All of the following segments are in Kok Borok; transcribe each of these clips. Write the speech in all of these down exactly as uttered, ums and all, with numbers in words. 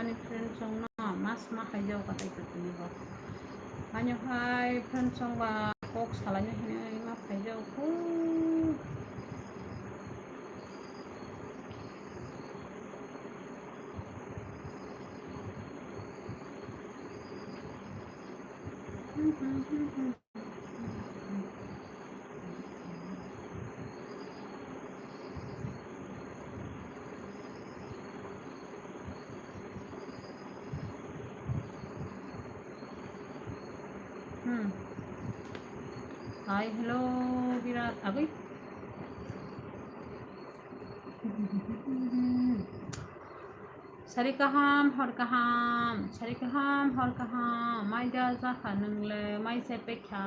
Friend song no mas ma khaijao ka tai kutini bo. Haino hai friend song ba kok salaino hinwi ma khaijao khu. Hmm. Hi, hello, Virat. Agui. Sari kaham, hor kaham, sari kaham, hor kaham, mai da jakha nwngle, mai se pekha,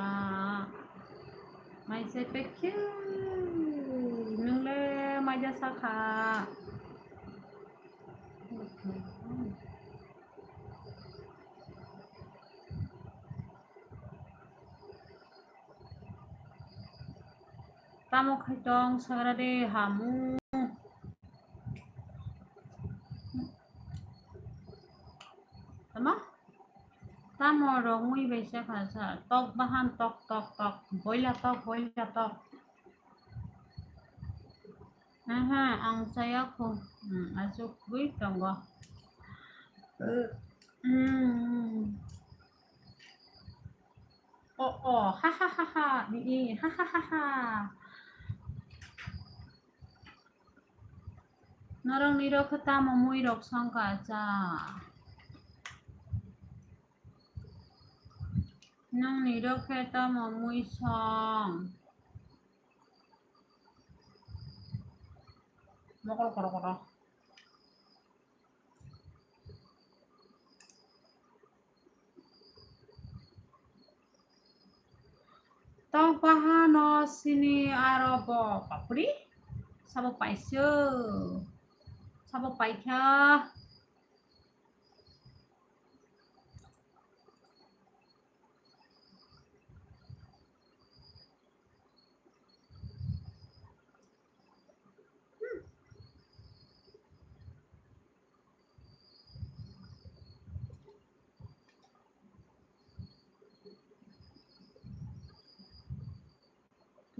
mai se pekha, nwngle mai da sakha. Tamo khai tong sagra de hamu. Tama? Tamo rok mui bai sa kha sa. Tok bahan tok tok tok. Boila tok, boila tok. Aha, ang saya kho. Hmm, asuk gui tongo. Hmm. Oh, oh, ha ha ha ha, ni, ha ha ha ha. Norok ni rok khe tamo mui rok song ka cha. Nang ni rok khe tamo mui song. Mokol koro koro. Tok bahano sini aro bo papri. Sabo paisyo. Sabo paikha.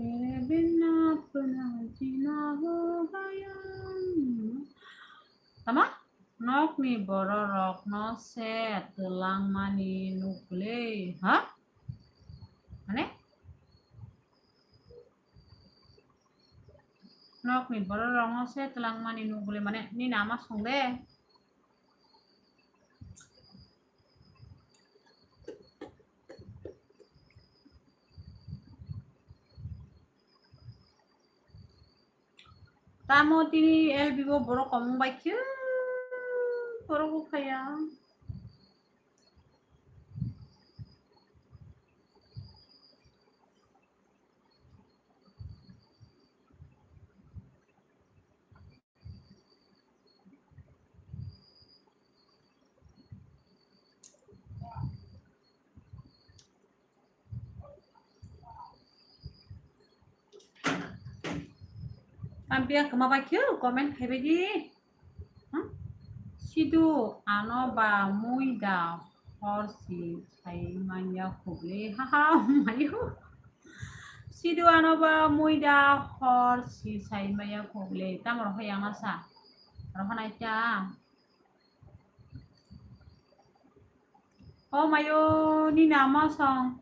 तेरे बिना अपना जीना हो गया। Tama? Nokni bororokno se twlangmani nukle, ha? Mane? Nokni bororokno se twlangmani nukle, mane, nini ama song de. Tamo tini L B o borok komung bai khe borok buphaya. Tampiya kwma bai khe comment khai bai di. Hmm? Sidu ano ba mui da hor si sai manya khuble. Ha ha, mayu. Sidu ano ba mui da hor si sai manya khuble. Tamo roho yang asa. Roho nai cha. O mayo, nini ama song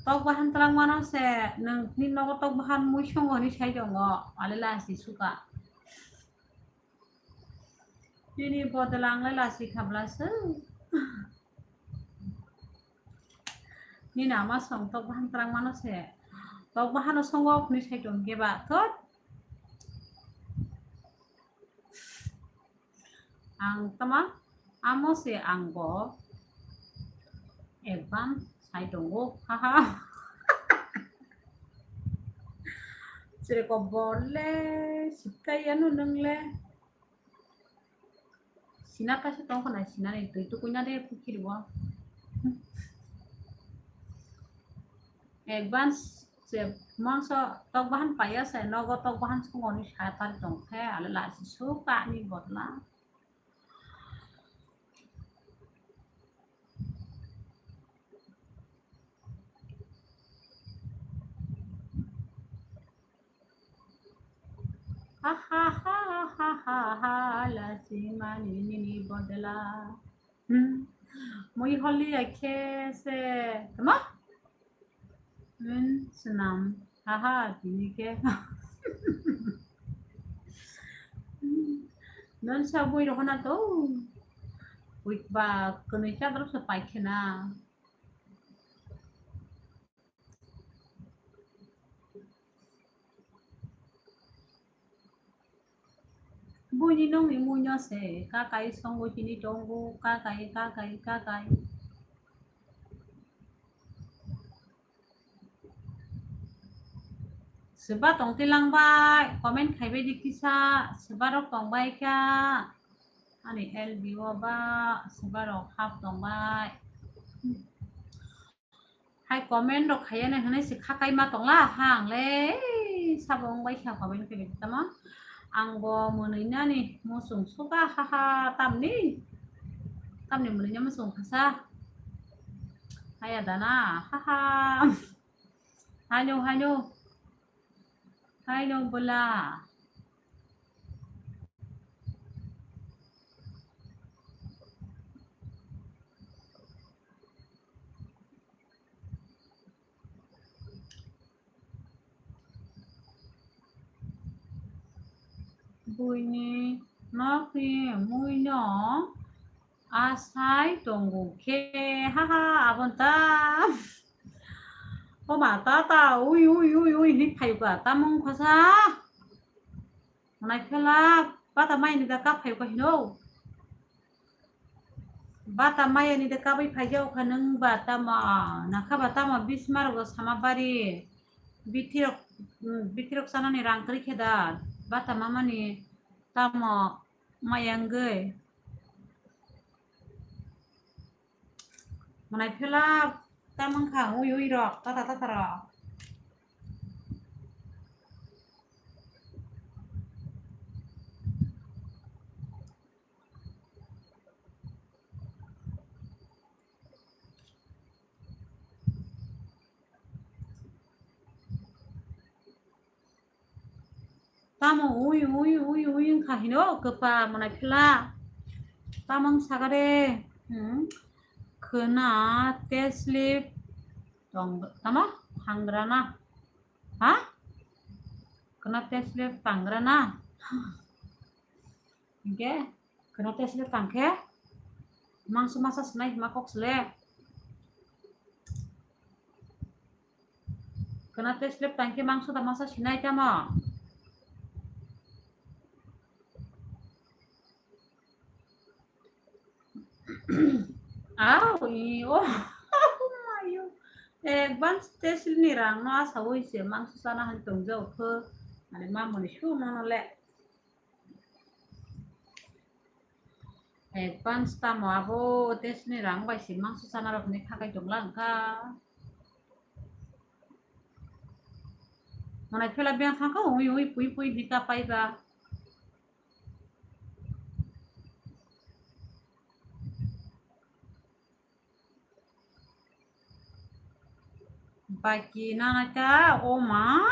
tok bahan twlang mano se, nwng nini nogo tok bahan mui songo hinwi sai tongo, ale lasi suka. Nini bodol ang le lasi khabla se. Nini ama song tok bahan twlang mano se, tok bahano songo hinwi sai tong khe ba, thot. Ang tama amo se ang bo advance sai tongo, haha. Chwrai kok bor le, sikai yanu nwng le. Sina kaisa tong khna, sina ni twi tukui na de pukhiri o. Advance se mangso tok bahan paiya se, nogo tok bahan songoni sa tar tong khe, ale lasi suka ni bodla. ha ha la si mani nini bodla. Hmm. Mui holi ya khe se tama? Hmm, senam. Ha ha, tini khe. Non sa bui rohona to. Wik ba kwnwi chadrok se pai khe na. Buini nongni muino se kakai songo chini tongo, kakai, kakai, kakai. Swba tong tilang bai, comment khaibai di kisa, swba rok tong bai kha, ani L B O ba, swba rok hap tong bai. Hai comment rok khaiya nai hwnwi se khakai ma tongla ha ang le sabo wng bai kha comment khe tamo ang bo mwnwi nani muchung suka ha ha tamni tamni mwnwi na muchung khasa haya dana ha ha haino haino haino bwla. Buini nokni muino asai tongo khe, ha ha, aboni ta. O ma ta ta, ui, ui, ui, ui, hinwi phaikha, tamung khasa. Nai phela, bata mai ni da ka phaikha hino. Bata maya ni de kabai phai jao kha nung ba tamo, na kha ba tamo bismar go sama bari. Bithi rok, mm, bithi rok sana ni rang kri khe da. Bata mama ni tamo maya ngoi. Manai phela tamang kha ui ui rok, tata tata rok. Tamo ui, ui, ui, ui wngkha hino kwpa manai phela. Tamo wng sakha de, hmm, khwna teslip tong, tamo thangrana, ha? Khwna teslip thangrana. Hinkhe khwna teslip tang khe mangso masa sinai hima kok sle. Khwna teslip tang khe mangso da masa sinai tamo. Au, i, o, mayo. Advance teslip ni rang no asa ui se mangso sana han tong jao kho. Ani mamoni su no no le. Advance tamo abo test ni rang bai se mangso sana rok ni khakai tongla wngkha. Manai phela beng thangkha ui ui pui pui hinwi kapai ba. Baki nana ta o ma.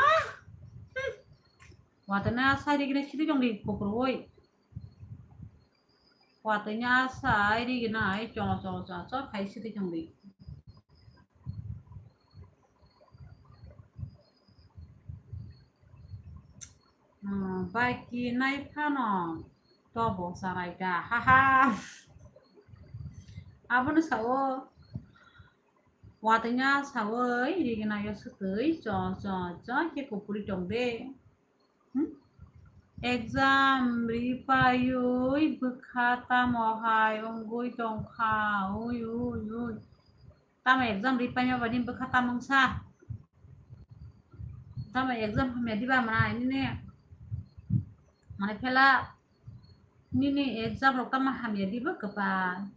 Watwina sai rigina sidi tongdi kukurwi. Watwina sai rigina ai chong chong chong chong khai sidi tongdi. Hmm, bai kinai phano tobok sanai da, haha. Abono sao, watwina sawi rigina yo swtwi cho cho cho khe kupuri tong de. Hmm? Exam ripaiwi bwkha tamo hai wngwi tongkha, ui ui ui. Tamo exam ripaima bani bwkha tamo wngsa. Tamo exam hamya diba mana nini? Mane phela nini exam rok tamo hamya diba kwpal?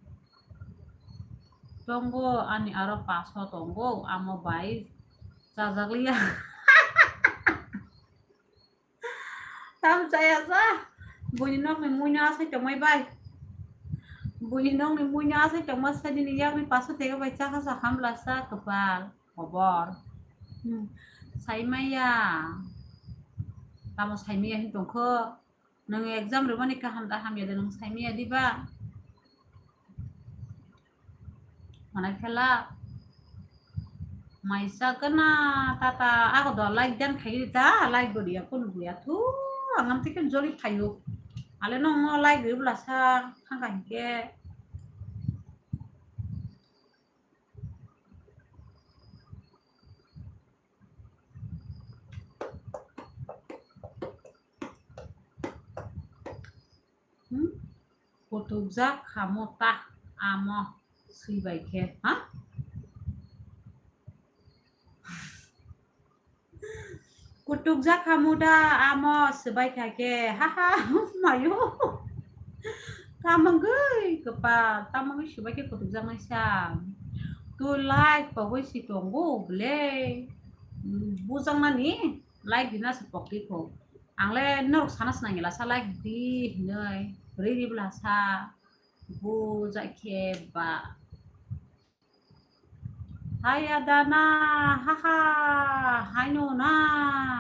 Tongo ani aro paso tongo, amo bai chajakliya. Tam chaya sa. Buini nokni muino asai tongmai bai. Buini nokni muino asai tongma sa nini yakni paso tega bai chakha sa hamla sa kwpal. Hobor. Hmm. Saimaya. Tamo saimaya hin tongkho. Nwng exam rwmani kaham da hamya de nwng saimaya diba? Manai phela maisa gana tata ago do like dan khai ta, like gori ya kun buya thu angam tike joli phayo. Ale no no like ri bla sa thang ka hike. Hmm? Kutukjak khamu ta amo swibai khe, ha? Kutukjak khamu da amo swibai kha khe, ha ha, mayo. Tamangwi kwpal, tamangwi swibai khe kutukjaknai sa. Tu like pogwi si tongo ble. Bujaknani like dina se pokti kho. Ang le norok sana swnam ya lasa like di hinwi. Riri bla sa. Bujak khe ba. Hai adana, ha ha, hai no na.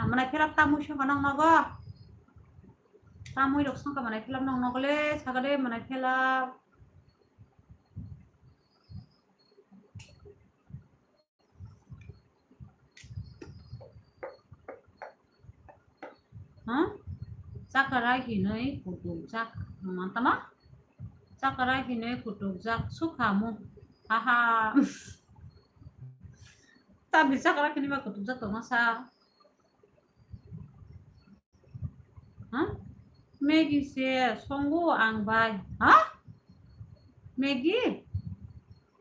Manai phela tamwi songkha nang nogo. Tamwi rok songkha manai phela nang nogo le, saga de manai phela. Ha? Chakra hinwi kutukjak. Mantama? Chakra hinwi kutukjak sukhamu. Haha. Tabi chakra hinwi ba kutukjak tongma sa. Ha? Maggie se songo ang bai. Ha? Maggie?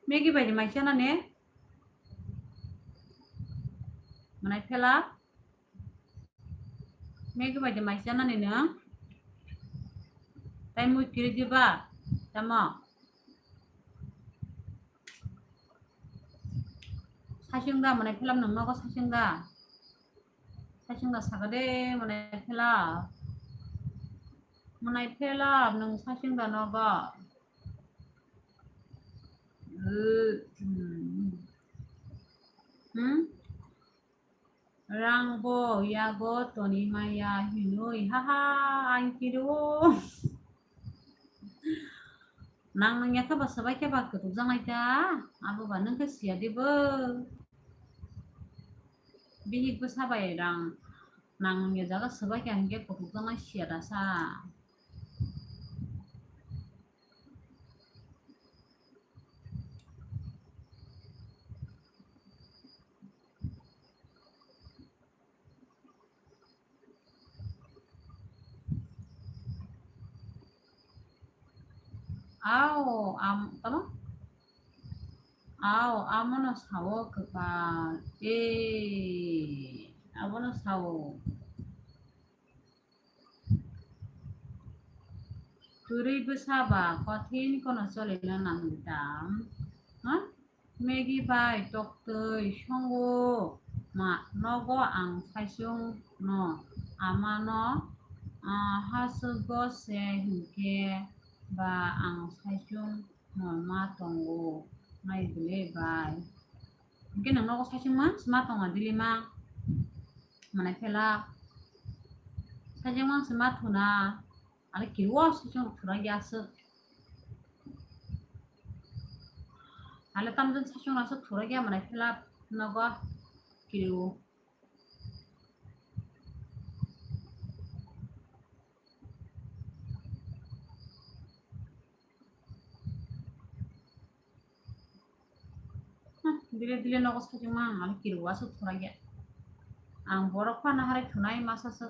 Maggie bai ni mai chana ne? Manai phela? Maggie bai de mai chana ni nwng? Tai mui kiri diba? Tamo? Sasing da manai phela nwng nogo sasing da? Sasing da saga de manai phela? Manai phela nwng sasing da nogo? Hmm? Rang bo yago toni maya hinwi, haha, ang kiro. Nang nang yakha ba sabai khe ba kutuk jangai ta, abo ba nang khe siya dibo. Bihik bo sabai rang nang nang ya jaga sabai khe hingke kutuk jangai siya da sa. Ao, am, tamo? Ao, amono sao kwpal. E, abono sao. Kwrwi bwsa ba kothin kono cholina nangwi tam? Ha? Maggie bai toktwi songo ma nogo ang saichung no amano, ah, hasugo se hinkhe ba ang saichung no ma tongo nai bwle bai. Hinkhe nwng nogo saichung ma, ma tongo dili ma. Manai phela saichung ma se ma thuna. Ani kiwo saichung thura ya se. Ale tamjani saichung rasa thura ya manai phela nogo kiriwo. Hmm, dile dile nogo saichung ma ang ani kiriwo aswk thura ya. Ang borok phano harai thunai masa se.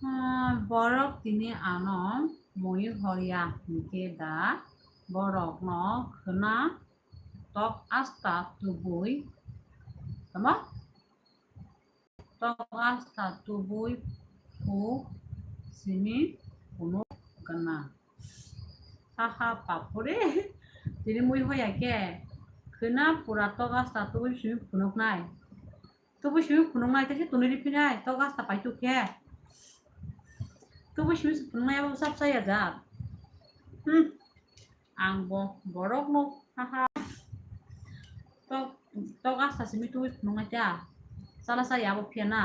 Ah, borok tini ano mui horya hinkhe da borokno khwna tok asta tubui, tamo? Tok asta tubui phu simi phunuk gana. Haha, papore. Tini mui hoya khe. Khwna pura tok asta tubui simi phunuknai. Tubui simi phunuknai, tei se tunui riphinai, tok asta paituk khe. Tubui simi se phunuknai, abo bwsa bwsa ya jak. Hmm. Ang bo borok no, haha. Tok, tok asta simi tubui phunuknai ta. Chala cha yabo phiya na.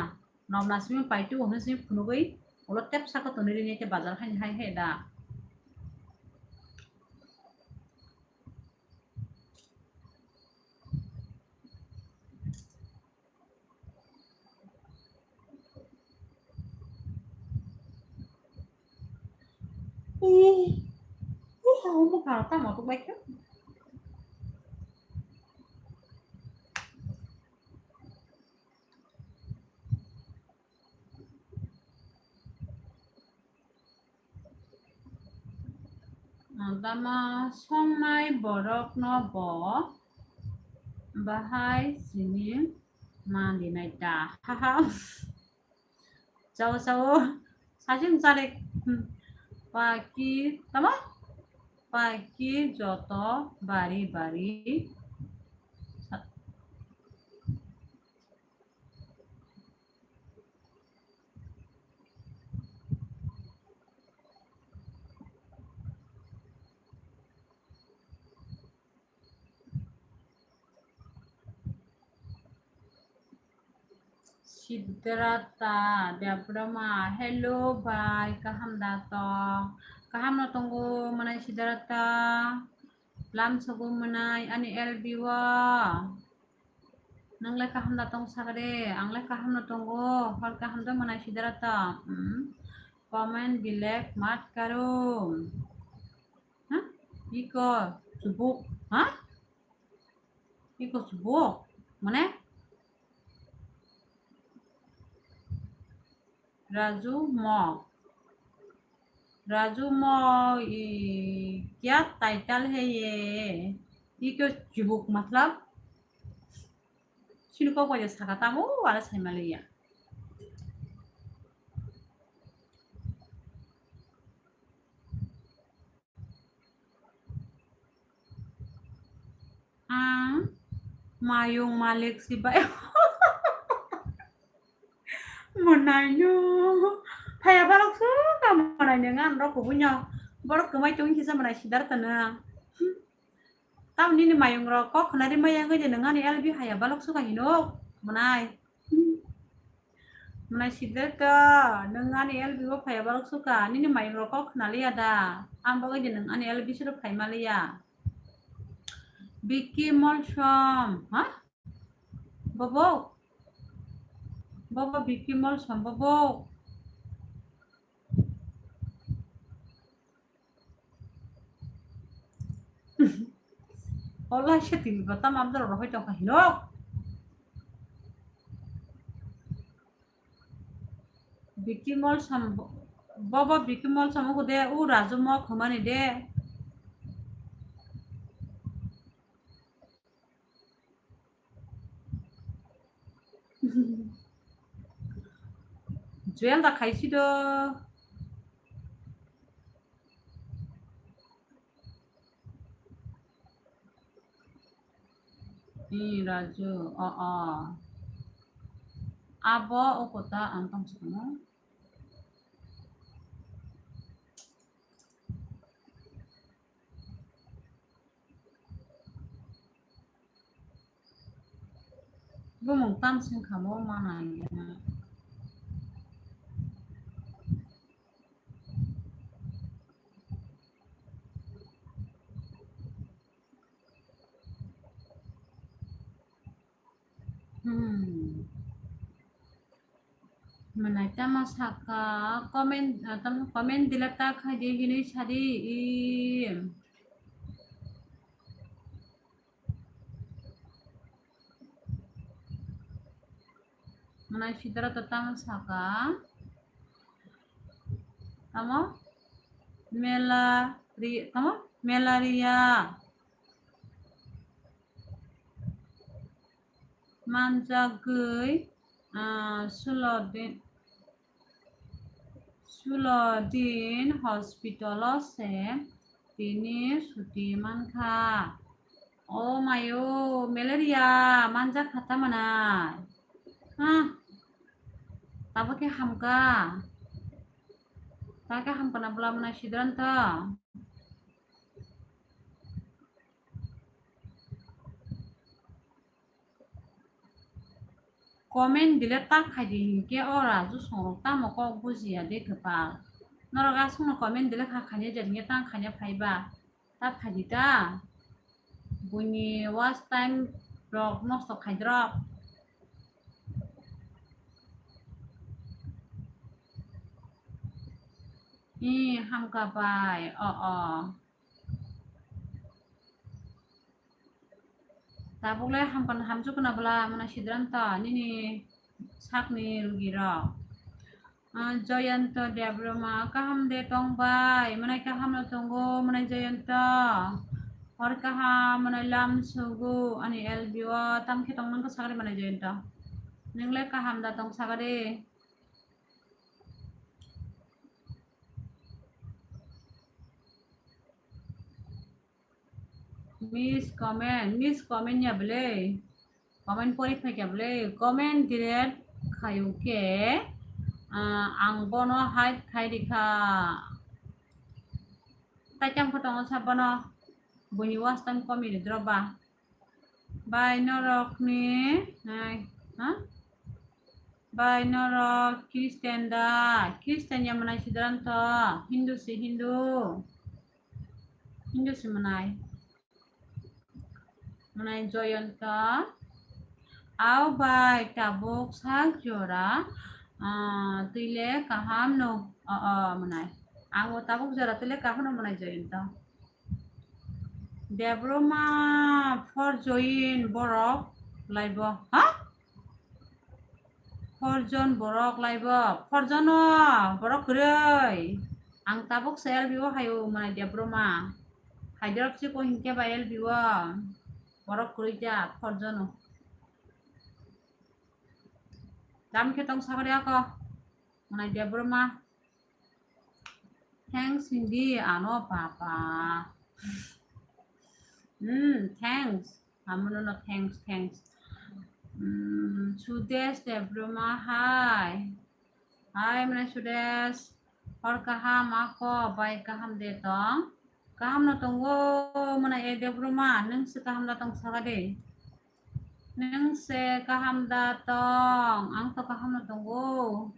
Nobna simi paitu hwnwi simi phunugwi ulo tep saka tonwi rini khe bazar haini hai hai da. Ih, ih, kamu kalau tak mau tuh baik kan? Ang tama songnai borokno bo bahai sini mandinai da. Haha. Chao, chao. Sajung chalik. Hmm. Paki, tama? Paki joto bari bari. Siddhartha Debbarma, hello bai, kaham da tong? Kaham no tongo mwnai Siddhartha? Lam sogo mwnai ani L B o. Nang le kaham da tong sakade? Ang le kaham no tongo. Hor kaham da mwnai Siddhartha? Hmm. Comment delete mat karo. Ha? Iko subuk, ha? Iko subuk, mane? Raju Mok. Raju Mok, i, kya title hai ye? Iko subuk matlab? Sini kok bai saka tamo, wala sai maliya. Ang mayung malik si bai. Mwnai no. Phaya balok su ka mwnai no ngan rok kubui no. Borok kwmai tong kisa mwnai Siddhartha no. Tam nini mayung rok kok khna ri maya wngwi de nang ani L B haya balok su ka hino. Mwnai. Mwnai Siddhartha, nwng ani L B o phaiya balok suka, nini mayung rok kok khna liya da? Ang bagwi de nwng ani L B siro phai ma liya. Vicky Molsom, ha? Bobo? Bobo Vicky Molsom, bobo? Ola se tini ba tam amdar rohoi tongkha hino. Vicky Molsom, bobo Vicky Molsom uko de, u Raju Mok humani de. Joel da khaisi do. Ni Raju, o, o. Abo o kota ang tong sukano. Bumung tam sing khamo mana ya. Hmm. Mwnai tamo saka comment, ah, tamo comment delete ta khai di hinui sadi i. Mwnai Siddhartha tamo saka. Tamo? Mela ri-, tamo? Malaria. Manjagwi, ah, sulo din, sulo din hospital o se tini suti mankha. O mayo, malaria manjak kha ta mwnai. Ah, tabo khe hamkha. Ta khe hamkha na bwla mwnai Siddhartha. comment delete ta khaidi hinkhe o raju songrok tamo kok bujiya de kwpal. Norok aswkno comment delete kha khaina je hinkhe ta khaina phaiba. Ta phaidi ta. Buini watch time rok nosto khaidrok. Ee, hamkha bai. O, o. Tabuk le hamkha, hamchuk na bwla, mwnai Siddhanta, nini sakni rugi rok. Ah, Jayanta Debbarma, kaham de tong bai, mwnai kaham no tongo, mwnai Jayanta. Hor kaham, mwnai lam sugu, ani L B o, tam khe tong nang kha sagari mwnai Jayanta. Nang le kaham da tong sagari. Miss comment, miss comment ya bwle. Comment pori phai kya bwle. Comment delete khayu khe, ah, ang bono hide khai rikha. Tai tang photo sa bono. Buini watch time komi ri drop ba. Bai norokni, hai, ha? Bai norok Christian da? Christian ya mwnai Siddhanta, Hindu si Hindu. Hindu si mwnai. Mwnai Joyanta. Au bai tabuk sak jora, ah, twi le kaham no. O, o, mwnai. Ang bo tabuk jora twi le kaham no mwnai Joyanta. Debbarma, four jon borok laibo. Ha? Four jon borok laibo. Four jon o borok kwrwi. Ang tabuk se L B o hayo mwnai Debbarma. Haidirok si ko hinkhe ba L B o. Borok kwrwi ja four jon o. Dam khe tong sagari ako. Mwnai Debbarma. Thanks hindi ano papa. Hmm, thanks. Amono no thanks, thanks. Hmm, Sudesh Debbarma, hi. Hi, mwnai Sudesh. Hor kaham ako, bai kaham de tong. Kaham no tongo, mwnai e Debbarma, nung se kaham da tong sagade. Nung se kaham da tong, ang to kaham no tongo.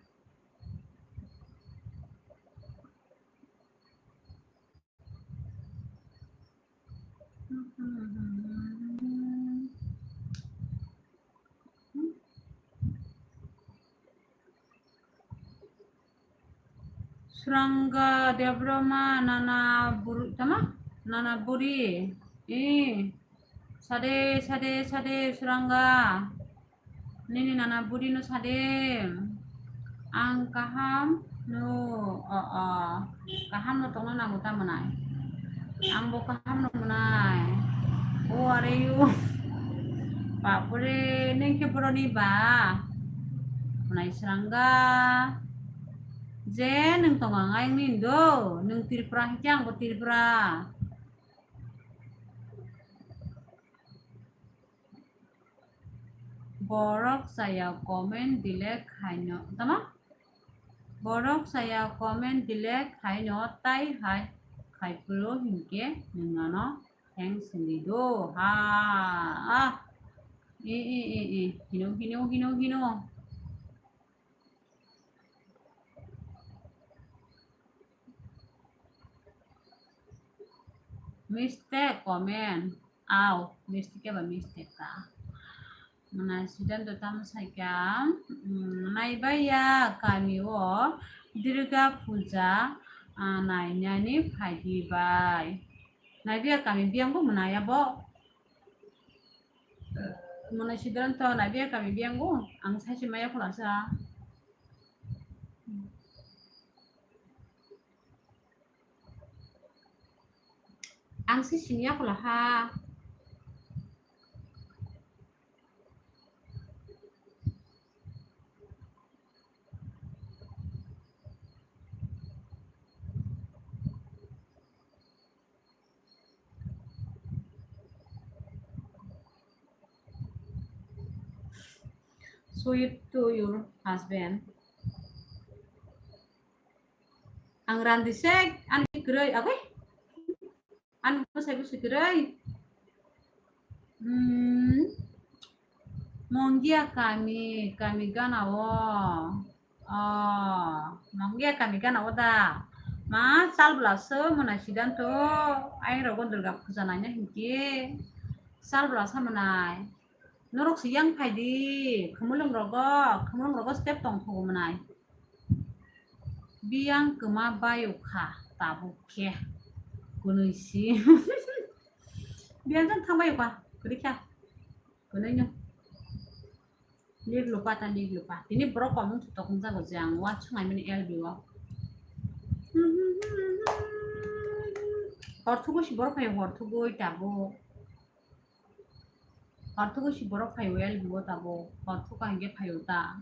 Suranga Debbarma nana buri tama nana buri. Eh, sade, sade, sade, Suranga. Nini nana buri no sade. Ang kaham no, o, o. Kaham no tongna nango ta mwnai. Ang bo kaham no mwnai. O are you? Bapure, neng khe boroni ba. Mwnai Suranga. Je nung tongo ang nini do. Nung Tripura hingke ang bo Tripura. Borok saya comment delete khaino, tama? Borok saya comment delete khaino tai hai khai phuru hinkhe nwng ano thanks hindi do. Ha, ah. E, e, e, e. Hino, hino, hino, hino. Mistake comment. Au, mistake ba mistake ka. Mwnai Siddhanta tamo saikha, mm, naibaiya kami o Durga Puja, ah, nainani phaidi bai. Naibaiya kami biyang bo mwnai abo. Mwnai Siddhanta naibaiya kami biyang bo. Ang saisi maya khulasa. Ang se siniya khula ha. Sweet to your husband. Ang randi se ani kwrwi, okay? Ani bwsai bwsai kwrwi. Hmm. Mongia kami, kami gana o. Oh, Mongia kami gana o da. Ma, chal bwla se mwnai Siddhanto. Ayang rogo Durga puja naina hinki. Chal bwla sa mwnai. Norok se yang phai di. Khumulwng rogo, khumulwng rogo step tong thogo mwnai. Biyang kwma bayo kha tabuk khe. Kwnwi si. Biyang jang thang bayo kha. Kwrwi kha. Kwnwi no. Lik lupa ta lik lupa. Tini borok kom wng tok wng jago je ang wa chwngai mani L B o. Hor thugo si borok phai hor thugo tabuk. Hor thugo si borok phai L B o tabuk. Hor thugo hingke phai ta.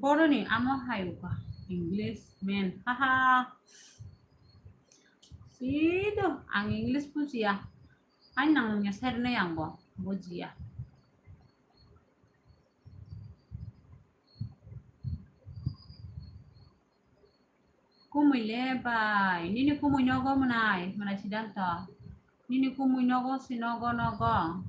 Boroni amo hai uka English man, haha. Sido ang English bujiya. Ai nang ya ser ne ang bo bujiya. Kumui le bai, nini kumui nogo mwnai, mwnai Siddhanto. Nini kumui nogo si nogo nogo.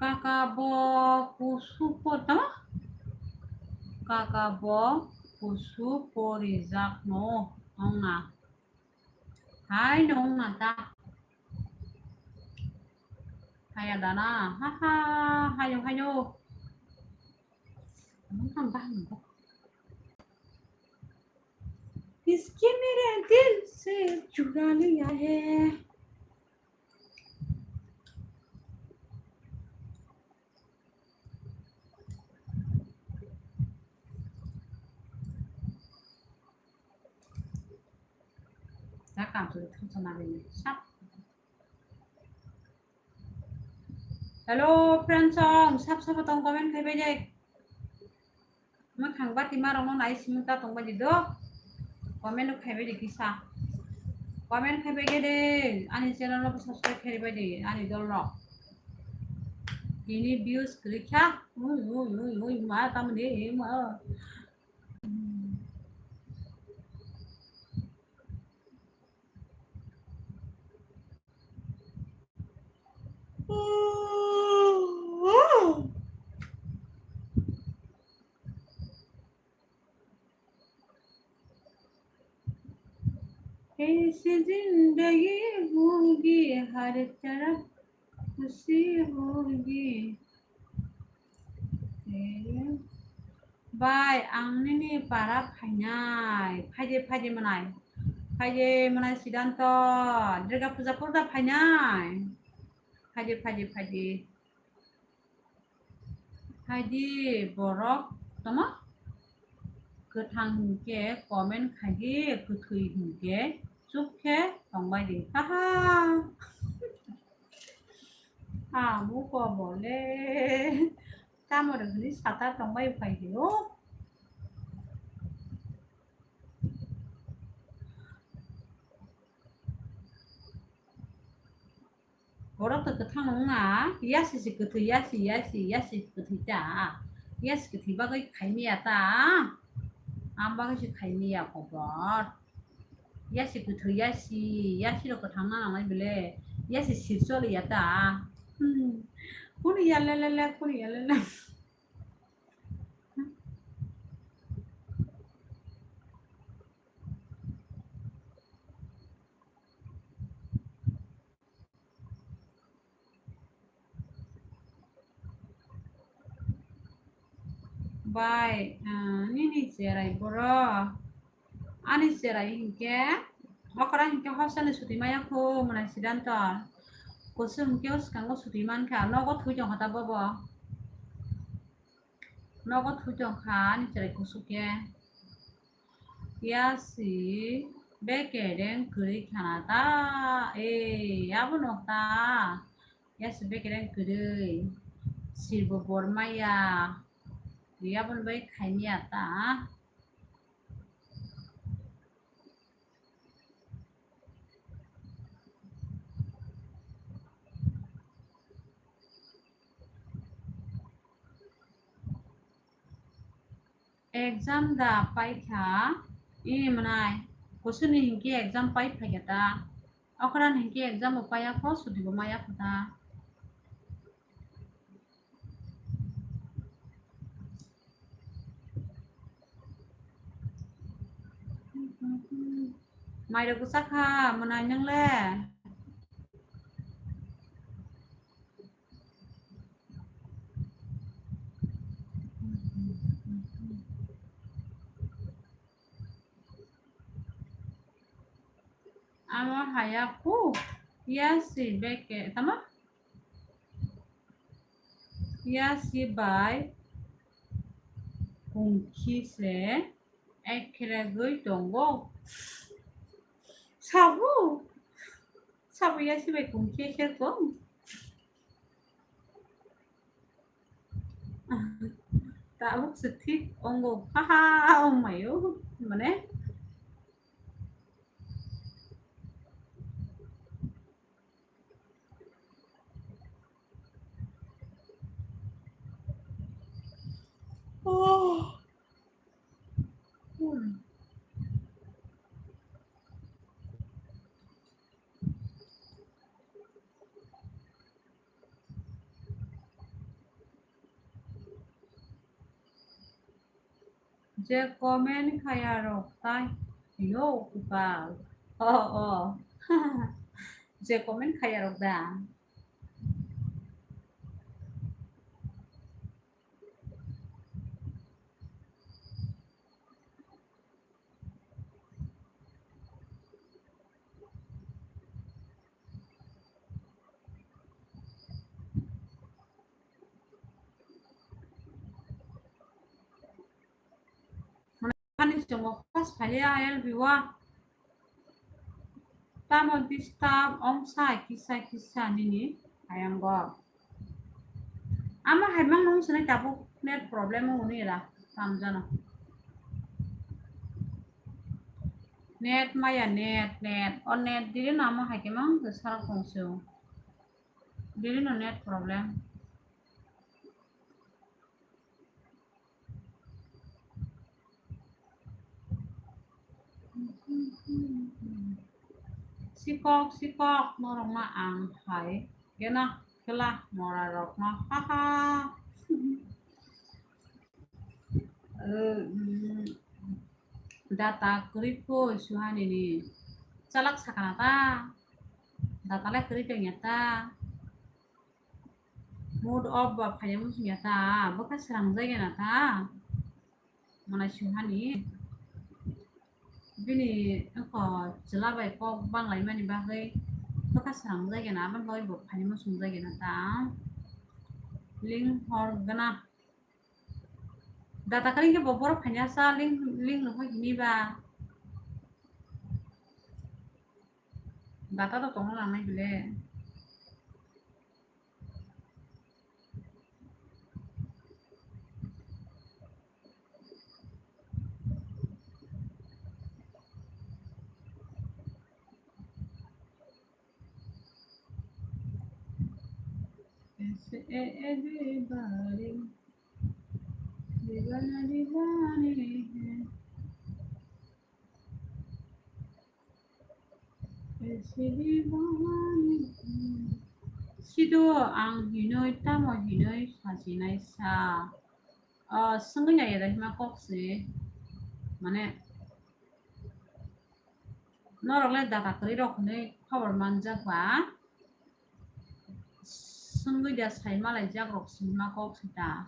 Kaka bo kusu por tamo? Kaka bo kusu porijakno ongna. Hai no ongna ta. Haya dana. Ha ha. Hayo hayo. Ang tang bahang ko. इसके मेरे दिल से चुरा लिया है। Sak kam suri thum sana bini. Sap. Hello, friends song, sap sap tong comment khai bai de. Mwkhang bati ma rong no nai simung ta tong bai di do. Comment no khai bai di kisa. Comment khai bai de, ani channel no subscribe khai bai di, ani dol rok. Ini views klikha. Ui, ui, ui, ui, ma, tamni, ma. ऐसी जिंदगी होगी, हर तरफ खुशी होगी। Bai, ang nini para phainai. Phaide, phaide mwnai. Phaide mwnai Siddhanto. Durga puja purda phainai. Phaide, phaide, phaide. Phaide borok tamo? Kwthang hinkhe comment khaidi, kwthwi hinkhe chuk khe tongbai di. Haha. Amo kobole. Tamo rwgwni sata tongbai phai di o. Borok to kwthang wngna, yasi se kwthwi, yasi, yasi, yasi kwthwi ta. Yasi kwthwi bagwi khaimaya ta. Am bagwi se khaimaya kobor. Yasi kwthwi, yasi, yasi rok kwthang na nangnai bele. Yasi sir choliya ta. Hmm. Kunu ya le le le, kunu ya le le. Bai, ah, nini cherai boro. Ani cherai hinkhe, okra hinkhe hostel ni suti maya kho mwnai Siddhanto. Kusum hinkhe o swkango suti mankha, nogo thwi tongkha ta bobo. Nogo thwi tongkha ani cherai kusuk khe. Yasi, Bekereng kwrwi khana ta. Ei, abono ta. Yasi bekereng kwrwi. Sirbo bor maya. Yabon bai khaimya ta. Exam da paikha, ini mwnai, kusuni hinkhe exam pai phaikha ta, okran hinkhe exam bo paiya kho, suti bo maya kho ta. Mairok bwsa kha, mwnai nwng le? Amo haya khu, yasi beke, tamo? Yasi bai kungkhi se ekheregwi tongo. Sabu, sabu yasi bai kungkhi ekhe tong. Tabuk se thik ongo. Haha, ongmaio, mane. Oh. Hmm. Je comment khaya rok ta hino kwpal. Oh, oh. Je comment khaya rok da. Ani chongo first phaiya I L B o. Tamo disturb ongsa kisa kisa nini ayango. Ama hai mang nung sini tabuk net problem uni ra tamjana. Net maya net net o net diri no ama hai ke mang sara kongsu. Diri no net problem. Sikok, sikok, norokno ang hai gena kela mora rokno, haha. Eh, mm, data kwrwi phoi suhanini chalak sakana ta, data le kwrwi tongya ta. Mood off ba phaiya muchungya ta, bwkha srangjagya na ta. Mwnai suhani. Bini wngkha chwla bai kok banglaimani bagwi bwkha srangjagya na, aboni bagwi bo phaiya muchungjagya na ta. Link hor gana. Data kali khe bo borok phaiya sa link, link no hoi hini ba. Data to tongna nangnai bile. Ese e e de bari, divana divani hai. Sido ang hinoi tamo hinoi sajinai sa. O, swngwi naiya da hima kok se. Mane, norok le data kwrwi rok hinoi khobor manjak ba. Swngwi da sai malaijak rok se hima kok se da.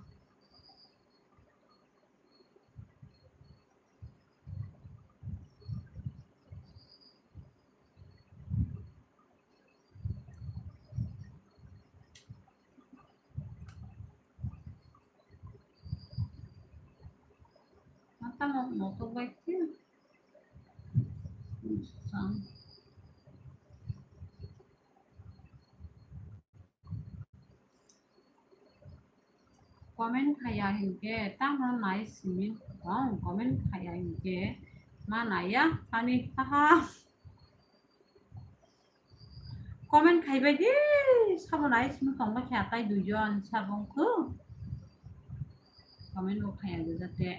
Mata mo moto bai khe. Comment khaya hinkhe tamo nai simi tong, comment khaya hinkhe ma naiya ani haha. Comment khaibai di, sabo nai simi tongma khe atai duijon sabo wngkhu. Comment bo khaya jate.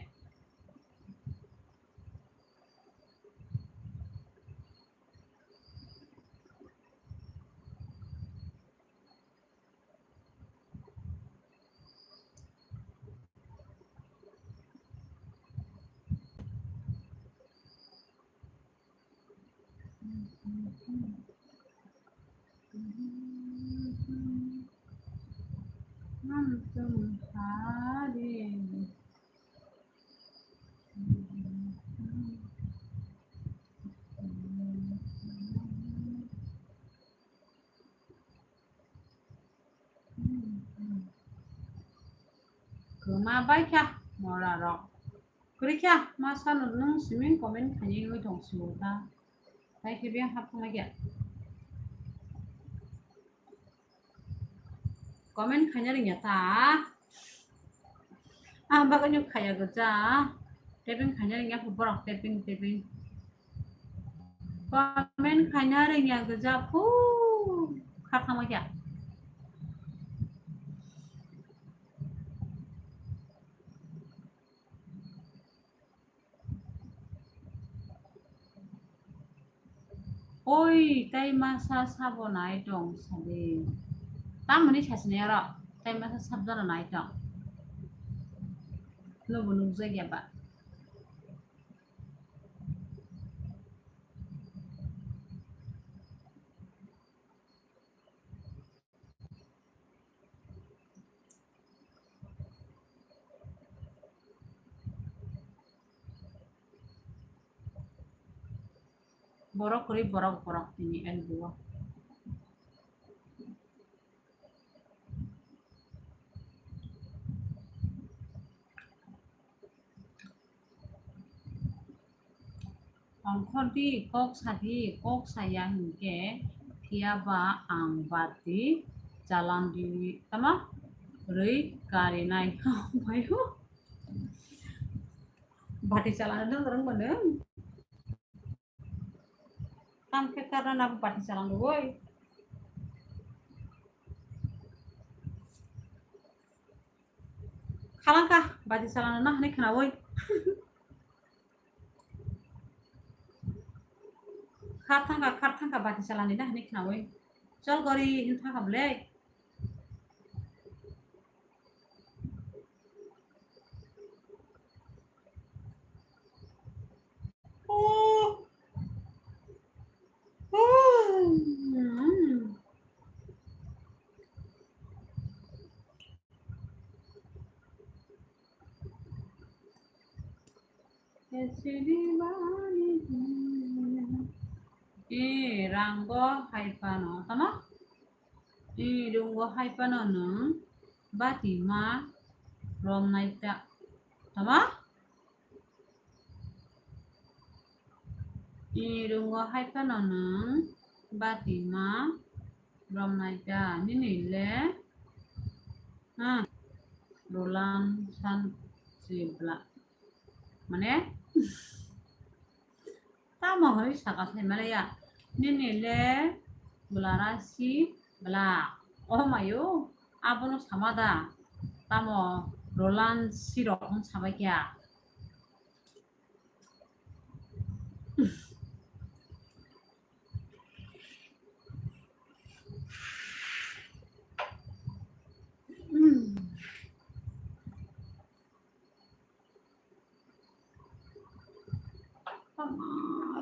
Kwma bai kha mora rok. Kwrwi kha ma sano nwng simi comment khainai wngwi tong simo ta. Tai khe biyang hap thangma khe. Comment khaina rwngya ta. Ah, bagwi no khaya gw ja. Typing khaina rwngya phu borok typing, typing. Comment khaina rwngya gw ja phu kha thangma khe. Oi, tai masa sabo nai tong sadi. Tamoni sasini aro, tai masa sabjana nai tong. Nobo nukjagya ba. Borok kwrwi borok borok tini elbow o. Ongkhor di, kok sa di, kok saya hinkhe phiya ba ang bati chalang di tama rwi karinai. Omayo. Bati chalang nang rang mano. Tam khe karna na bati chalang rwi. Khalangkha bati chalang na hani khnawi. Khar thangkha, khar thangkha bati chalani na hinwi khnawi. Chol gori hin thangkha bwle. Oh. Oh. Hmm. E rango hai phano, tama? E rango hai phano nwng bati ma romnai ta, tama? E rango hai phano nwng bati ma romnai ta, nini le, ha, rolan san si bla. Mane, tamo hwnwi saka sai maliya. Nini le bwlara si bwla. Oh mayo, abono sama da. Tamo rolan sirok wng sabai kya.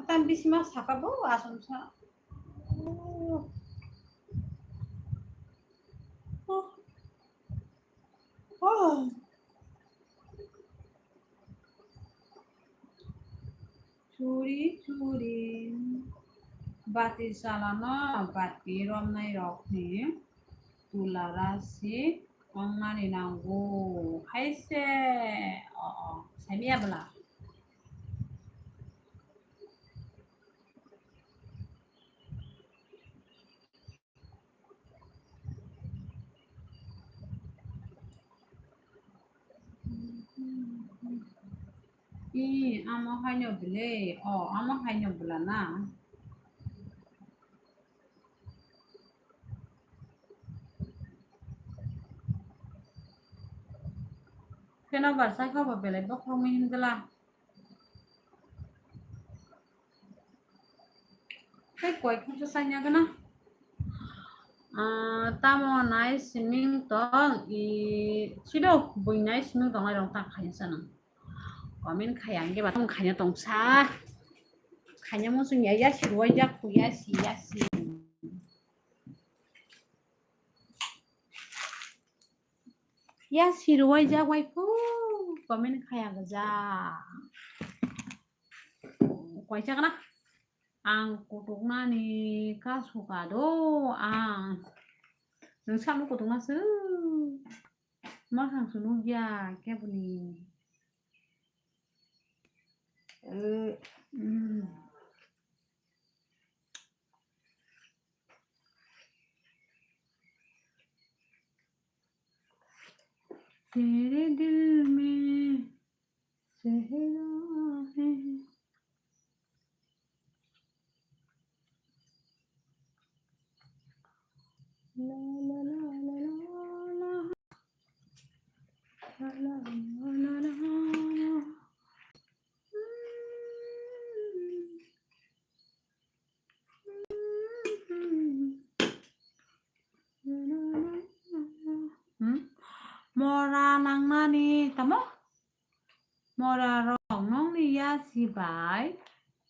Tam bisima saka bo asam sa. Oh. Oh. Oh. Churi churi bati chalano bati romnai rokni tulara si ongmani nango. Hai se, o, o, saimya bwla. I, amo haino bwle. O, amo haino bwla na. Pheno bar sai kha bo belai bokhorok mui himdwla. Tei koi khoroksa chaina gana. Ah, tamo nai siming tong i sido bui nai siming tong nai rong ta khaina sana. Comment khaya ang ba tong khaina tong sa. Khaina mo sung ya ya si roi jak ku ya si ya si. Ya si roi jak wai pu comment khaya ga ja. Koi chakna. Ang kutuknani kasu ka do ang. Nwng samno kutukna se. Ma khang se nukya keboni. Eh, mm. तेरे दिल में सहरा है। La, la, la, la, la, la. La, la, la, la, la. Hmm? Mora nangnani tamo? Mora rok nongni yasi bai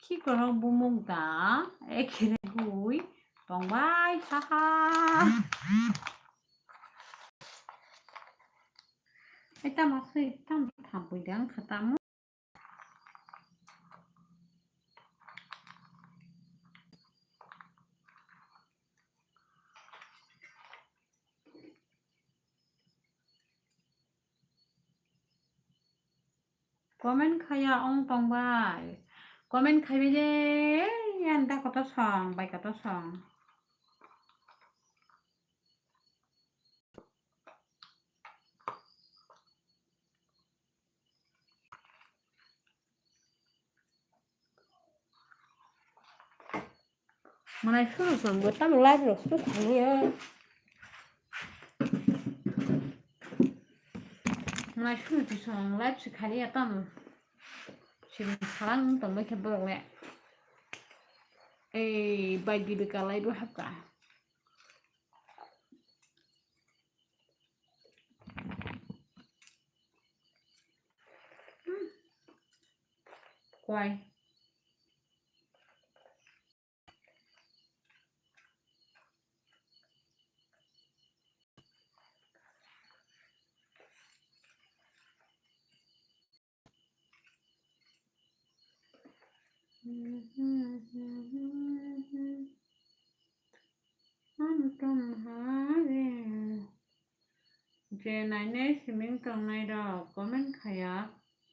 khikorok bumung da ekhere gui tongbai saha. Ai tamo se tamo thampui dang khatamo. Comment khaya ong tong bai. Comment khaibai de, yan da koto song, bai koto song. Mwnai suru song bo tamo live rok suru thangwi o. Mwnai suru ti song live se khali ya tamo. Sini salang tong bai khe borok le. Ei bai dibe kalai bo hapka. Kwai. Ang tong ha de. Je nainai siming tongnai rok comment khaya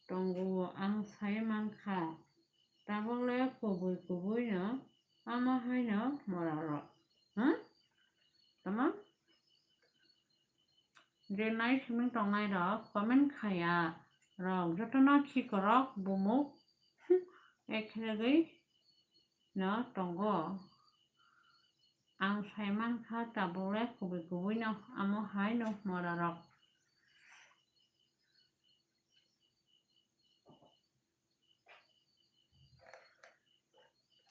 tongo, ang sai mankha. Tabuk le kubui kubui no, amo hai no mora rok. Huh? Tama? Je nai siming tongnai rok comment khaya rok jotono khikorok bumuk ekhergwi no tongo. Ang sai mankha tabuk le kubui kubui no amo hai no mora rok.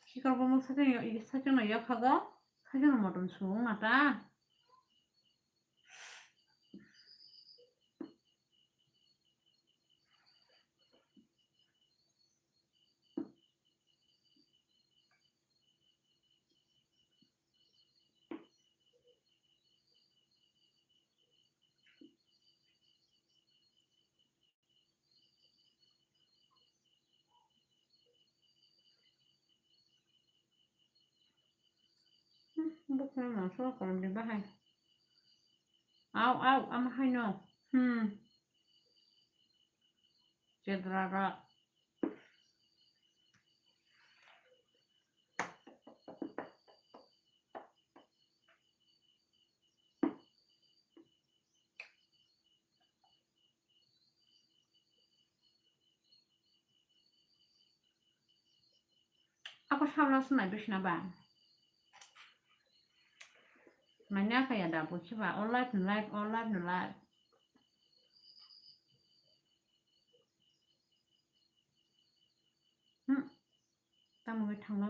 Sikar bumuk sakhe, sakhe no yakhago, sakhe no motom subung mata. Bukung no so korom di bahai. Au, au, ama hai no. Hmm. Chedra ra. Ko sabla sunai bisna ba. Manya kaya da buchi ba. All life ni life, all life ni life. Hmm. Tamo khe thangno.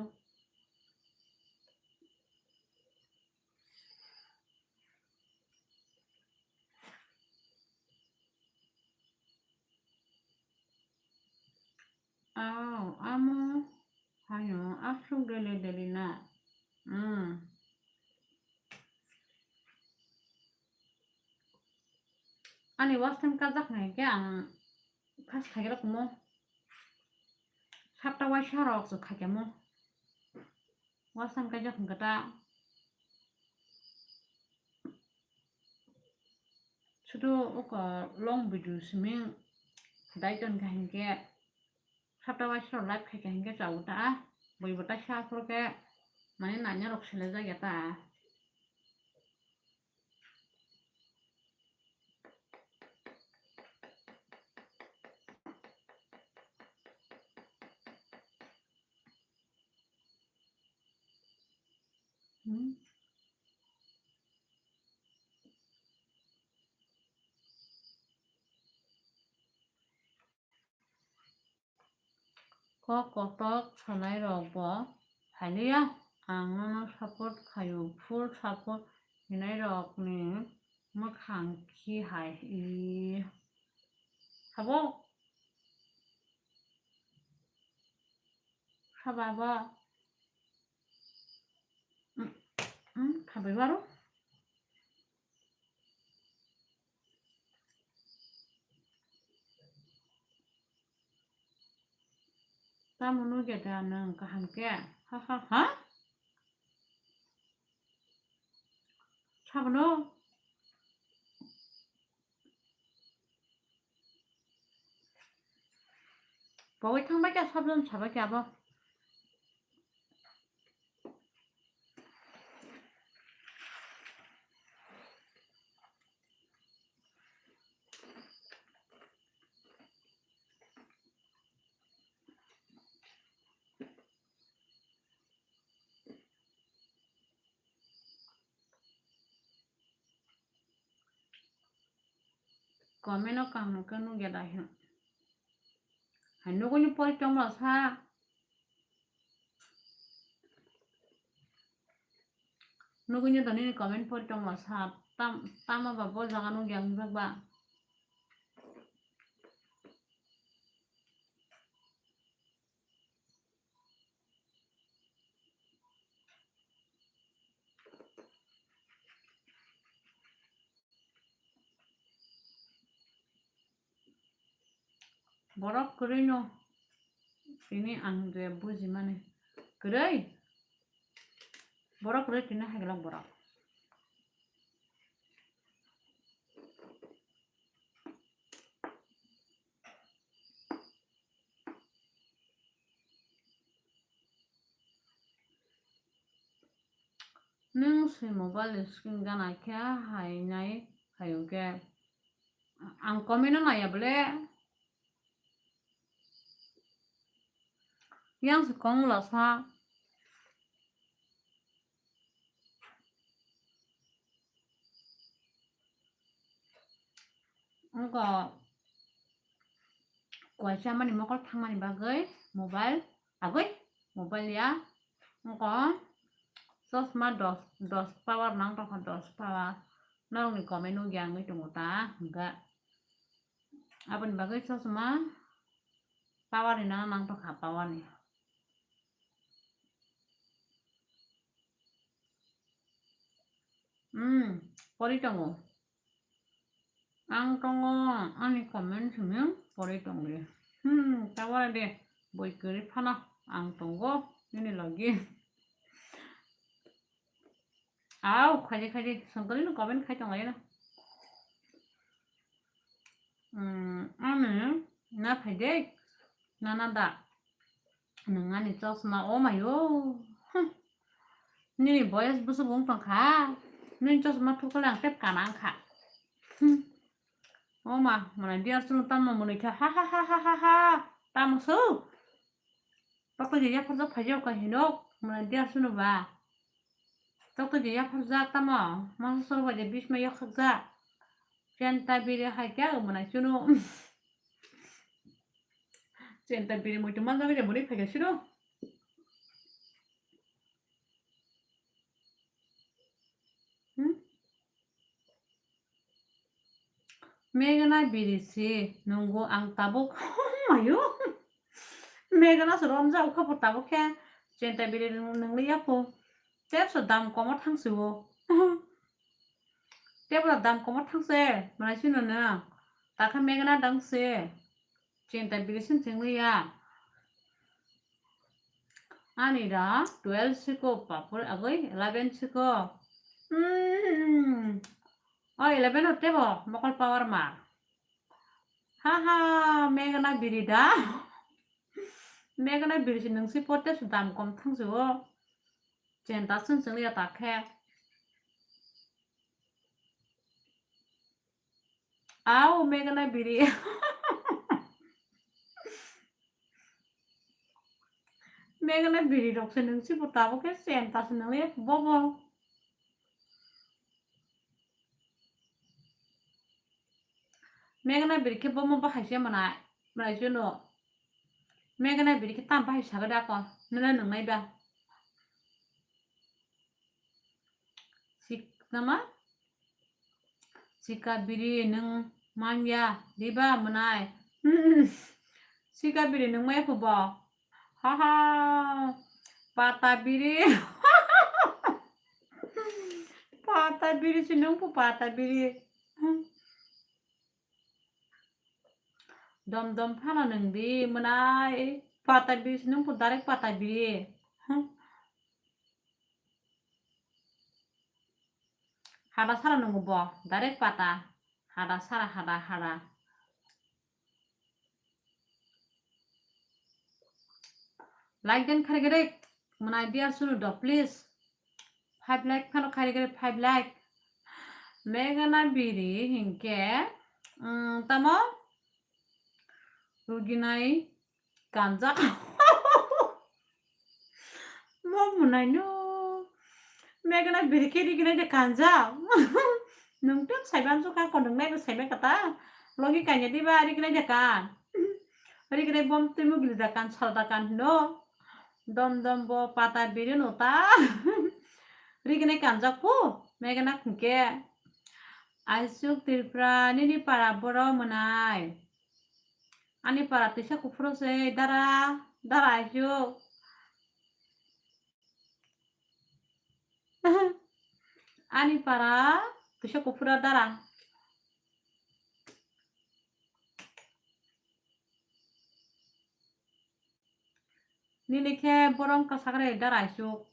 Aw, amo haino aswk dele dele na. Hmm. Ani wasan kajak hai khe ang khas khairok mo. Sapta waisa rok se khaikhe mo. Wasan kajak hwnkhe ta. Sudu oko long video simi daiton kha hinkhe sapta waisa rok live khaikha hinkhe chao ta. Boibo ta sa phuru khe mane nanya rok selejak ya ta. Hmm. Kok kotor sanai rok bo phaliya, ang nono support khaio, full support hinai rok ni mwkhang khi hai i sabo saba ba. Hmm, hmm, khabai baro. Tamo nugya da nwng kaham khe? Ha, ha, ha? Sabono? Bowai thangbai khe sabjani sabai khe abo. Comment o kaham khe nugya da hin. Hai nugwi ni pori tongma sa. Nugwi ni to nini comment pori tongma sa. Tam, tamo ba bo jaga nugya wngjak ba. Borok kwrwi no tini ang je bujimani kwrwi. Borok kwrwi tini haiglak borok. Nwng se mobile screen gana khe hai nai khaio khe ang comment no naiya bole. Yang se kong la sa. Wngkha kuaisa mani mokol thangmani bagwi mobile agwi mobile ya wngkha chosma dos, dos power nang tongkha, dos power. Norokni comment nugya wngwi tongo ta hwnkhe aboni bagwi chosma power ni nang tongkha, power ni. Hmm, pori tongo. Ang tongo, ani comment simi pori tongdi. Hmm, tabara de, boi kwrwi phano ang tongo, nini logi. Au, khaidi, khaidi, songkoli no comment khai tonglaino. Hmm, ani na phaide, nana da. Nwng ani chosma, oh my oh. Hmm. Nini boyes busuk wng tongkha. Nini chosma thukole ang tep kana wngkha. Hmm. Oh ma, mwnai dear sunu tamo mwnwi kha. Ha, ha, ha. Tamo su? Tokto je yapharjak phaijak kha hinok, mwnai dia suno ba. Tokto je yapharjak tamo, masa soro bai je bisma yakhakjak. Chenta biri hai khe mwnai suno. Chenta biri muitu manjak je boni phaikha suno. Hmm? Meghna biri si nungo ang tabuk mayo. Meghna se romjak kha bo tabuk khe chenta biri nung-, nungli ya pho. Tebsa dam komo thangsi o. Tebra dam komo thangse, mwnai sino nung. Takha Meghna dang se. Chenta biri sin chengli ya. Ani da twelve siko, papur agoi eleven siko. Hmm. O eleven o tebo mokol power ma. Ha ha, Meghna biri da. Meghna biri si nungsi pote su dam kom thangsi o. Chenta sung sung ya takhe. Au, Meghna biri. Meghna biri rok se nungsi bo tabuk khe chenta se nungya bobo. Meghna biri khe bomo bahai se mwnai, mwnai jono. Meghna biri khe tam bahai saga da ko, nuna nungnai ba. Sik-, nama? Sika biri nung manya diba mwnai? Hmm. Sika biri nung maya phubo? Haha. Pata biri. Pata biri si nung phu pata biri. Dom dom phano nung di mwnai. Pata biri si nung phu direct pata biri. Hada sara nungo bo, direct pata. Hada sara, hada, hada. Like den khari gede, mwnai dear sunu do, please. Five like phano khari gede, five like. Meghna biri hinkhe, mm, tamo? Ruginai kanjak. Mo mwnai no. Meghna biri khe riginai de kanjak. Nung tong saiban sukha ko nung nai bo saibai kata. Logi kanya diba riginai de kan. Riginai bom twi mugili da kan sal da kan hino. Dom dom bo pata biri no ta. Riginai kanjak po. Meghna khungke. Aisuk Tripura nini para boro mwnai. Ani para twisa kuphuru se dara, dara aisuk. Ani para twisa kuphuru dara. Nini khe borom kwchak re dara aisuk.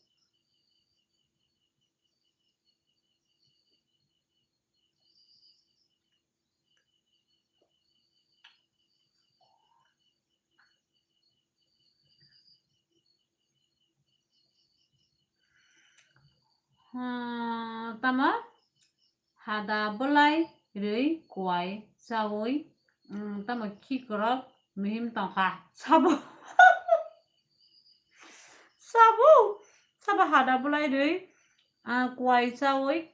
Hmm, tamo? Hada bwlai rwi kuai chaui, mm, tamo khikrok mihim tongkha. Sabo. Sabo. Sabo hada bwlai rwi, ah, kuai chaui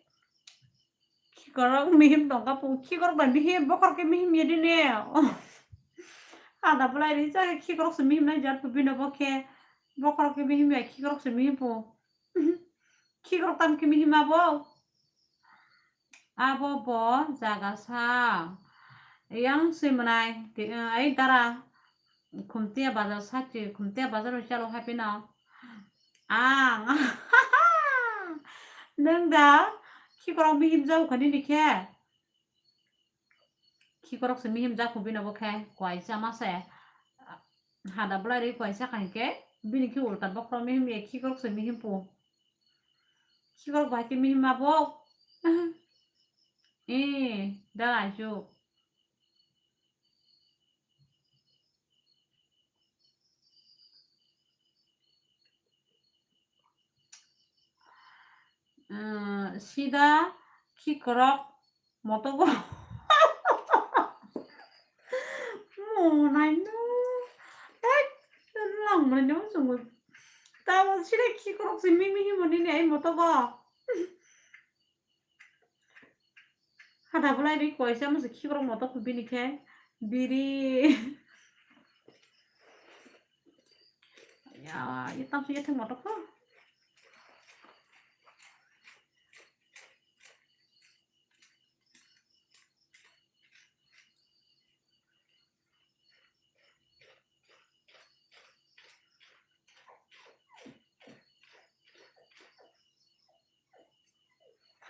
khikrok mihim tongkha pu. Khikrok bai mihim, bokhorok khe mihim ya dine. Hada bwlai rwi cha khikrok se mihim nai jat pu bino bo khe. Bokhorok khe mihim ya khikrok se mihim pu. Khikrok tam khe mihim abo. Abo bo jaga sa. Yang swi mwnai, ti-, ai dara. Khumtia bazar sakti, Khumtia bazar o chalo hai pino. Ang. Nwng da khikrok mihim jau khani ni khe. Khikrok se mihim jakhu bino bo khe, kuai chama se. Hada bwlai rwi kuai cha kha hinkhe, bini khe ulta bokhorok mihim ye khikrok se mihim pu. Khikrok bai khe mihim ma bo. Eh, da aisuk. Umm, sida khikrok motogo. Mo nai no. Thek, lang Mane nung chungo. Tamo sire khikrok se mimi himo nini ai motogo. Hada bulai ri koisa mo se khikrok motok bini khe biri. Ya, ya tam se ya thang motok ko.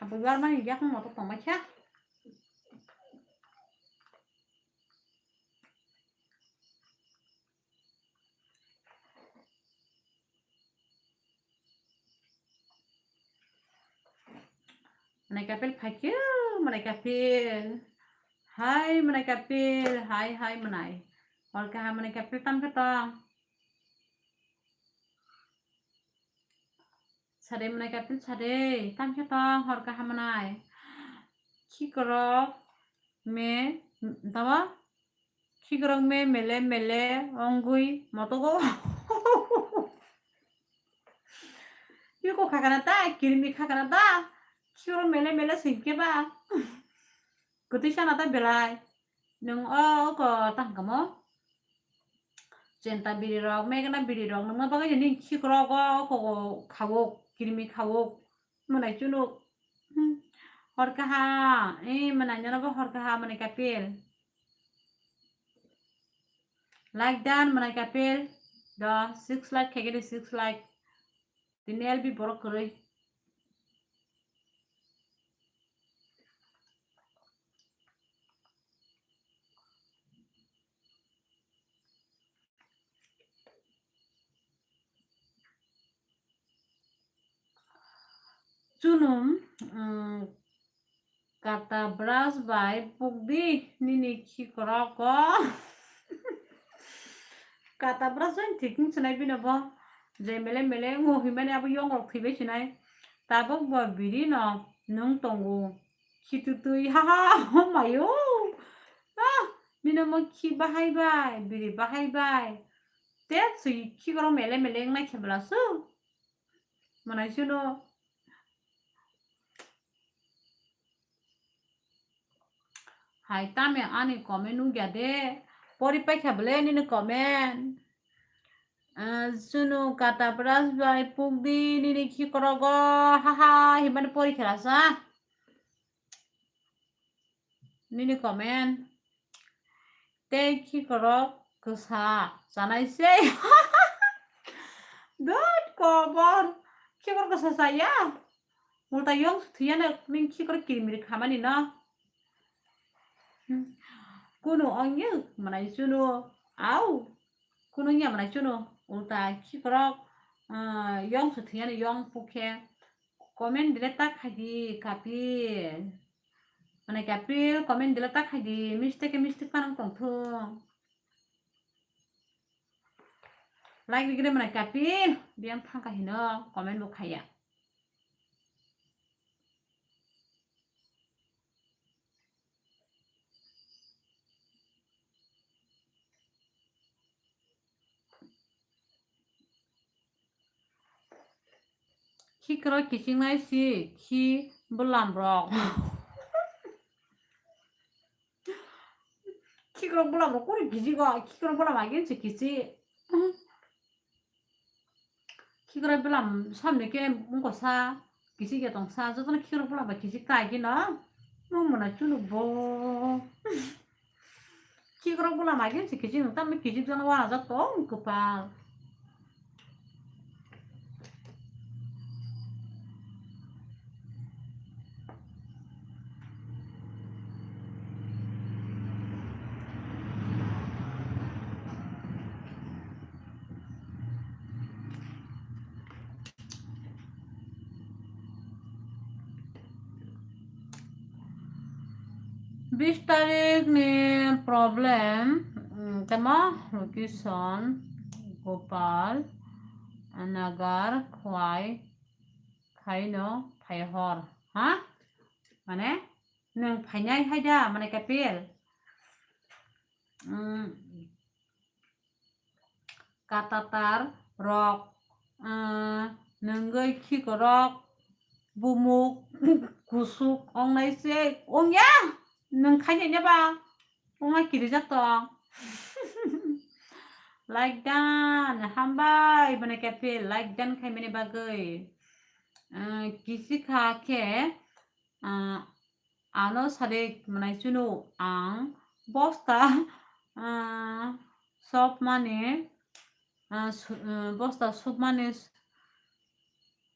Habwi bar mani yak motok tongma kha. Mwnai kapil phaikhe, mwnai kapil. Hai mwnai kapil, hai, hai mwnai. Hor kaham mwnai kapil tam khe tong. Sade mwnai kapil sade, tam khe tong, hor kaham mwnai. Khikrok me, dawa? Khikrok me mele mele ongwi motogo. Yuko khakana ta, kirimi khakana ta. Khikrok mele mele singke ba. Kwtwi sana ta belai. Nung o ko tang kamo. Chenta biri rok, megana biri rok, nungma bagwi ni khikrok o ko khawo, kirimi khawo. Mwnai chunuk. Hmm. Hor kaha, eh, mwnai nyono bo hor kaha, mwnai kapil. Like dan, mwnai kapil. Do, six like, khege di six like. Tini L B borok kwrwi. Chunum, mm, kata brush bai pukdi nini khikrok o. Kata brush bai thik wng sinai bino bo. Je mele mele wng himani abo yong rok thwibai sinai. Tabuk bo biri no nung tongo. Khitutwi ha ha, oh mayo. Ah, bino mo khi bahai bai, biri bahai bai. Te sui khikrok mele mele wngnai khe bwla su. Mwnai suno. Hai tame ani comment nugya de. Pori paikha bwle nini comment. Ah, suno kata brush bai pukdi nini khikrogo. Ha ha, himani pori khelasa. Nini comment. Tei khikrok kwsa chanai se. Dot kobor. Khikrok kwsa chaya. Ulta yong thiyana ning khikrok kirimiri khamani no. Hmm. Kunu ongya mwnai chuno. Au. Kunu ongya mwnai chuno. Ulta khikrok, ah, yong thiyana yong pukhe. Comment delete ta khaidi kapil. Mane kapil comment delete ta khaidi, mistake mistake panang tongthung. Like rigre mane kapil, biyang thangka hino comment bo khaya. Khikrok kiching nai si khi bwlam rok. Khikrok bwlam rok kuri kiching go, khikrok bwlam agin si kiching. Khikrok bwlam samni khe mungko sa, kiching ya tong sa, jotono khikrok bwlam ba kiching kai gino. Mo mona chunu bo. Khikrok bwlam agin si kiching, tamni kiching jana wana jat tong kwpal. Bis tarik ni problem, mm, tamo location Gopal Nagar khwai khaino phai hor, ha? Mane, nwng phainai hai da, mane kapil? Mm. katatar rok, ah, nwngwi khikorok, bumuk, kusuk, ongnai se, ongya, nwng khainai neba, ongma kirijak tong. Like dan, hambai, bwna khe like dan khaimani bagwi. Ah, kisi kha khe, ah, ano sade mwnai chunu ang bosta, ah, sop mani, ah, su-, ah, bosta sop mani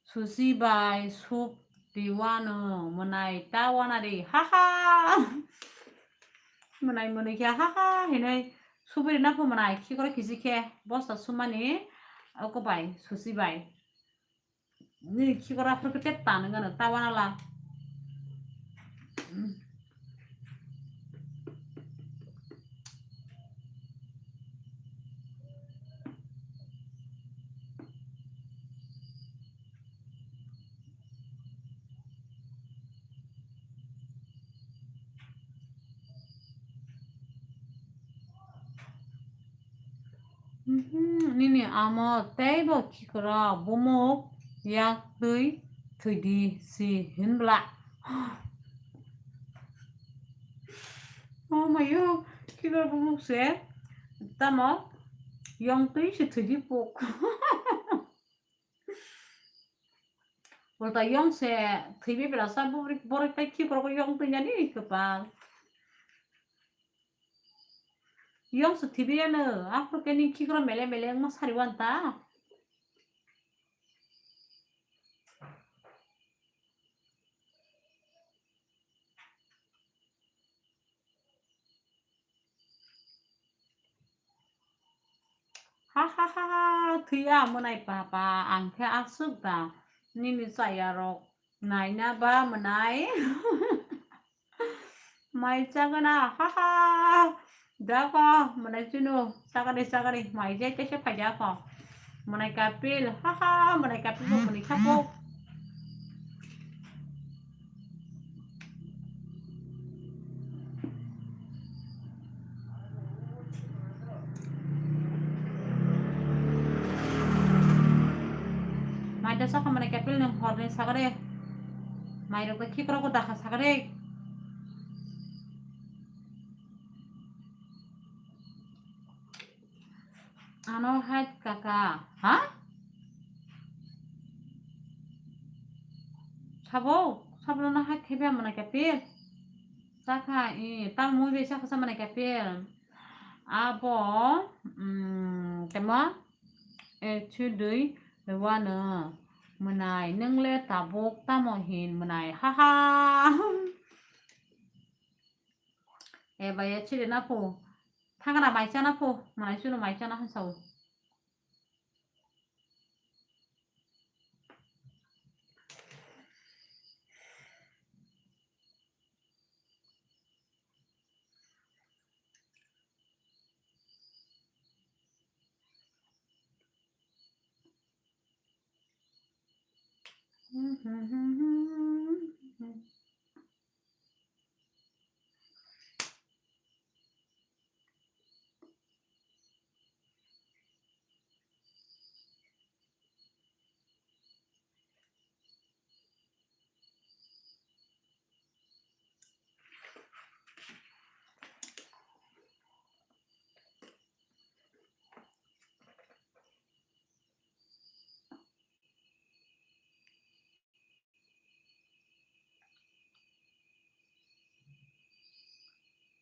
susi bai sop di wano mwnai ta wana di, ha ha. Mwnai mwnwi khe ha ha hinwi subiri na pho mwnai khikorok kisi khe bosta sumani oko bai susi bai. Ni khikorok aphuru khe tep tano gana ta wana la. Mhm, nini amo teibo khikorok bumuk yak twi thwidi si hinbla. Oh mayo, khikorok bumuk se tamo yong twi se thwidi puk. Ulta yong se thwibi belasa borok, borok tai khikorok yong twi yani kwpal. Yong se thwibi ano, aphuru khe ni khikorok mele mele wngma sari wanta. Ha ha ha ha, thwiya mwnai papa, ang khe aswk da nini chaya rok naina ba mwnai. Mai chagana, ha ha. Dako, mwnai chunu, chagari, chagari, mai je tese phaida ko. Mwnai kapil, ha ha, mwnai kapil bo mwnai khapo. Mai da sokha mwnai kapil nung horni sagari. Mai rok khikrok dakha sagari. Ano hai kaka, ha? Sabo, sabo no hai thebe mwnai kapil. Chakha, i, tamo mui bai chakha sa mwnai kapil. Abo, mm, temo, e, chudui, wano, mwnai, nung le tabuk tamo hin mwnai, ha ha. E bai, e chiri na pho. Thangra mai chana pho. Mai chunu mai chana han sao.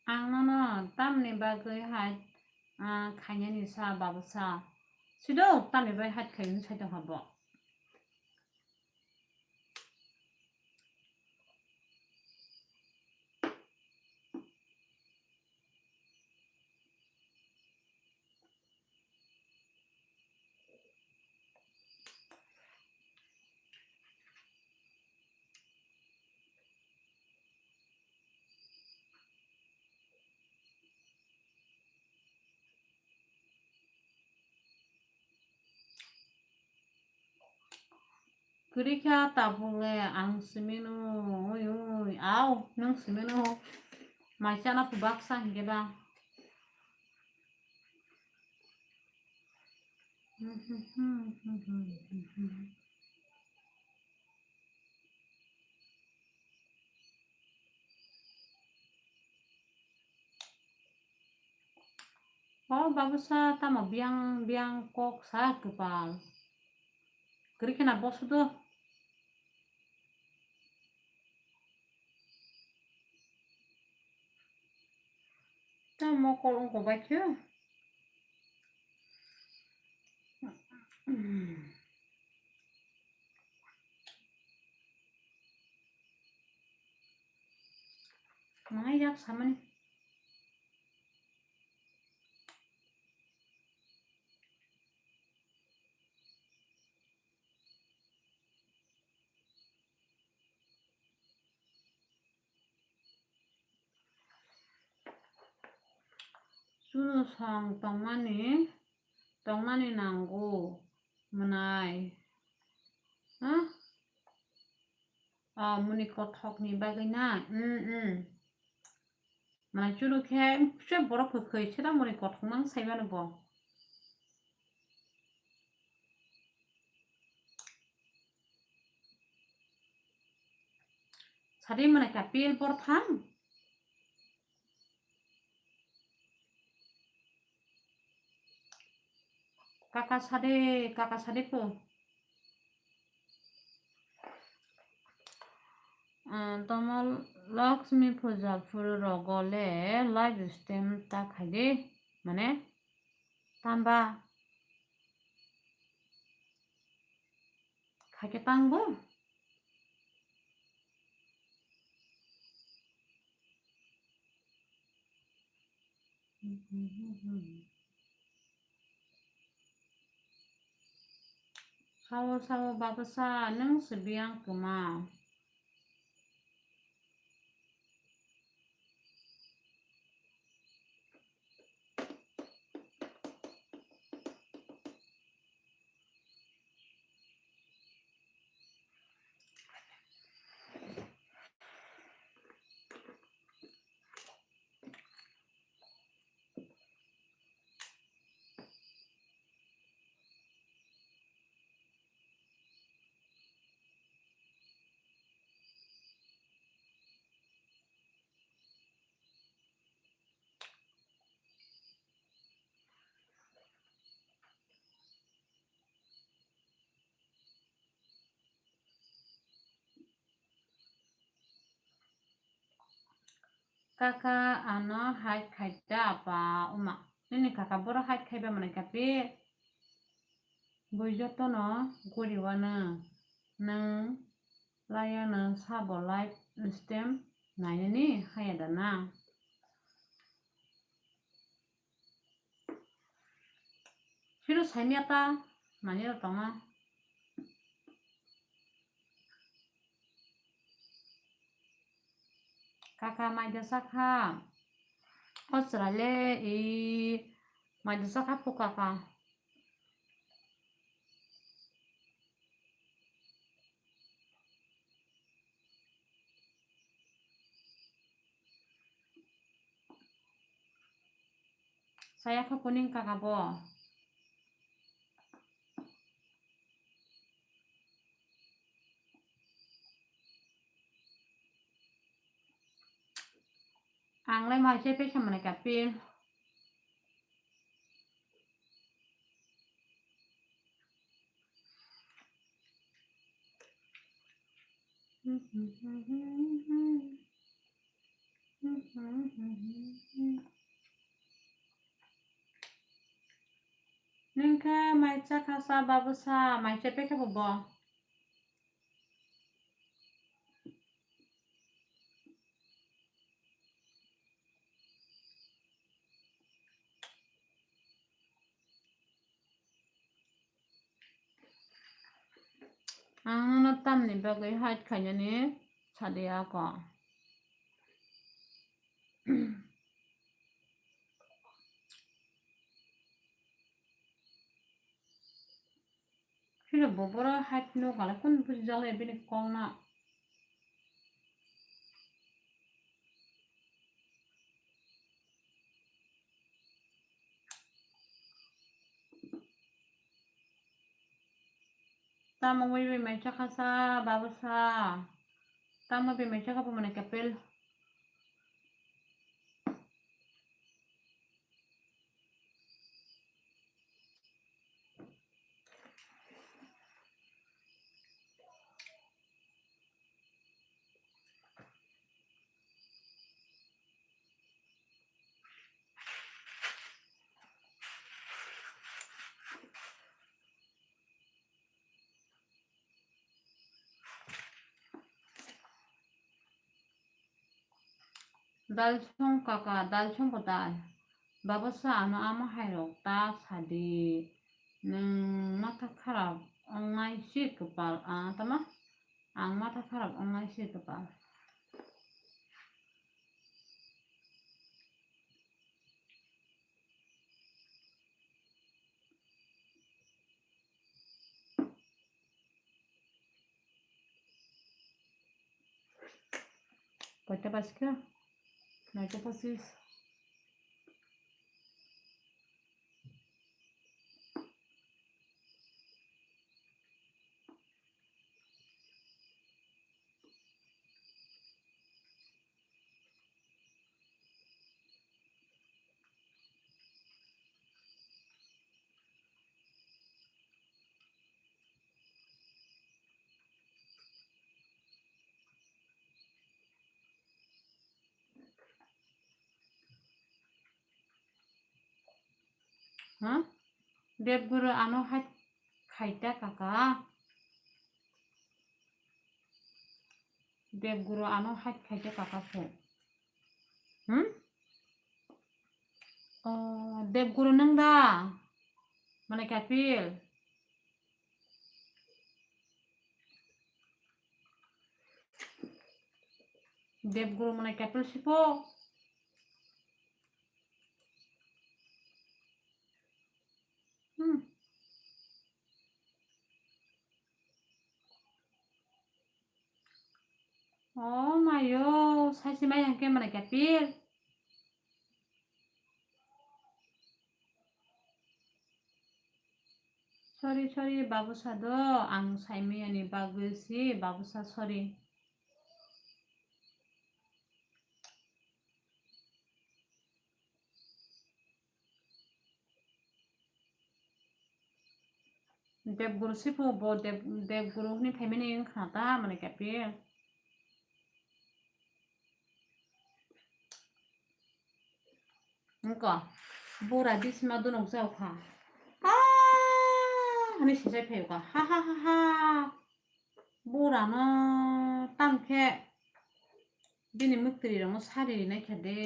Ang nono tamni bagwi hai, ah, khainani sa, babu sa? Sido tamni bagwi hai khainani sai tongkha bo? Kwrwi kha tabuk le ang simi no, ui, ui, au, nwng simi no. Mai chana phu baksa hinkhe ba. O babusa tamo biyang biyang kok sa kwpal. Kwrwi kheno bosu do. Tamo mokol wngkha bai khe. Mangai jak samani. Chwng song tongmani, tongmani nango mwnai. Ha? Ah, muni kothokni bagwi na? Mm, mm. Mwnai chwng khe se borok kwkhwi se da muni kothok mang sai mano bo. Sadi mwnai ka pil bortham. Kaka sade, kaka sade po. Ah, tomo Lakshmi puja phuru rogo le live stream ta khaidi, mane tamba khaikhe tangbo. Sao sao babusa nwng se biyang kwma. Kaka ano hai khaida apa uma. Nini kaka boro hai khaiba mane kapi. Bui jotono guriwano nwng layano sabo live stream nainani haya da na? Phiro saimya ta nani rw tongo. Kaka maida sakha. O chwraile i maida sakha phu kaka. Saya khe kuning kaka bo. Ang lai mai se pesa mane ka pil. Nwng khe mai cha kha sa, babu sa, mai cha pekha bo bo. Ang nono tamni bagwi hide khainani sadi ako. Phiro bo boro hide no kala kun buji jale bini kok na. Tamo wi wi mai chakha sa, babu sa. Tamo wi mai chakha bo mane kapel. Dal song kaka, dal song bo dal. Babo sa ano ama hai rok ta sadi. Nwng matha kharap wngnai si kwpal, ah, tama? Ang matha kharap wngnai si kwpal. Koita bajikha? Noita pochis. Ha? Debguru ano hai khaita kaka. Debguru ano hai khaita kaka phu. Hmm? Oh, Debguru nang da? Mane kapil. Debguru mane kapil sipo. Hmm. Oh mayo, saisi mai hangke mane kapil. Sorry, sorry, babu sado, ang saimiyani bagwi si, babu sa, sorry. Debguru sipu bo Deb-, Debguru hwnwi phaimani wngkha ta, mane kapil. Wngkha, bura bisima dunok jaokha. Ah, hwnwi sijai phaikha. Ha, ha, ha, ha. Burano tamkhe bini mwktwirwi rokno sari rinai kha de.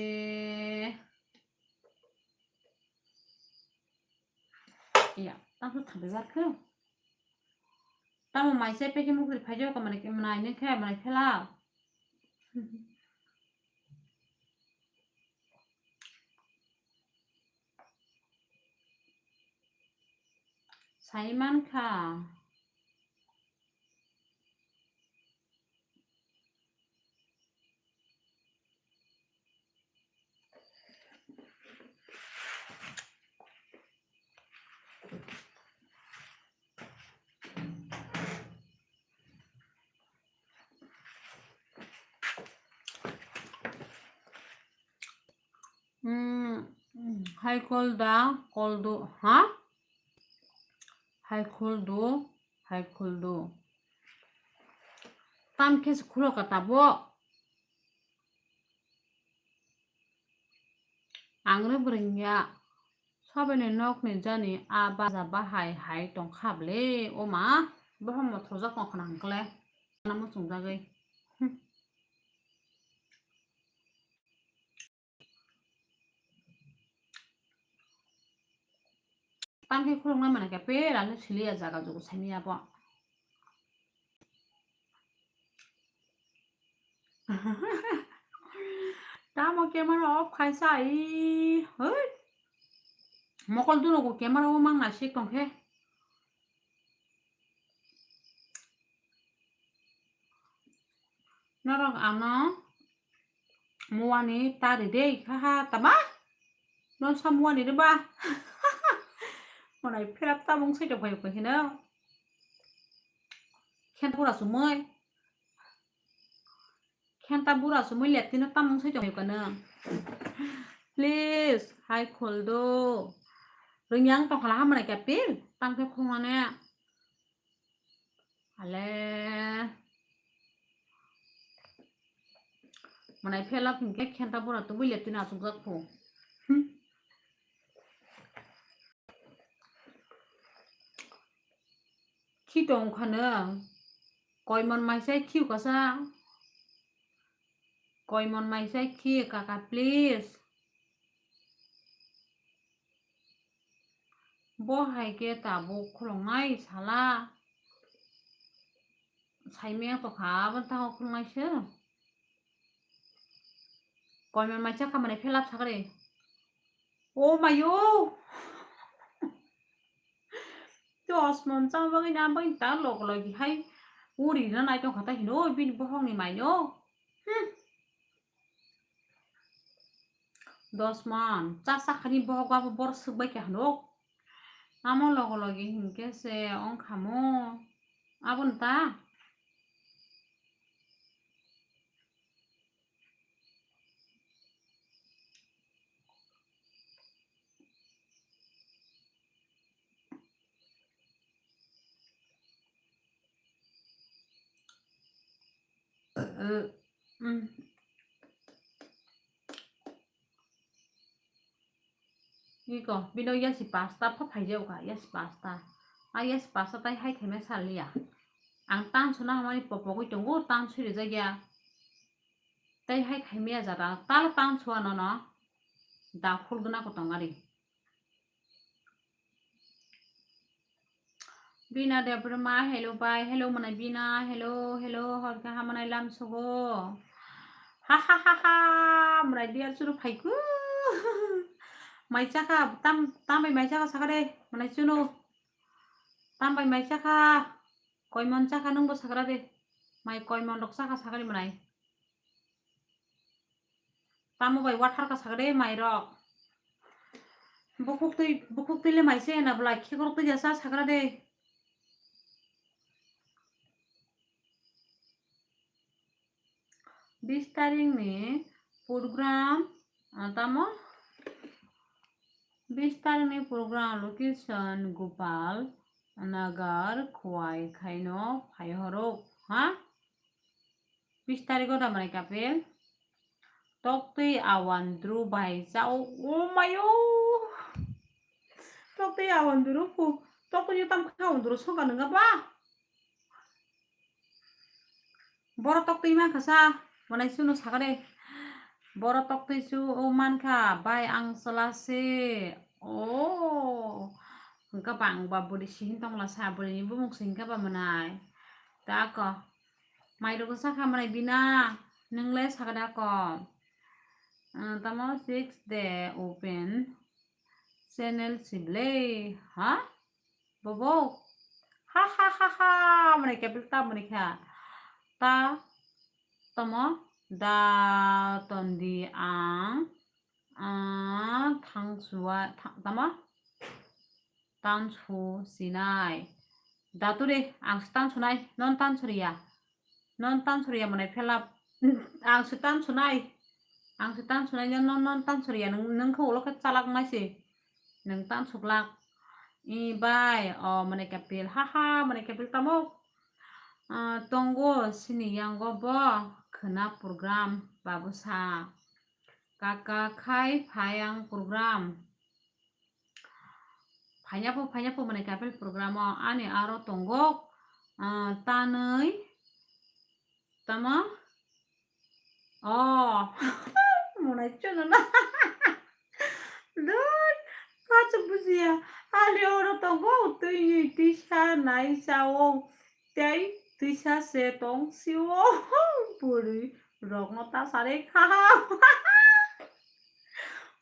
Ya, tamo thambai bar khe. Tamo mai chai pekhe mukri phai jao, kamani ke manai ne khe, manai khela. Sai man kha. Hmm, hai kol da, kol do, ha? Hai kol do, hai kol do. Tam khe se khulo ka tabo. Ang re bwrwngya. Saboni nokni jani a baja bahai hai tongkha bwle, o ma. Bohom mothorjak tongkha nang kle. Ana muchungjagwi. Hmm. Tamkhe khuluknai mane khe pera no siliya jaga jugu saimanya bo. Tamo camera off khaisa ai, hoi. Mokol duno go camera o mang nasik tongkhe. Norok ano muani tari de, ha ha, tama? Non sa muani de ba? Monai pherap tabung sai tong phaio khe hino. Khenta bura sumui. Khenta bura sumui leptino tamung sai tongkha nang. Please, hai khuldo. Rwngya wng tongkha la hamani khe pil. Tang khe khungnane. Ale. Mwnai phela phungkhe khenta bura tubui leptino achukjak phu. Hmm. Khi tong kha nang? Koimon maisai khi kasa? Koimon maisai khi kaka, please? Bo hai khe tabuk khulungnai sala. Saimeng tokha, aboni takhuk khulungnai se. Koimon maisa khamani phelap sakre. O mayo. Dos mon chama bagwi na bagwi ta log logi hai. Uri na nai tongkha ta hino bini bohokni maino. Hmm. Dos man, cha sakhani bohok babo bor swk bai kha hwnwi. Amo logo logi hinkhe se wng kha mo. Aboni ta? Iko, bino yasi pasta pha phai jao ka, yasi pasta. A yasi pasta tai hai khaima sal ya. Ang tan suna hamani popogwi tongo, tan sui rijak ya. Tai hai khaima ya jata, tal tan sua nono. Da phul guna ko tong ari. Bina Debbarma, hello bai, hello mwnai Bina, hello, hello, hor khe hamanai lam sugo. Ha ha ha ha, mwnai dia churu phaiku. Mai chakha, tam, tam bai mai chakha sakha de, mwnai chunu. Tam bai mai chakha, koimon chakha nungbo sakra de. Mai koimon rok chakha sakha de mwnai. Tamo bai wathar ka sakha de mairok. Bukhuk twi, bukhuk twi le mai se na bwlai khikrok twi jasa sakra de. Bis tarikh ni program, ah, tamo? Bis tarikh ni program location Gopal Nagar Khowai Khaino Phaihorok, ha? Bis tarikh o da mwnai kapil. Toktwi awandru bai chao. O mayo. Toktwi awandru pu. Toktwi tam kha awandru soka nwnga ba. Boro toktwi man kha sa. Mwnai chunu sakha de. Boro toktwi chu o man kha. Bai ang chwla se. O. Hwnkha ba ang ba bwrwi si hin tongla sa. Bwrwi ni bumung si hwnkha ba mwnai. Ta ko. Mairok sakha mwnai Bina, nwng le sakha da ko? Ah, tamo six de open channel sible, ha? Bobo? Ha ha ha ha, mwnai kepil ta mwnai kha. Ta tamo da tondi ang, ah, thang suwa, tha-, tamo? Tansu sinai. Datu de, ang se tansu nai, non tansu riya. Non tansu riya mwnai phelap. Ang se tansu nai. Ang se tansu nai, non, non tansu riya. Nwng, nwng khe ulo khe chalak nai se. Nwng tansu glak. I bai, o mwnai kapil. Ha ha, mwnai kapil tamo. Ah, tongo sini yango bo khwna program babusa. Kaka khai phai ang program. Phaina pho, phaina pho mwnai kapil program o ani aro tongo, ah, tanwi tamo? Oh, mwnai chwngno na. Dun, kachu bujiya. Ali oro tongo, twi, twi sa, nai sa o. Tei twisa se tong sio bwrwi rokno ta sari kha.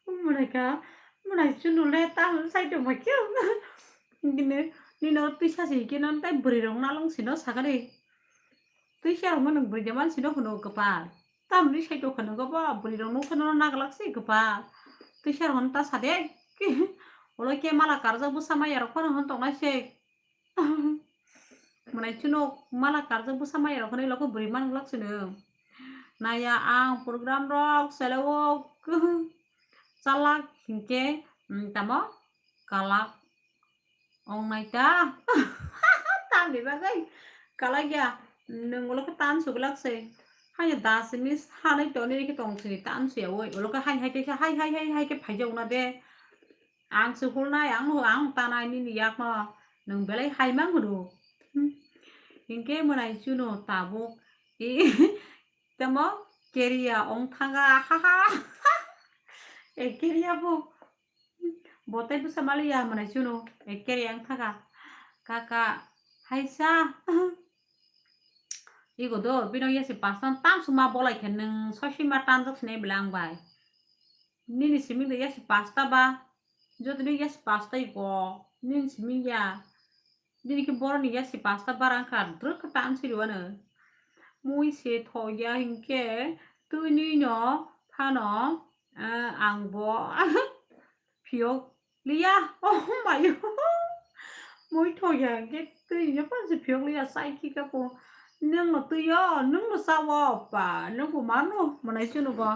Mwnai kha, mwnai chunu le ta sai tong ma khe. Gini, nino twisa se hikhe non tai bwrwi rok nalong sino sakari. Twisa rok no nwng bwrwi de man sino hwno kwpal. Tamni sai tong khwno go ba bwrwi rok nukha no naglak se kwpal. Twisa rok no ta sade. Olo khe mala karjak bwsa maya rok phano hwn tong nai se. Mwnai chwno mala karjak bwsa maya rok hinwi lokho bwrwi man glak chwno. Naya ang program rok seleo chalak hinkhe, mm, tamo kalak ong nai ta. Tamni bagwi kalak ya, nwng ulo khe tan suglak se. Hanya das miss hanai toni khe tong sini tan suya oi. Ulo khe hai hai khe hai hai hai hai khe phaijak na de. Ang se hulnai, ang, ang tanai nini yakno nwng belai hai mang hwno. Hmm. Hinkhe mwnai chwno tabuk. I, tamo keria ong thaga, ha, ha. E keria bo. Bo tei bwsa maliya mwnai chwno. E keria ong thaga. Kaka, haisa. Ego do, bino yasi pastan tam suma bolai khe nwng soisima tanjak sinai bela ang bai. Nini simi do yasi pasta ba, joto ni yasi pasta iko, nini simi ya. Nini khe boroni yasi pasta bara wngkha, drwk khe tan siri wano. Mui se thok ya hinkhe, twi nwi no phano, eh, ang bo phiyok liya, oh mayo. Mui thok ya hinkhe twi no phano se phiyok liya, sai khi kha po. Nwng no twi yo, nwng no sa wo pa, nwng bo mano, mwnai chwno bo.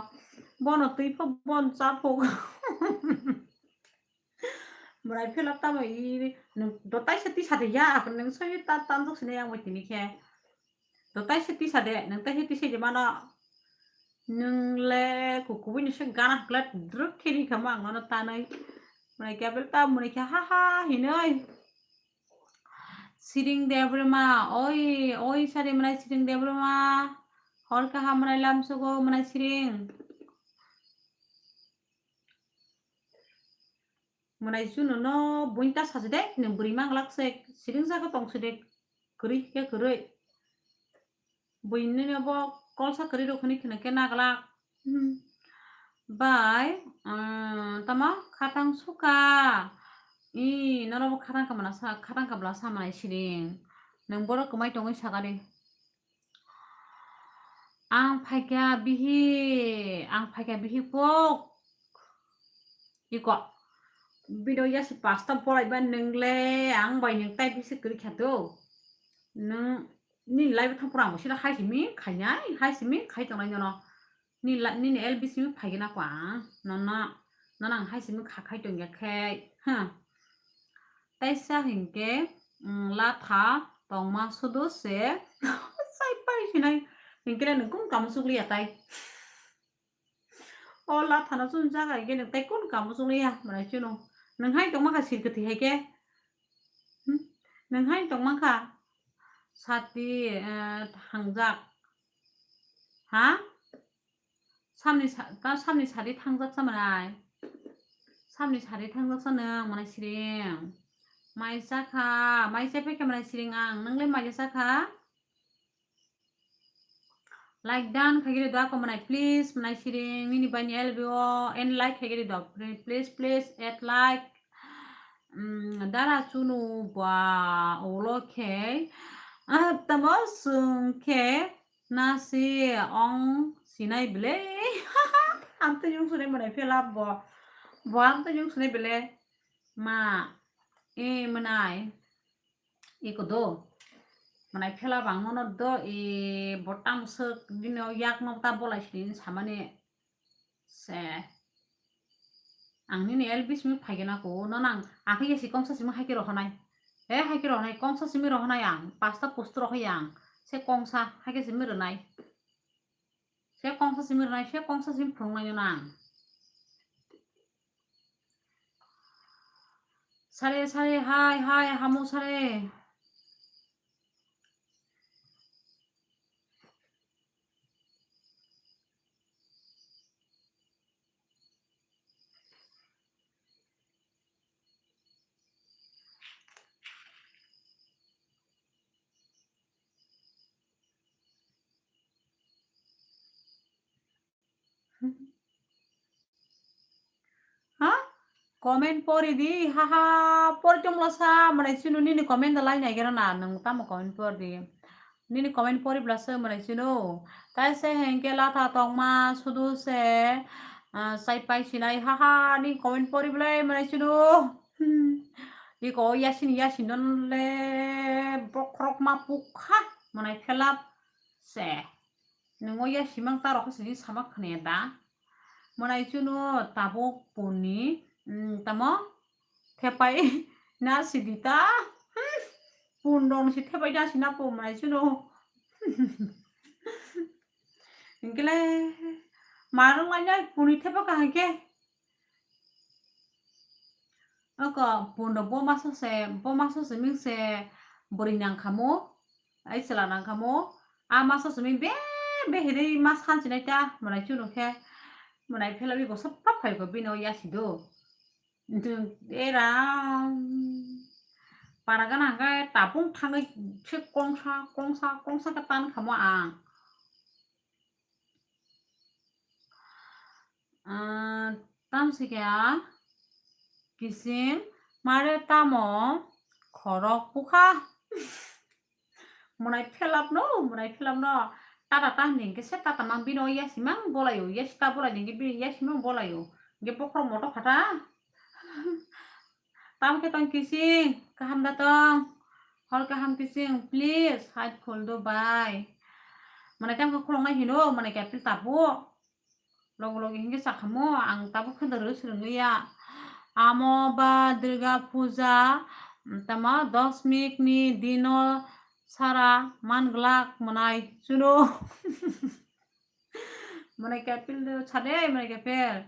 Bono twi pho, bon cha pho. Mwnai phela tamo i, nwng dotai se tisa de ya, nwng soi ta tanjak sinai yang bai tini khe. Dotai se tisa de, nwng tai se tisa de mano. Nwng le kukubui ni se gana hwkle drwk khe ri kha mo ang nono tanwi. Mwnai khe abel ta mwnai khe ha ha hinwi. Siring Debbarma, oi, oi sari mwnai Siring Debbarma. Hor kaham mwnai lamsogo mwnai Siring. Mwnai chwno no buini ta sachi de, nwng bwrwi manglak se, siring jaga tong se de, kwrwi khe kwrwi. Buini no bo kolsa kwrwi rok hwnwi khwna khe naglak. Hmm. Bai, um, tamo khatang suka. I, norok bo khatang kamla sa, khatang kamla sa mwnai Siring. Nwng borok kwmai tongwi sakari. Ang phaikha bihi, ang phaikha bihi pok. Iko, bino yasi pasta bolai ba nwngle, ang bai nwng tai bisi kwrwi kha do. Nwng nini live thang pura ang bo sida hai simi khainai, hai simi khai tongnai nono. Nini la-, nini L B simi phaigena ko ang, nono, nono ang hai simi kha khai tongya khe, huh. Taisa hinkhe, mm, latha tongma sudu se, sai pai sinai, hinkhe le nwng kun kamo chukliya tai. O lathano chun jaga hinkhe nwng tai kun kamo chukliya, mwnai chwno. Nwng hai tongma kha sir kwthwi hai khe. Hmm? Nwng hai tongma kha sati, eh, thangjak. Ha? Samni sa-, ta samni sari thangjak sa mwnai. Samni sari thangjak sa nwng mwnai Siring. Mai cha kha, mai cha phaikha mwnai Siring ang. Nwng le mai cha kha? Like done khaigiri dua ko mwnai, please, mwnai Siring. Nini bai ni L B O and like khaigiri dua. Please, please, add like. Mm, dara chunu ba ulo khe, ah, tamo sung khe nasi ong sinai bile. Amtwi yung sunai mwnai phela bo. Bo amtwi yung sunai bile. Ma, e mwnai. Iko do. Mwnai phela bang mono do, e bo tamo suk dino yak no ta bolai sini samani. Se. Ang nini L B simi phaigena ko, no nang, akhe yasi kongsa simi haike rohonai. He haike rohonai, kongsa simi rohonai ang, pasta post rohoi ang. Se kongsa haike simi rwnai. Se kongsa simi rwnai, se kongsa simi phunuknai no nang. Sare, sare, hai, hai, hamu sare. Ha? Comment pori di, ha ha, pori tongmla sa, mwnai chwno nini comment da lai nai gana na, nwng tamo comment pori di. Nini comment pori bla se mwnai chwno. Tai se hengke latha tongma sudu se, ah, sai pai sinai, ha ha, ni comment pori bla mwnai chwno. Hmm. Iko yasini yasino le bokhorok ma pukha, mwnai phelap se. Nungo yasimang ta rokha sini sama khne da. Mwnai chuno tabuk puni, mm, tamo thepai na sidi ta. Hmm, pun dong si thepai na sina po mwnai chuno. Hingkele marung lainai puni thepa kahangke. Oko pundo bo maso se, bo maso se ming se bwrwi nang khamu, ai chwla nang khamu. A maso se ming be, be hiri mas khan chinai ta, mwnai chuno khe, mwnai phela bi bosa pa phai ko bino yasi do. Dun era para gana hangke tapung thangwi se kongsa, kongsa, kongsa khe tan khamu ang. Ah, tamsike a kisim mare tamo khorok pukha. Mwnai phelap no, mwnai phelap no. Tata ta hingke se tata mang bino yasi mang bolayo, yasi ta bolai hingke bini yasi mang bolayo. Hingke bokhorok moto khata. Tamo khe tong kising, kaham da tong. Hor kaham kising, please, hide khul do bai. Mane tamo khe khuloknai hino, mane khe apil tabu. Logo logo hingke sakhamo, ang tabu khe doro swrwnglia. Amo ba Durga Puja, tamo dos minute ni dino sara man glak mwnai chuno. Mwnai khe apil do sade, mwnai khe apil.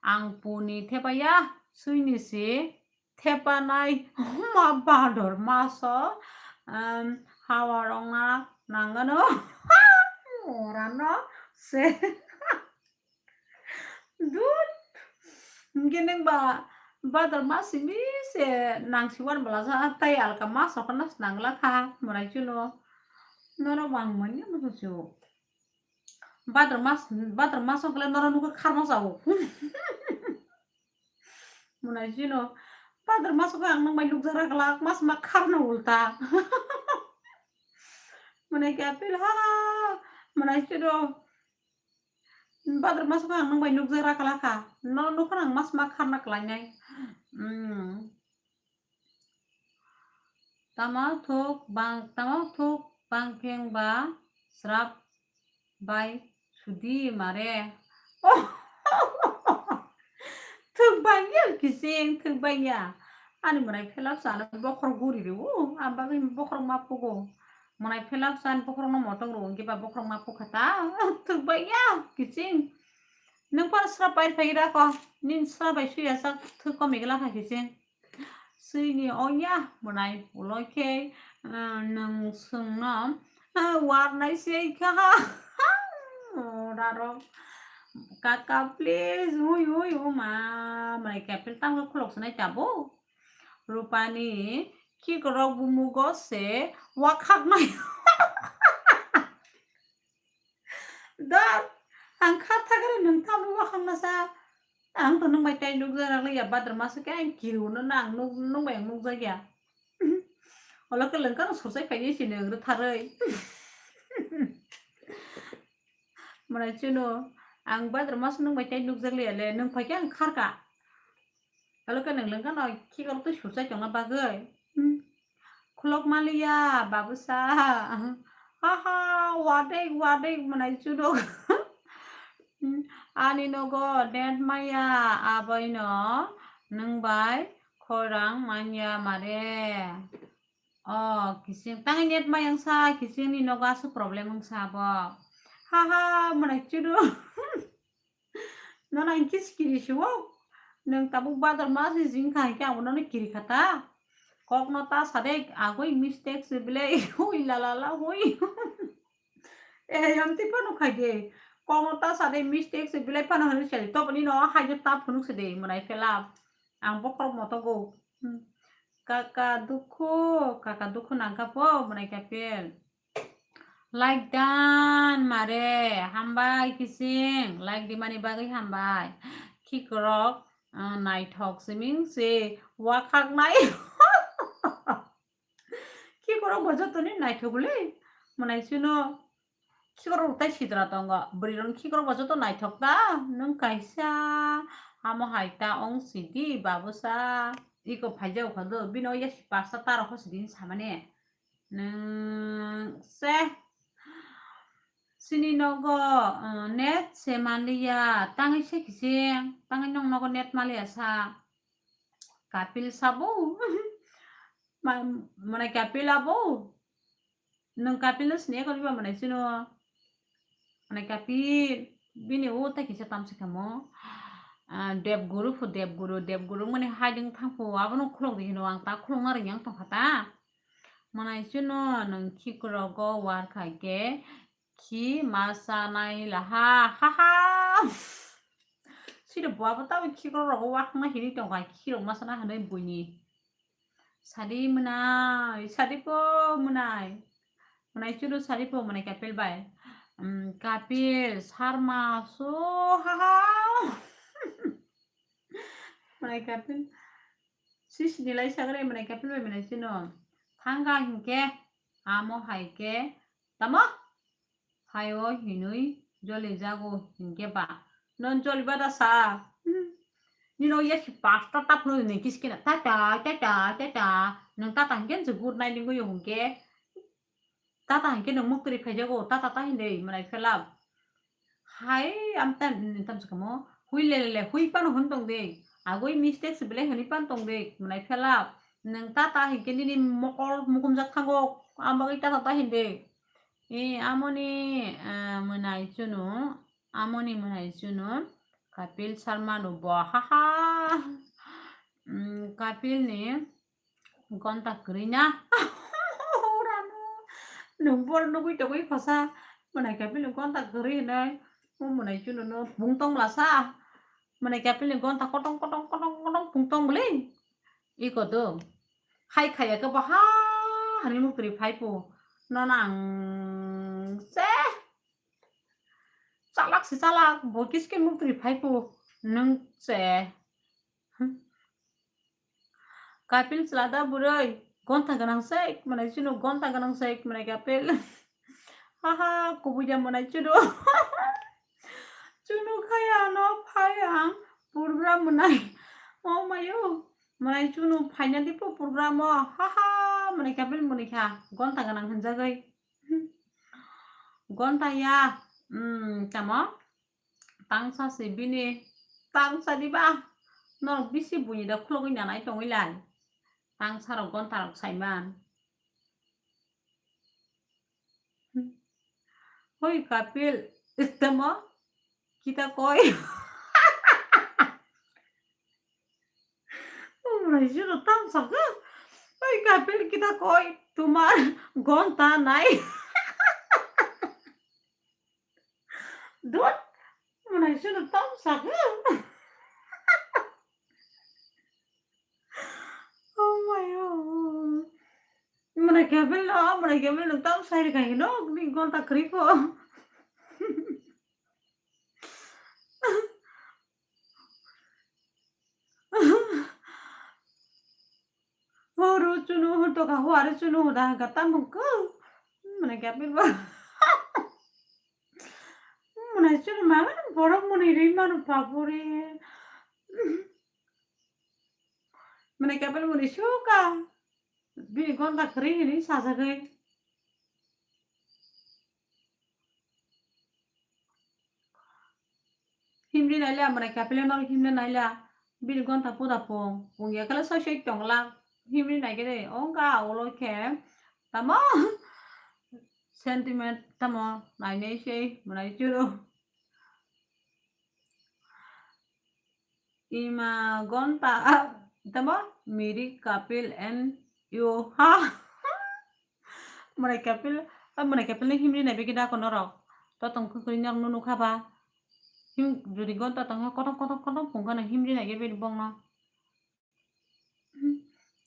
Ang puni thepaya, suini si thepanai, ma bador maso, um, hawa rongna nangano. Orano se. Dut. Hingke neng ba bador mas simi se nang si wan bala sa tai alka mas rok nas nang la kha, mwnai chuno. Norok bang manya musu. Bador mas, bador mas ongkle norok nukha kharno sao. Mwnai chino. Bador mas ongkhe ang nang bai nukjak ra glak, mas ma kharno ulta. Mwnai khe apil ha, mwnai chino. Bador mas ongkhe ang nang bai nukjak ra glak kha. No nukha nang mas ma kharna klainai. Hmm. Tamo thuk bang, tamo thuk bang pheng ba srap bai sudi mare. Thuk bang ya kising, thuk bang ya. Ani mwnai phelak sa bokhorok guri rio, ang bagwi bokhorok ma phugo. Mwnai phelak sa bokhorok no motong ro, hingke ba bokhorok ma phukha ta. Thuk bang ya kising. Nung par srap bai phai ra ko, nin srap bai suya sak thuk komi gla kha kising. Sini oya mwnai ulo khe, ah, nung sungno, ah, warnai se kha. Orarok, "Kaka, please, hui, hui, o ma." Mwnai khe apil tamo khulok sanai tabo. Rupani khikrok bumugo se wakhaknai. Dor, ang kha thagre nung tamo wakhang nasa. Ang to nung bai tai nukjak rak liya bador maso khe ang kiru no nang nuk, nung bai ang nukjak ya. Olo khe lengkar sursai phai si nung rwtharwi. Mwnai chuno ang bador maso nung bai tai nukjak liya le nung phai khe ang kharka. Olo khe nung lengkar no khikrok twi sursai tongna bagwi. Hmm. Khulok maliya, babusa. Haha, wadek, wadek, mwnai chudok. Ani nogo net maya, abaino nwng bai khorang manya mare. O, kising, tangwi net maya wngsa, kisingni nogo aswk problem wngsa abo. Haha, mwnai chudok. Nono hingke sikiri siwo. Nwng tabuk bador mas ni jing kha hingke ang nono kiri kha ta. Kok no ta sade agoi mistake se belai hui la la la hui. Eh, yam ti phano khai de. Kok no ta sade mistake se belai phano hwnwi sadi. Toboni no hai no ta phunuk se de mwnai phela. Ang bokhorok moto go. Hmm. Kaka dukhu, kaka dukhu nangkha pho, mwnai kha phel. Like dan mare, hambai kising, like dimani bagwi hambai. Khikrok, ah, naithok siming se wakhaknai. Khikrok bo jotoni naithok le, mwnai suno. Khikrok tai sidra tongo. Bwrwi rokni khikrok bo joto naithok ta. Nwng kaisa amo hai ta ong sidi babusa. iko phaijak kha do, bini o yasi pasta taro kho sidin samani. Nwng se sini nogo, uh, net se manliya, tangwi se kisi, tangwi nong nogo net manliya sa. Kapil sabo. Ma-, mane Kapil abo. Nwng Kapil no sini ekor ba mane sino. Mane Kapil bini o ta kisa tamsi kamo. Ah, Debguru pho Debguru, Debguru mane haiding thangpho, abono khulok di hino ang ta khulok na ringyang tongkha ta. Mane sino nwng khikrogo war kha ke khi masa nai laha, ha ha. Sino bo abo ta khikrok rogo wa khangna hini tongkha, khirok masa na hinwi buini. Sadi mwnai, sadi po mwnai. Mwnai churu sadi po mwnai Kapil bai. Um, Kapil, Sarma, so, ha ha. Mwnai Kapil. Sis nilai sagre mwnai Kapil bai mwnai chino. Thanga hinke, amo hai ke, tamo? Hai o hinui joli jago hinke ba. Non joli bada sa. Hmm. Nino yasi pasta tapno ni kiskina. Tata, tata, tata. Nang tata hinke je gur nai lingo yo hinke. Tata hinke nang muktri phaijago. Tata ta hinde mwnai phelap. Hai, am tam, tam sakamo. Hui le le le, hui pano hon tong de. Agoi mistake se bele honi pan tong de. Mwnai phelap. Nang tata hinke nini mokol mukumjak thango. Am bagwi tata ta hinde. E, amoni, ah, mwnai chunu, amoni mwnai chunu, Kapil Sharma no bo, ha ha. Mm, Kapil ni gonta kwrwi na. Urano. Nwng bor nugui tongwi khosa. Mwnai Kapil ni gonta kwrwi hinai. O mwnai chunu no bung tong mlasa. Mwnai Kapil ni gonta kotong, kotong, kotong, kotong bung tong bwlwi. Iko do. Hai khaya khe bo ha hani muktri phai po. Nono ang se chalak se chalak bo kiske muktri phai po. Nwng se. Kapil chwla da bwrwi gonta gwnang se mwnai chunu gonta gwnang se mwnai Kapil. Ha ha kubui da mwnai chunu. Chunu khaya no phai ang purgra mwnai. O mayo. Mwnai chunu phaina di po program o. Ha ha, mwnai Kapil mwnai kha. Gonta gwnang hinjagwi. Gonta ya. Hmm, tamo? Tangsa se bini. Tangsa di ba. Norok bisi buini da khulogwi nanai tongwi lai. Tangsa rok gonta rok saiman. Hoi Kapil, tamo kita koi. Mwnai chunu tam sakha. Hoi Kapil kita koi, tumar gonta nai. Dot, mwnai chunu tam sakha. Oh my God. Mwnai Kapil no, mwnai Kapil no tam sai rikha hino, ni gonta kwrwi ko. Horu chunu, toka huare chunu, da ga tam ko. Mwnai Kapil ba. Mwnai chunu mama borok mwnai ri manu papuri. Mwnai Kapil mwnai suka. Bini gonta kwrwi hwnwi sajagwi. Himri naila mwnai Kapil no himri naila. Bini gonta puda pung. Pung ya kala soi soi tongla. Himri nai khe de. Ongka ulo khe. Tamo. Sentiment tamo. Nai nai sei mwnai churu. Ima gonta, ah, tamo? Miri Kapil and you. Ha? Mwnai Kapil, ah, mwnai Kapil ni himri nai bigi dako norok. To tong kukri norok nunu kha ba. Him, jodi gonta tong kotong, kotong, kotong pung kha na himri nai ge bini bong no.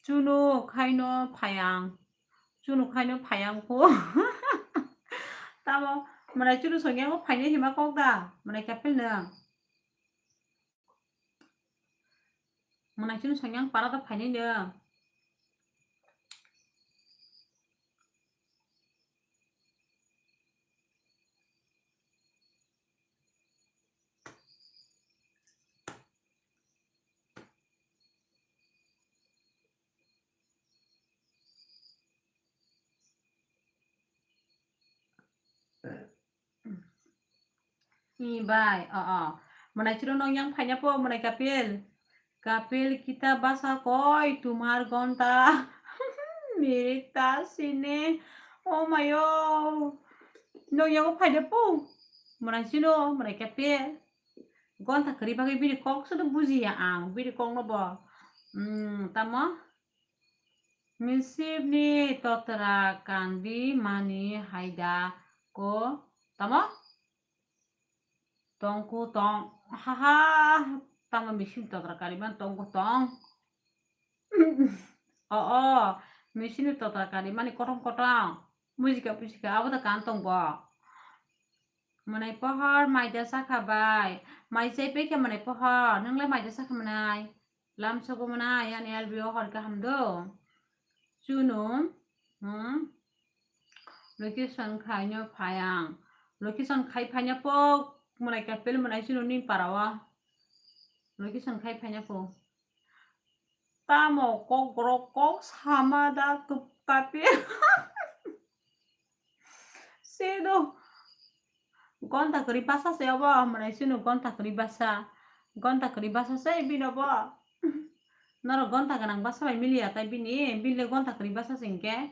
Chunu khaino phayang. Chunu khaino phayang phu. Tamo mwnai chunu songyango phainai hima kok da. Mwnai Kapil no. Mwnai chunu songyang para da phainai no. Ni bai, o, o. Mwnai chwrwng nong yang phaina po, mwnai Kapil. Kapil kita basa koi, tumar gonta. Mirik ta sine. O mayo. Nong yang phaina po. Mwnai chwrwng, mwnai Kapil. Gonta kwrwi bagwi bini kok se bujiya ang, bini kok no bo. Hmm, tamo? Misip ni totra kandi mani haida ko, tamo? Tongku tong, haha, tamo misip ni totra kandi mani tongku tong. O, o, misip ni totra kandi mani kotong kotong. Bujika bujika, abo da kan tong bo. Mwnai pohor, maida sakha bai. Mai chai pai khe mwnai pohor. Nwngle maida sakha mwnai. Lamsogo mwnai, ani L B O hor kaham do. Chunu, hmm? Location khaino phayang. Location khai phaina po, mwnai Kapil mwnai chunu ni para o. Location khai phaina po. Tamo kok borok kok sama da Kapil. Sedo. Gonta kwrwi basa se obo, mwnai chwngno gonta kwrwi basa. Gonta kwrwi basa se bino bo. Norok gonta gwnang basa bai miliya tai bini, bini le gonta kwrwi basa se hinkhe.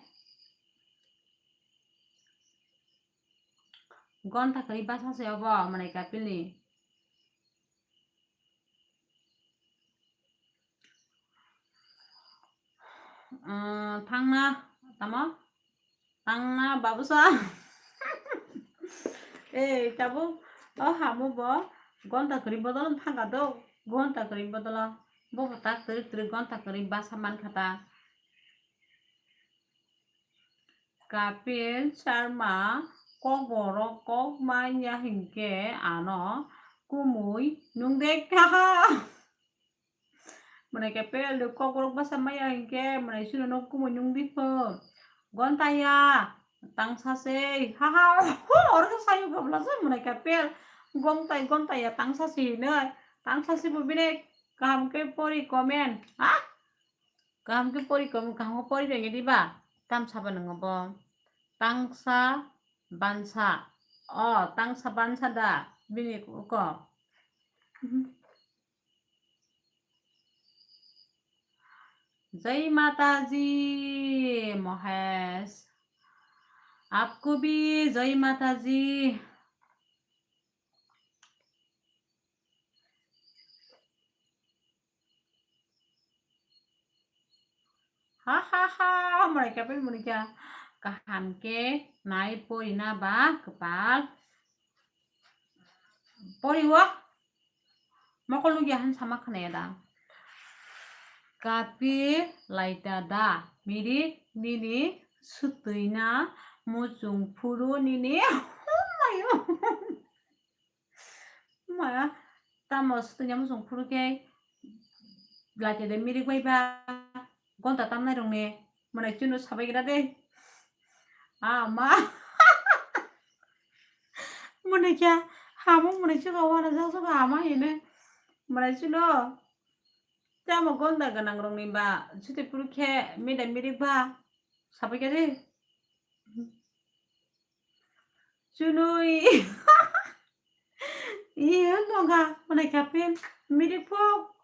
Gonta kwrwi basa se obo, mwnai Kapilni. Umm, thangna, tamo? Thangna, babusa. Ei, tabuk, o hamo bo, gonta kwrwi bodol thangkha do, gonta kwrwi bodol. Bo bo tak twrwk twrwk gonta kwrwi basa mankha ta. Kapil Sharma kok borok kok manya hinkhe ano kumui nungde kaha. Mwnai Kapil do kok borok basa maya hinkhe mwnai chwngno no kumui nungdi pho. Gonta ya tangsa se haha. Oro khe sayo gabla se mwnai Kapil. Gonta gonta ya tangsa se hinoi. Tangsa se bo bini kaham khe pori comment. Ha? Kaham khe pori kom, kaham khe pori rwngya diba? Tam saba nwngo bo. Tangsa bansa. O, tangsa bansa da. Bini ko. Jai Mata Ji, Mohesh. Apko bhi Jai Mata Ji. Ha ha ha, mwnai Kapil mwnai kha kaham khe nai porina ba kwpal pori o mokol nugya han sama khwnaya da. Kapil laita da mirik nini swtwina muchung phuru nini. Mayo. Ma, tamo swtwngya muchung phuru khe latia de mirik bai ba gonta tamnai rok ni mwnai chwngno sabai gra de. A ma. Mwnai khe hamo mwnai chwngno wana jak jak ama hino mwnai chwngno tamo gonta gwnang rok ni ba swtwi phuru khe midai mirik ba sabai khe de. Chunui. Iya, nongkha, mwnai Kapil, mirik phok.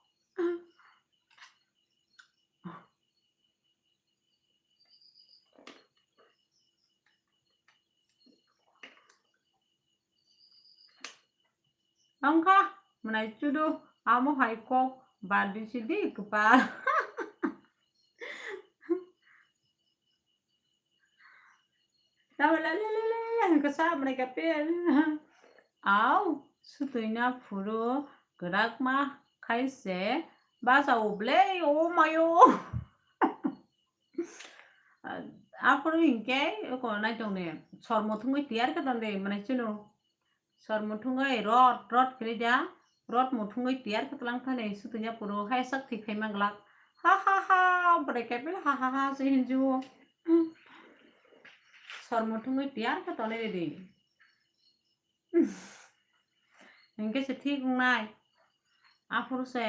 Nongkha, mwnai chudu, amo hai kok, badi sidi, kwpal. Tamo le le le le le hwnkhe sa mwnai Kapil. Au, swtwina phuru kwrakma khai se bachao ble, o mayo. Aphuru hinkhe eko naitok ni sor muthungwi tiyar khe tongdi mwnai chwngno. Sor muthungwi rot rot khlai da, rot muthungwi tiyar khe twlang thani swtwina phuru hai sak thwi khai manglak. Ha ha ha, bwrwi Kapil ha ha ha se hinju. Sor muthungwi tiyar khe tonwi ridi. Hinkhe se thik wngnai. Aphuru se.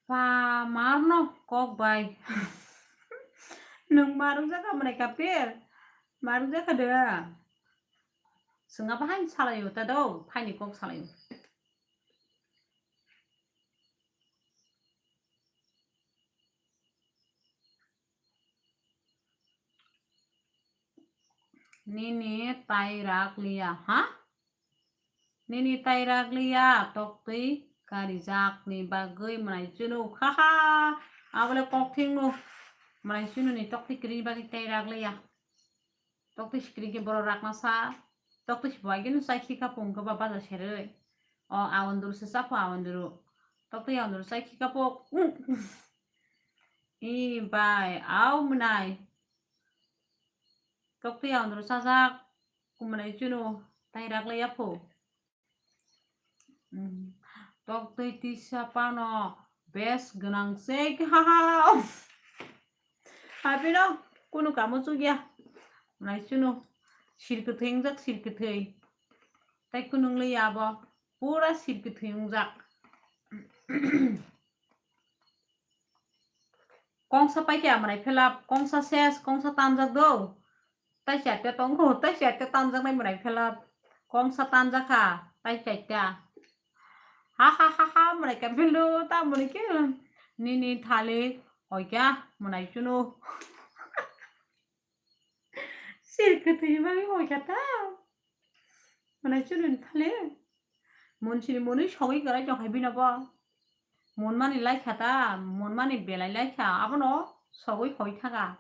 Pa, marno kok bai. Nwng marwk jakha mwnai kapir? Marwk jakha de. Swngna bahai salaio, ta do, phaini kok salaio. Nini tai rak liya, ha? Nini tai rak liya, toktwi karijakni bagwi mwnai chunu, haha, abole kokthingno mwnai chununi toktwi kwrwini bagwi tai rak liya. Toktwi sikiri khe borok rakna sa, toktwi si bai gino chai khika pung khe ba bazar seroi. O awanduru se chapo awanduru. Toktwi awanduru chai khika pok. I bai, au mwnai. Toktwi awanduru chajak, kumnai chunu, tai rak liya pho. Mm. Toktwi tisa pano bes gwnang se, haha. Hapino kunu kamo chukya. Nai chunu sir kwthwi wngjak, sir kwthwi. Tai kunu wngli abo pura sir kwthwi wngjak. Kongsa paikha mwnai phelap, kongsa ses, kongsa tanjak do. Tai chaita tongkho, tai chaita tanjaknai mwnai phelap. Kongsa tanjakha, tai chaita. Ha ha ha ha, mwnai kapil do, ta mwnai ke. Nini thali, oikha, mwnai chunu. Sir kwthwi bagwi oikha ta. Mwnai chunu thali. Munsini mwnwi sogwi kwrai tongkha bino bo. Munmani laikha ta, munmani belai laikha, abono sogwi hoi thaga.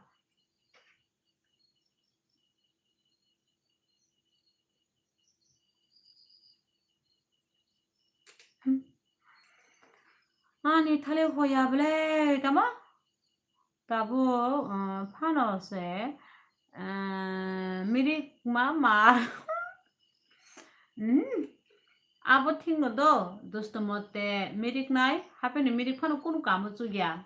Ani thali hoya bwle tamo? Tabuk, ah, phano se, ah, mirik ma mar. Hmm. Abo thikno do, dusto mote mirik nai, hapeni mirik phano kunu kamo chukya.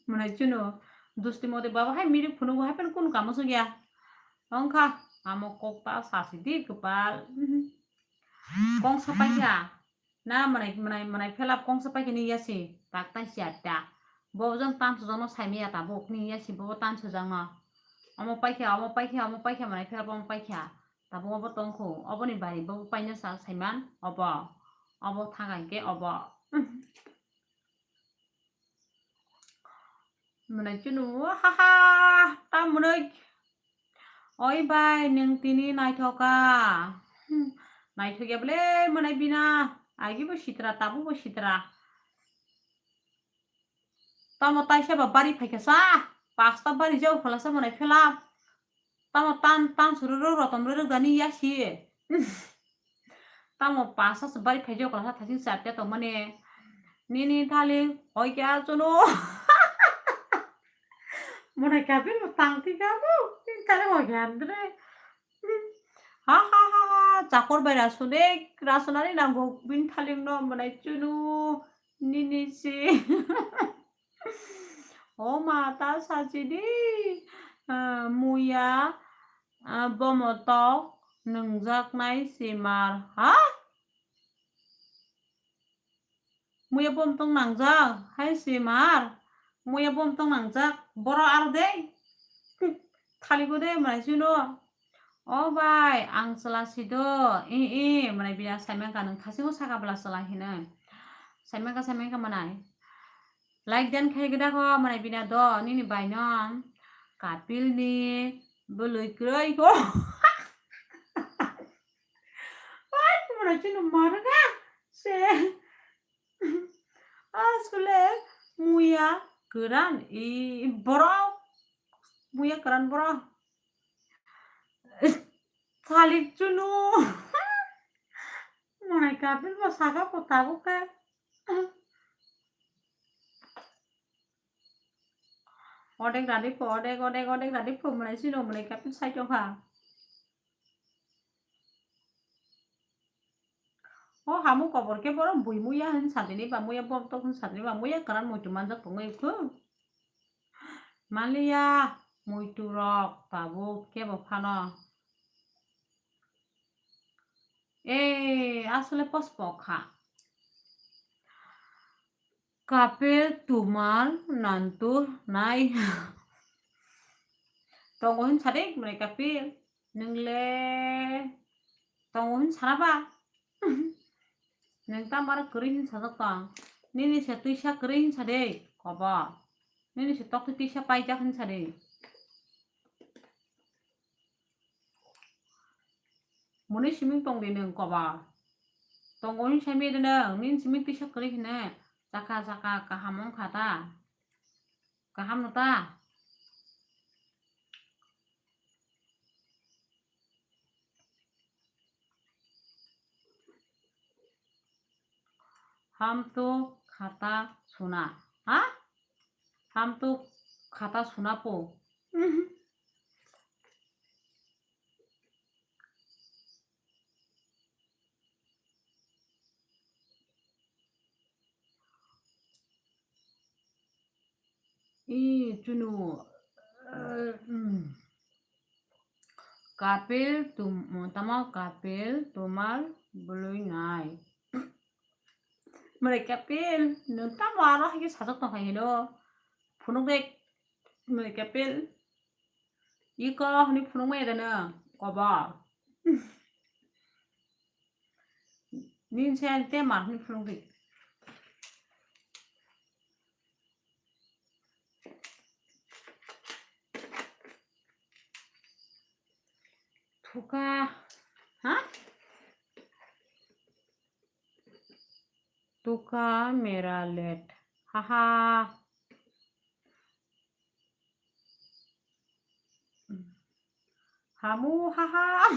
Mwnai chunu, dusti mote baba hai mirik phunukgo hai phano kunu kamo chukya. Wngkha, amo kok ta sasi di kwpal. Mhm. Kongsa paikha. Na mwnai, mwnai, mwnai phelap kongsa paikha ni yasi. Tak tai siya ta. Bo jang tan sujakno saimaya tabuk ni yasi bo tan sujakno. Omo paikha, omo paikha, omo paikha mwnai phelap omo paikha. Tabuk obo tongkho. Oboni bari bo paina sa saiman obo. Obo thang hai khe obo. Mwnai chunu, haha, ta mwnai. Oi bai, nwng tini naithoka. Hmm, naithokya bwle mwnai bina. Agi bo sitra, tabuk bo sitra. Tamo taisa ba bari phaikha sa. Pasta bari jao phalasa mwnai phelap. Tamo tan, tan sururu rotom ruruk dani yasi. Tamo pasta se bari phaijo kala thasing charte to mane. Nini thali hoi kya chunu. Mone kapir tang ti kamu. Nini thali hoi kya andre. Ha ha ha ha. Chakor bai rasune, rasunani nango bin thaling no mone chunu. Nini si. O ma ta sachidi, ah, muya, ah, bomotok nungjaknai simar, ha? Muya bomotok nangjak, hai simar. Muya bomotok nangjak, boro aro de. Thaligo de, mwnai chunu. O bai, ang chwla si do. I, i, mwnai bini saimangkha, nwng thasingo saka bwla chwla hinwi. Saimangkha, saimangkha mwnai. Like dan khai gada ko, mwnai bini do, nini bai no. Kapil ni bwlwi kwrwi ko. Oi, mwnai chunu mano ga. Se. Asole muya kwran i borok. Muya kwran borok. Salik chunu. Mwnai kapil bo saka po tabuk khe. Odek radi po, odek, odek, odek radi po, mwnai chunu, mwnai kapil sai tongkha. O hamu kobor khe borok bui muya hin sadini ba muya bomotok hin sadini ba muya kwran muitu manjak tongwi kho. Manliya muitu rok tabuk kebo phano. E asole pospok kha. Kapil tumal nantur nai. Tongo hin sade mwnai Kapil. Nwngle tongo hin sana ba. Nwng tamar kwrwi hin sajak tong. Nini se twisa kwrwi hin sade kobo. Nini se tok twisa paijak hin sade. Muni siming tong di nwng koba. Tongo hin sami di nwng, nini siming tisa kwrwi hine. Chakha chakha kaham wngkha ta? Kaham no ta? Ham to khata suna. Ha? Ham to khata suna po. I chunu, eh, mm. Kapil tum-, tamo Kapil tumal bului nai. Mwnai Kapil, nwng tamo aro hai khe sajak tong hai hino. Phunuk de, mwnai Kapil. Iko hwnwi phunuk maya da nwng, kobo. Nini se ani te mar hwnwi phunuk di. Thuka, ha? Tuka mera let. Haha. Hamu haha.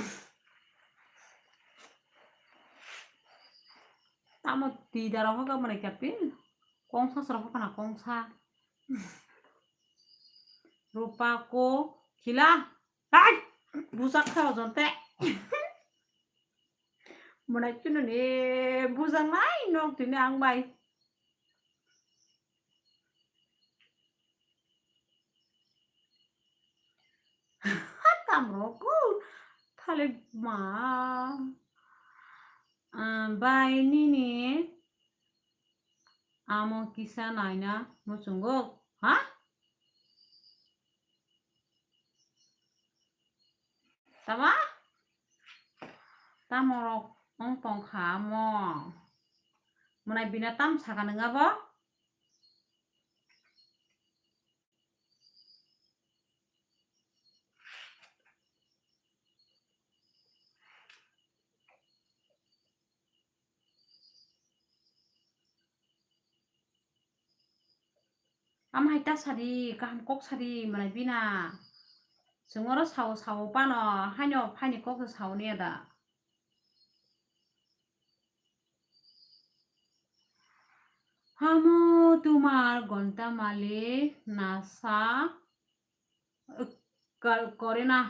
Tamo twi daro hoga mwnai Kapil. Kongsa soro hoga na kongsa. Rupa ko khila. Hai! Busak kha ojon te. Mwnai chunu ni bujang nai nok tini ang bai. Tam rok ku thale ma. Ah, bai nini amo kisa naina muchungo. Ha? Tama? Tamo rok wng tong kha mo. Mwnai bina tam saka nwnga bo? Ama hai ta sadi, kaham kok sadi, mwnai bina. Chwng oro sao, sao pano, haino phaini kok se sao niya da. Hamo tumar gonta malik nasa kal kore na.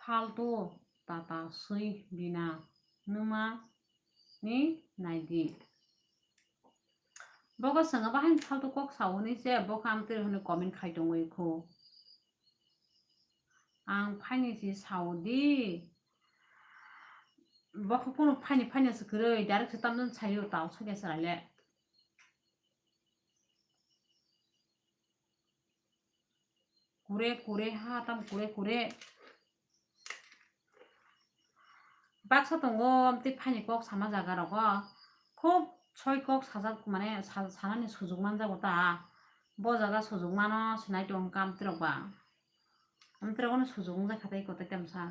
Faltu tata swi bina numa ni naidi. Bogo swngo bahai faltu kok sao hwnwi se bo kam twi hwnwi comment khai tongwi kho. Ang phaini si sao di. Bo kho kunu phaini phaini se kwrwi direct se tamjani sayo tao sokya chwrai le. Kure kure ha tam kure kure. Baksa tongo amtwi phaini kok sama jaga rogo. Khub soi kok sajak mane sa-, sanani sujuk manjago ta. Bo jaga sujuk mano sinai tong kha amtwi rok ba. Amtwi rok no sujuk wngjakha tei kotai tamsa.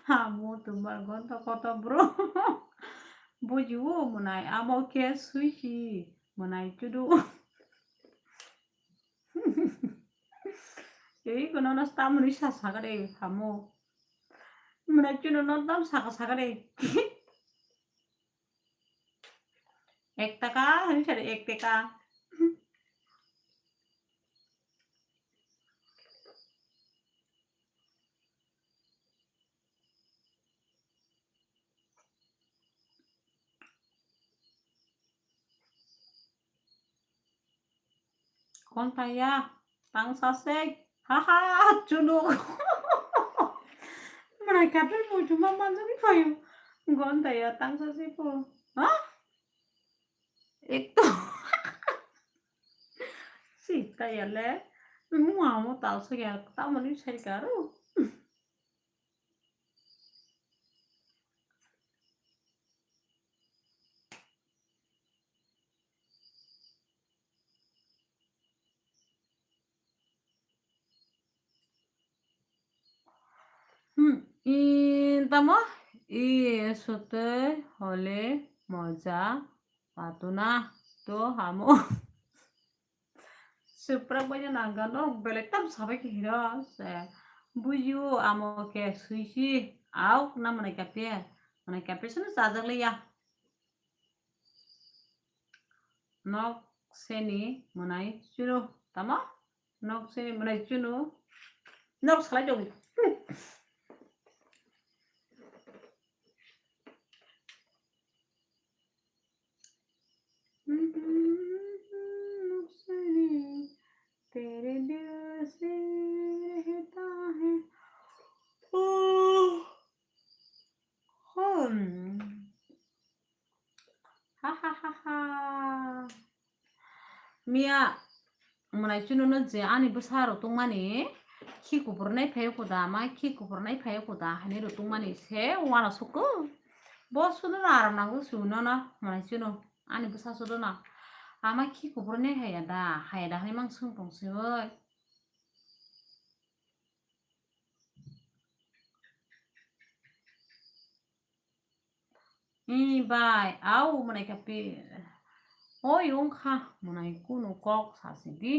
Amo tumbar gonta koto bro. Bujiwo mwnai amo khe suisi mwnai chudu. Ei kono no tamni sa sagade hamo. Mwnai chudu no tam saka sagade. Ek taka, hwnwi sadi ek taka. Gonta ya, tangsa se, ha ha, chunuk. Mwnai kapil muitu ma manjak phaio. Gonta ya, tangsa se po. Ha? Ek to. Sita ya le. Mu amo tal se ya, ta mani sai karo. Hmm, i tamo? I sotoi hole moja patuna to hamo. Suprak bai nang gano belek tam sabai ke hira se. Buyu amo ke suisi au na mwnai kapil. Mwnai kapil sene sajak le ya. Nok seni mwnai chunu. Tamo? Nok seni mwnai chunu. Nok salai dong. तेरे दिल से रहता है। Hmm. Ha ha ha ha. Miya mwnai chunu no je ani bwsa rw tongmani khi kupur nai phai kuda ma khi kupur nai phai kuda hani rw tongmani se wana suku. Bo sunu no aram nango sunu no mwnai chunu ani bwsa sunu no ama khi kupur nai haya da haya da hani mang sung tong se oi. Ee bai, au mwnai kapil. Oi wngkha mwnai kunu kok sasi di.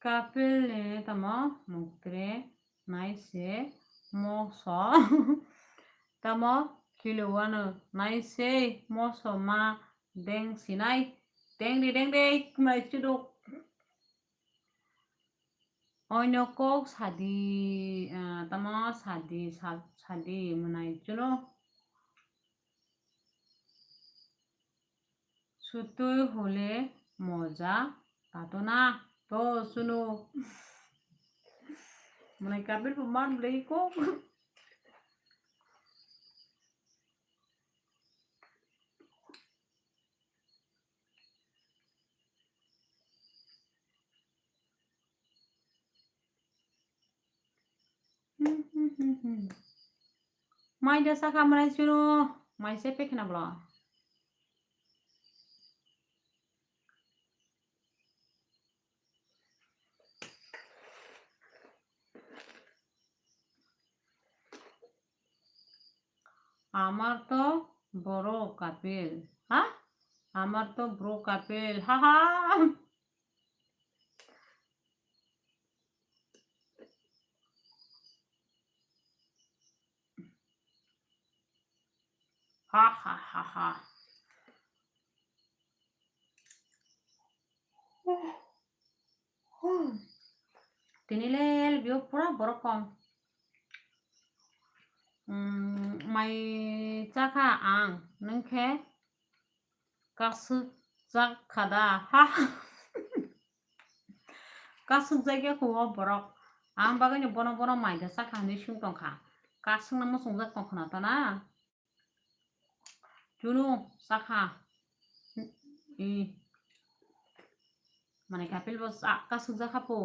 Kapil ni tamo muktre naise moso tamo kilo wano naise moso ma deng sinai deng di deng di mwnai chuduk. Oino kok sadi, ah, tamo sadi, sa-, sadi mwnai chunu. Sutui hole moja patona to chunu. Mwnai kapil bo man bwlai kok. Mai da saka mwnai chunu, mai se pekhna bwla. আমার তো বড় কাপেল। হা? আমার তো বড় কাপেল। হা হা। Ha ha ha ha. Tini le bio pura borok kom. Hmm, mai chakha ang, nwng khe kasuk jak kha da. Ha. Kasuk jak ya kho o borok. Ang bagwi no bono bono mai da chakha hinwi swng tong kha. Kasuk no muchung jak tong khna ta na. Chunu chakha. I. Mane kapil bo cha-, kasuk jakha po.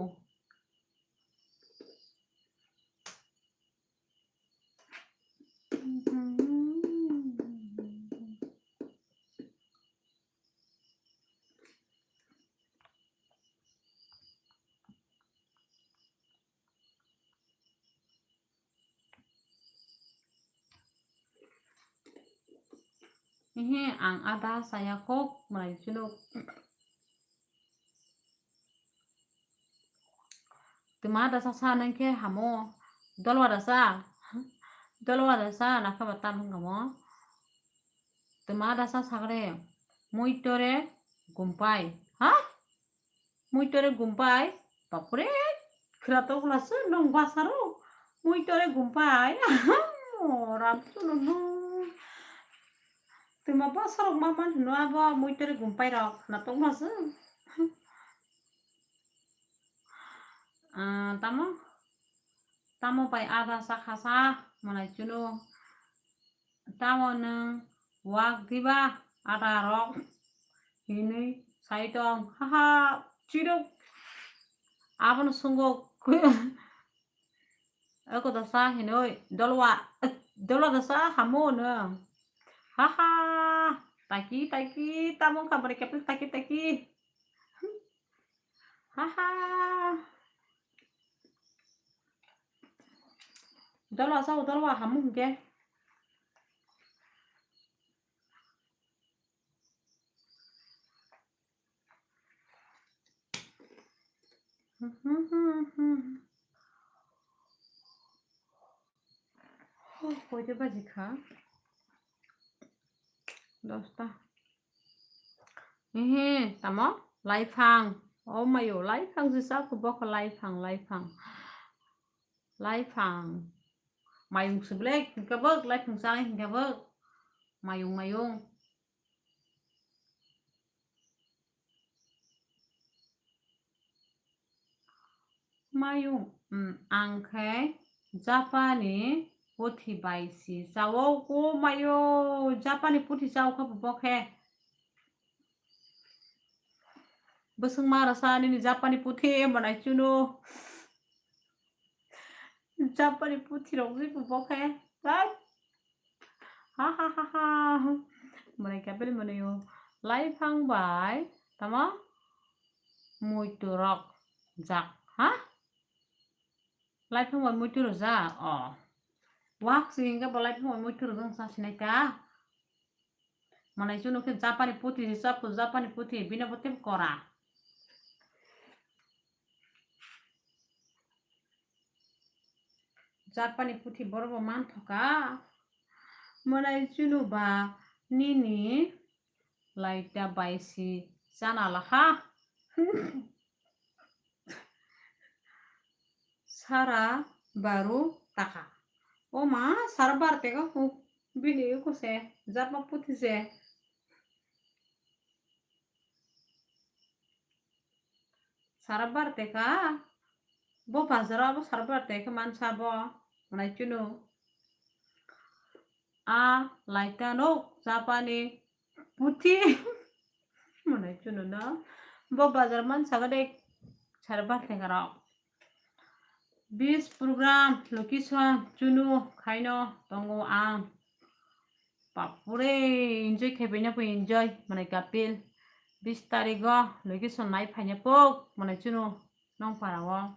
Ehe, ang ada saya kok mwnai chunuk. Twma ada sa sa nang khe hamo. Dolwa da sa. Dolwa da sa nakha ba tam hwnkha mo. Twma ada sa sagre. Muitore gumpai. Ha? Muitore gumpai, bapure, khwra tokla se nong basaro. Muitore gumpai, Ram chunu no. Tuma bosorok ma man hino abo muitari gumpai rok na tongma se. Ah, tamo? Tamo bai ada sa khasa manai chunu. Tamo nwng wak diba ada rok hinwi sai tong. Haha, chirok. Abono sungo. Eko dasa hinoi dolwa, dolwa dasa hamu no. Haha, taki taki, tamo kha bari kepil taki taki. Haha. Dolwa sao, dolwa hamu hingke. Koita baji kha? Dosta. Ehe, tamo? Laiphang. O mayo, laiphang jisa kubok laiphang, laiphang. Laiphang. Mayung siblek hingke bok, laiphang sanai hingke bok. Mayung, mayung. Mayung, mm, ang khe Japani puthi bai si chao ko mayo, Japani puthi chao kha bo khe. Bwswng ma rwsa nini Japani puthi manai chuno. Japani puthi rok jwi bo khe. Hai. Ha ha ha ha. Mwnai kapil mwnai o. Laiphang bai tamo muitu rok jak ha. Laiphang bai muitu rok jak o. Wak si hingke bo laiphang bai muitu rok jang sa sinai ta. Mwnai chuno khe Japani puthi se chapko Japani puthi bini bo tei kora. Japani puthi borok bo manthoka. Mwnai chuno ba nini laita bai si chana laha. Sara baru taka. O ma, sara bar teka hu. Bini uko se, Japa puthi se. Sara bar teka. Bo bazar abo sara bar teka mansa bo. Mwnai chuno. A laita no Japani puthi. Mwnai chuno no. Bo bazar mansa gade sara bar teka rok. Bis program location chuno khaino tongo ang. Bapure enjoy khe bini bo enjoy mwnai kapil. Bis tarigo location nai phaina pok mwnai chuno nong para o.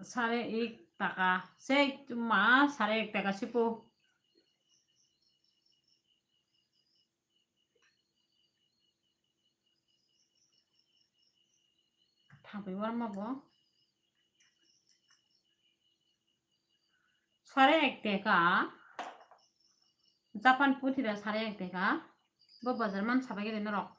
Sare ek taka se ma sare ek taka sipo. Thangwi warma bo. Sare ek teka. Japan puthira sare ek teka. Bo bazar man sabai gede norok.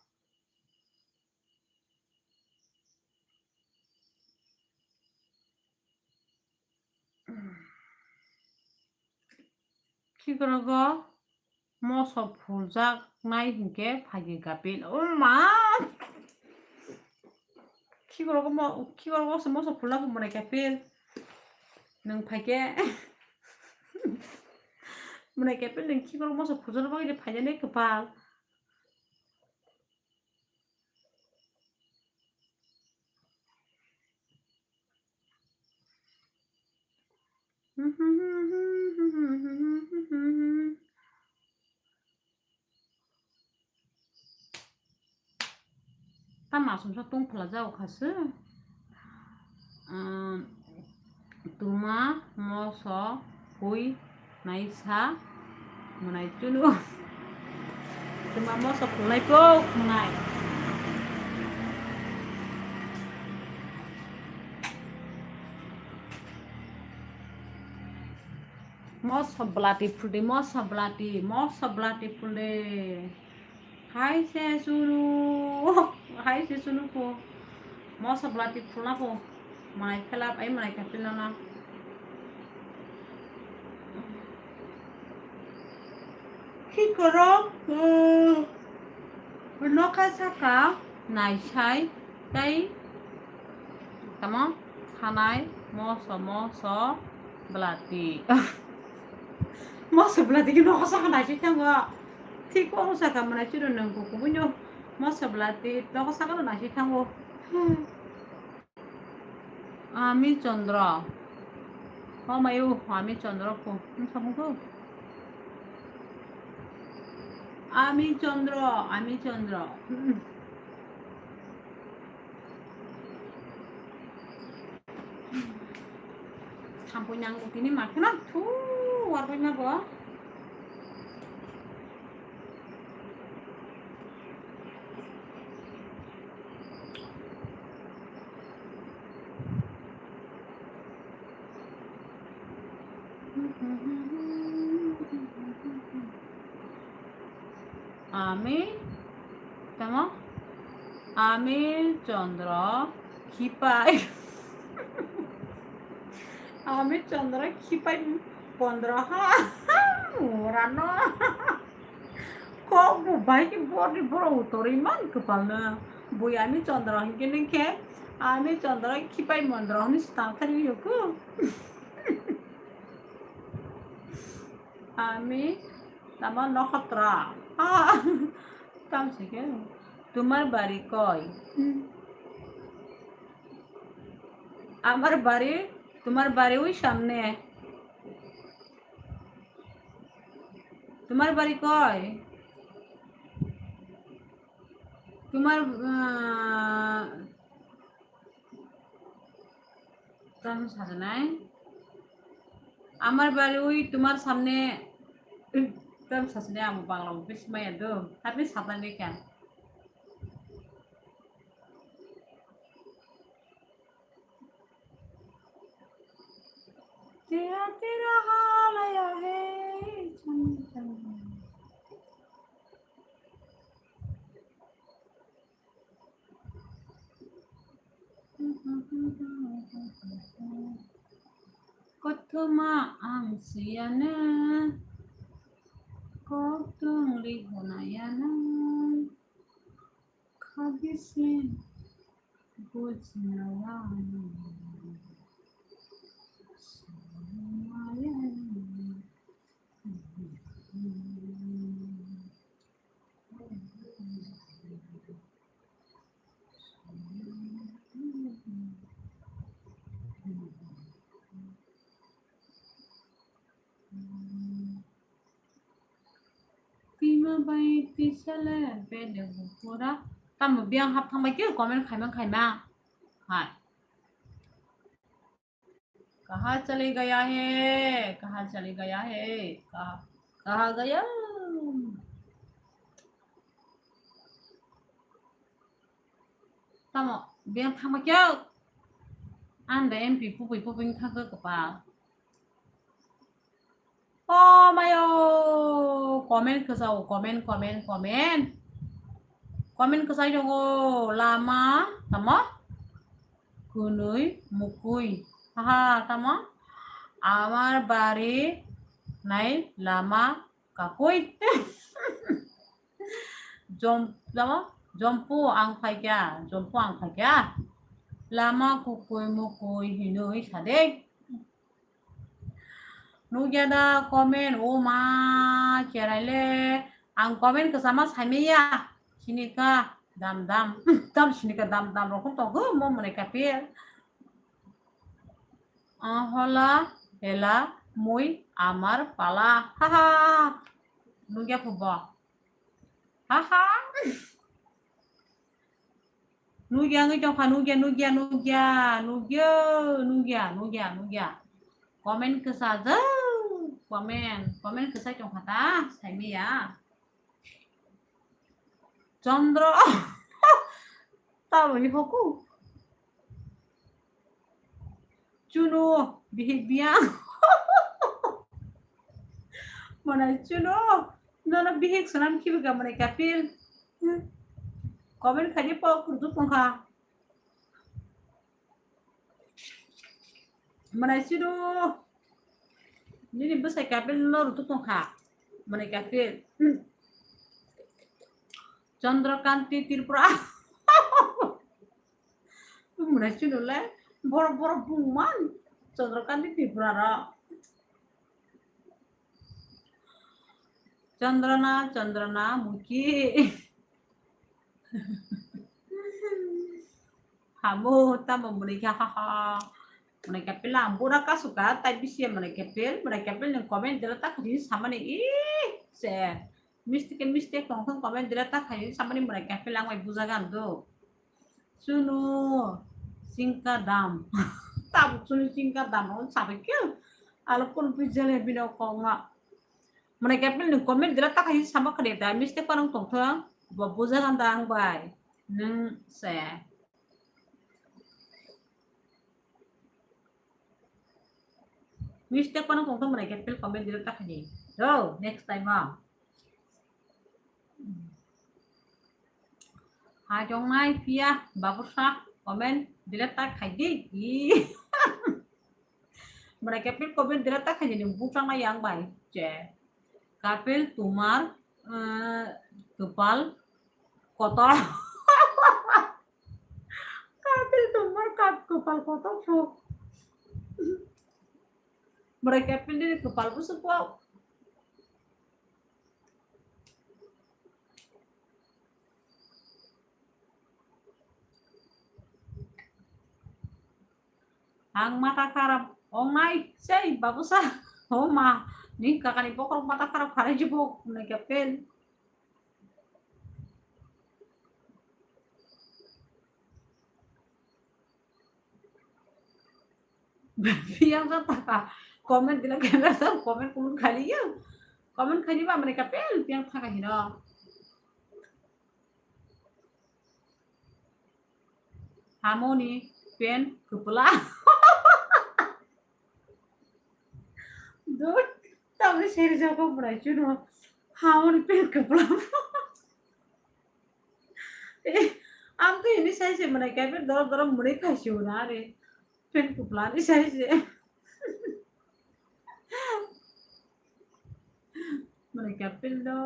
Khikorogo moso phuljak nai hinkhe phaikhe kapil. O ma! Khikorogo mo-, khikorogo se moso phulna bo mwnai kapil. Nwng phaikhe, mwnai kapil nwng khikorogo moso phuljakna bagwi phainani kwpal. Ta masumsa tong phala jao kha se. Umm, tuma moso hui naisa mwnai chunu. Tuma moso phulnai pok mwnai. Moso blati phuldi, moso blati, moso blati phuldi. Hai se chunu, hai se chunu ko. Moso blati phulna ko. Mwnai phela, ai mwnai kapil na na. Ki korok, uh, nokha saka naisai tei tamo khanai moso moso belati. Moso belati ki nokha saka naisai thango. Thik o saka manai chiro nang kukubuino moso belati nokha saka naisai thango. Ami Chandra. Hamayo, Ami Chandra ko. Ang samung ko. Ami Chandra, Ami Chandra. Sampui nang tini makhna thu warbai na bo. Ami, tamo? Ami Chandra khipai. Ami Chandra khipai pondro ha. Murano. Kok bo bai ki bor ni boro utori man kepal na. Bui Ami Chandra hingke ningke Ami Chandra khipai mondro hini stang thani yoku. Ami tamo nokhatra. Ah, tam sike. Tumar bari koi? আমার বাড়ি, তোমার বাড়ি ওই সামনে। তোমার বাড়ি কই? তোমার, আহ, Tam sajnai. Amar bari ui tumar samne. Tam sajnai amo Bangla bo bisi maya do. Tapi sajnai kha. Tera tera halaya hai. Kothoma ang siyana, kothong rihonayana, khabisi bujnayana. Twima bai tisa le bele bo pura. Tamo biyang hap thang bai khe comment khaima khaima. Hai. Kaha chali gaya hai, kaha chali gaya hai, kaha, kaha gaya. Tamo, biyang thangma kya? Anda M P pupui pupui thangka kapal. Oh, mayo, comment kasao, comment, comment, comment. Comment kasai dongo, lama, tamo? Kunui, mukui. Haha, tamo? Amar bari nai lama kakui. Jom, tamo? Jompu ang phaikya, jompu ang phaikya. Lama kukui mukui hinui sadek. Nugya da comment, o ma, cherai le. Ang comment kasama saimaya. Sinika, dam, dam. Dam sinika, dam, dam. Rokon to, hu, mo mone kapir. Ahola, hela, mui, amar, pala. Haha. Nugya phubo. Haha. Nugya wngwi tongkha, nugya, nugya, nugya, nugya, nugya, nugya, nugya. Comment kwchajak, comment, comment kwchai tongkha ta, saimaya. Chandra, taboni hoku. Chuno, bihik biyang. Mwnai chuno, nono bihik swnam khibiga mwnai kapil. Comment khaidi pok rutuk tongkha. Mwnai chuno, nini bwsai kapil no rutuk tongkha. Mane kapil. Chandrakanta Tripura. Mane chunole borok borok bungman. Chandrakanta Tripura ro. Chandrana, Chandrana, Mukhi. Hamo, tamo mwnwi kha, ha, ha. Mwnwi kapil ang bura kasuka, tai bisi mwnwi kapil, mwnwi kapil nwng comment dela ta khajini samani, ih, se. Mistake, mistake tong thung comment dela ta khajini samani mwnwi kapil ang bai bujagan do. Chunu, singka dam. Tabuk chunu singka dam, on sabai khe. Alo kun pijale bino kongma. Mane kapil nwng comment dela ta khajini sama khade da mistake panang tong thung. Bo bujagan da ang bai. Nwng se. Mistake panang tong thung mane kapil comment dela ta khajini. Do, next time ah. Hai jongnai phiya babusa comment delete ta khaidi. Ih. Mane kapil comment delete ta khaidi ni bukang na yang bai. Je. Kapil tumar, eh, kopal kotor. Kapil tumar kap kopal kotor so. Mane kapil ni kopal busu po. Ang mata kharap ong nai sei babusa. O ma, ni kakani bokhorok mata kharap kharai jibo, mane kapil. Phiya wngkha taka. Comment dila khe na sa comment kulun khali ya. Comment khali ba mane kapil phiya wngkha taka hino. Hamoni pen kupla. Dut, tamni seri jago brai chuno. Hamoni pen kupla. Eh, ang to ini sai se mane kapil doro doro muni khai se una re. Pen kupla ni sai se. Mane kapil do.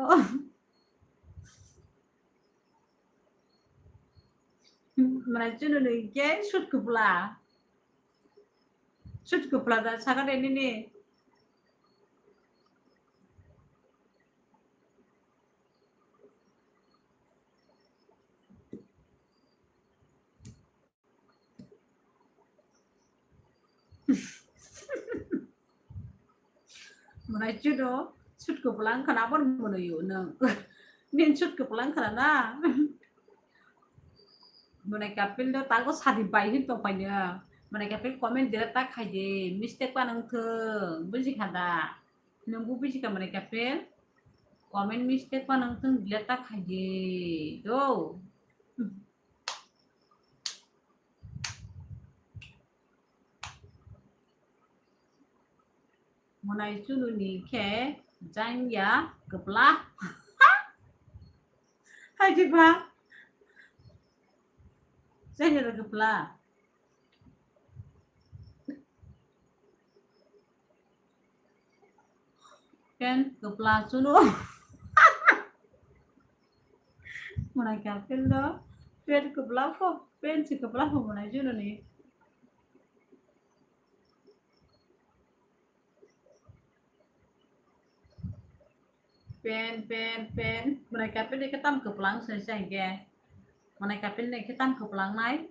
Mane chuno ni ke sut kupla. Sut kupla da sakade nini. Mane chuno sut kupla wngkha na aboni mwnwi o nwng. Nini sut kupla wngkha na? Mane kapil do tago sadi bai hin tongpai no. Mane kapil comment delete ta khaide, mistake pa nang thung, buji kha da? Nwng bo buji kha mane kapil? Comment mistake pa nang thung delete ta khaide do. Mwnai chunu ni khe jangya kwpla. Hai di ba? Jangya da kwpla. Pen kwpla chunu. Mwnai kapil do. Pen kwpla pho. Pen si kwpla pho mwnai chunu ni. Pen, pen, pen. Mwnai kapil ni khe tam kwplang se se hwnkhe. Mwnai kapil ni khe tam kwplang nai.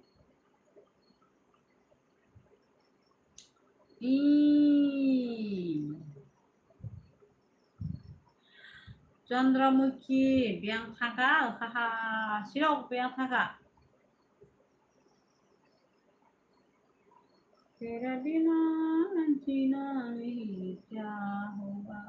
Ii. Chandramukhi biyang thangkha, ha, ha, sirok biyang thangkha. तेरा बिना जीना नहीं क्या होगा।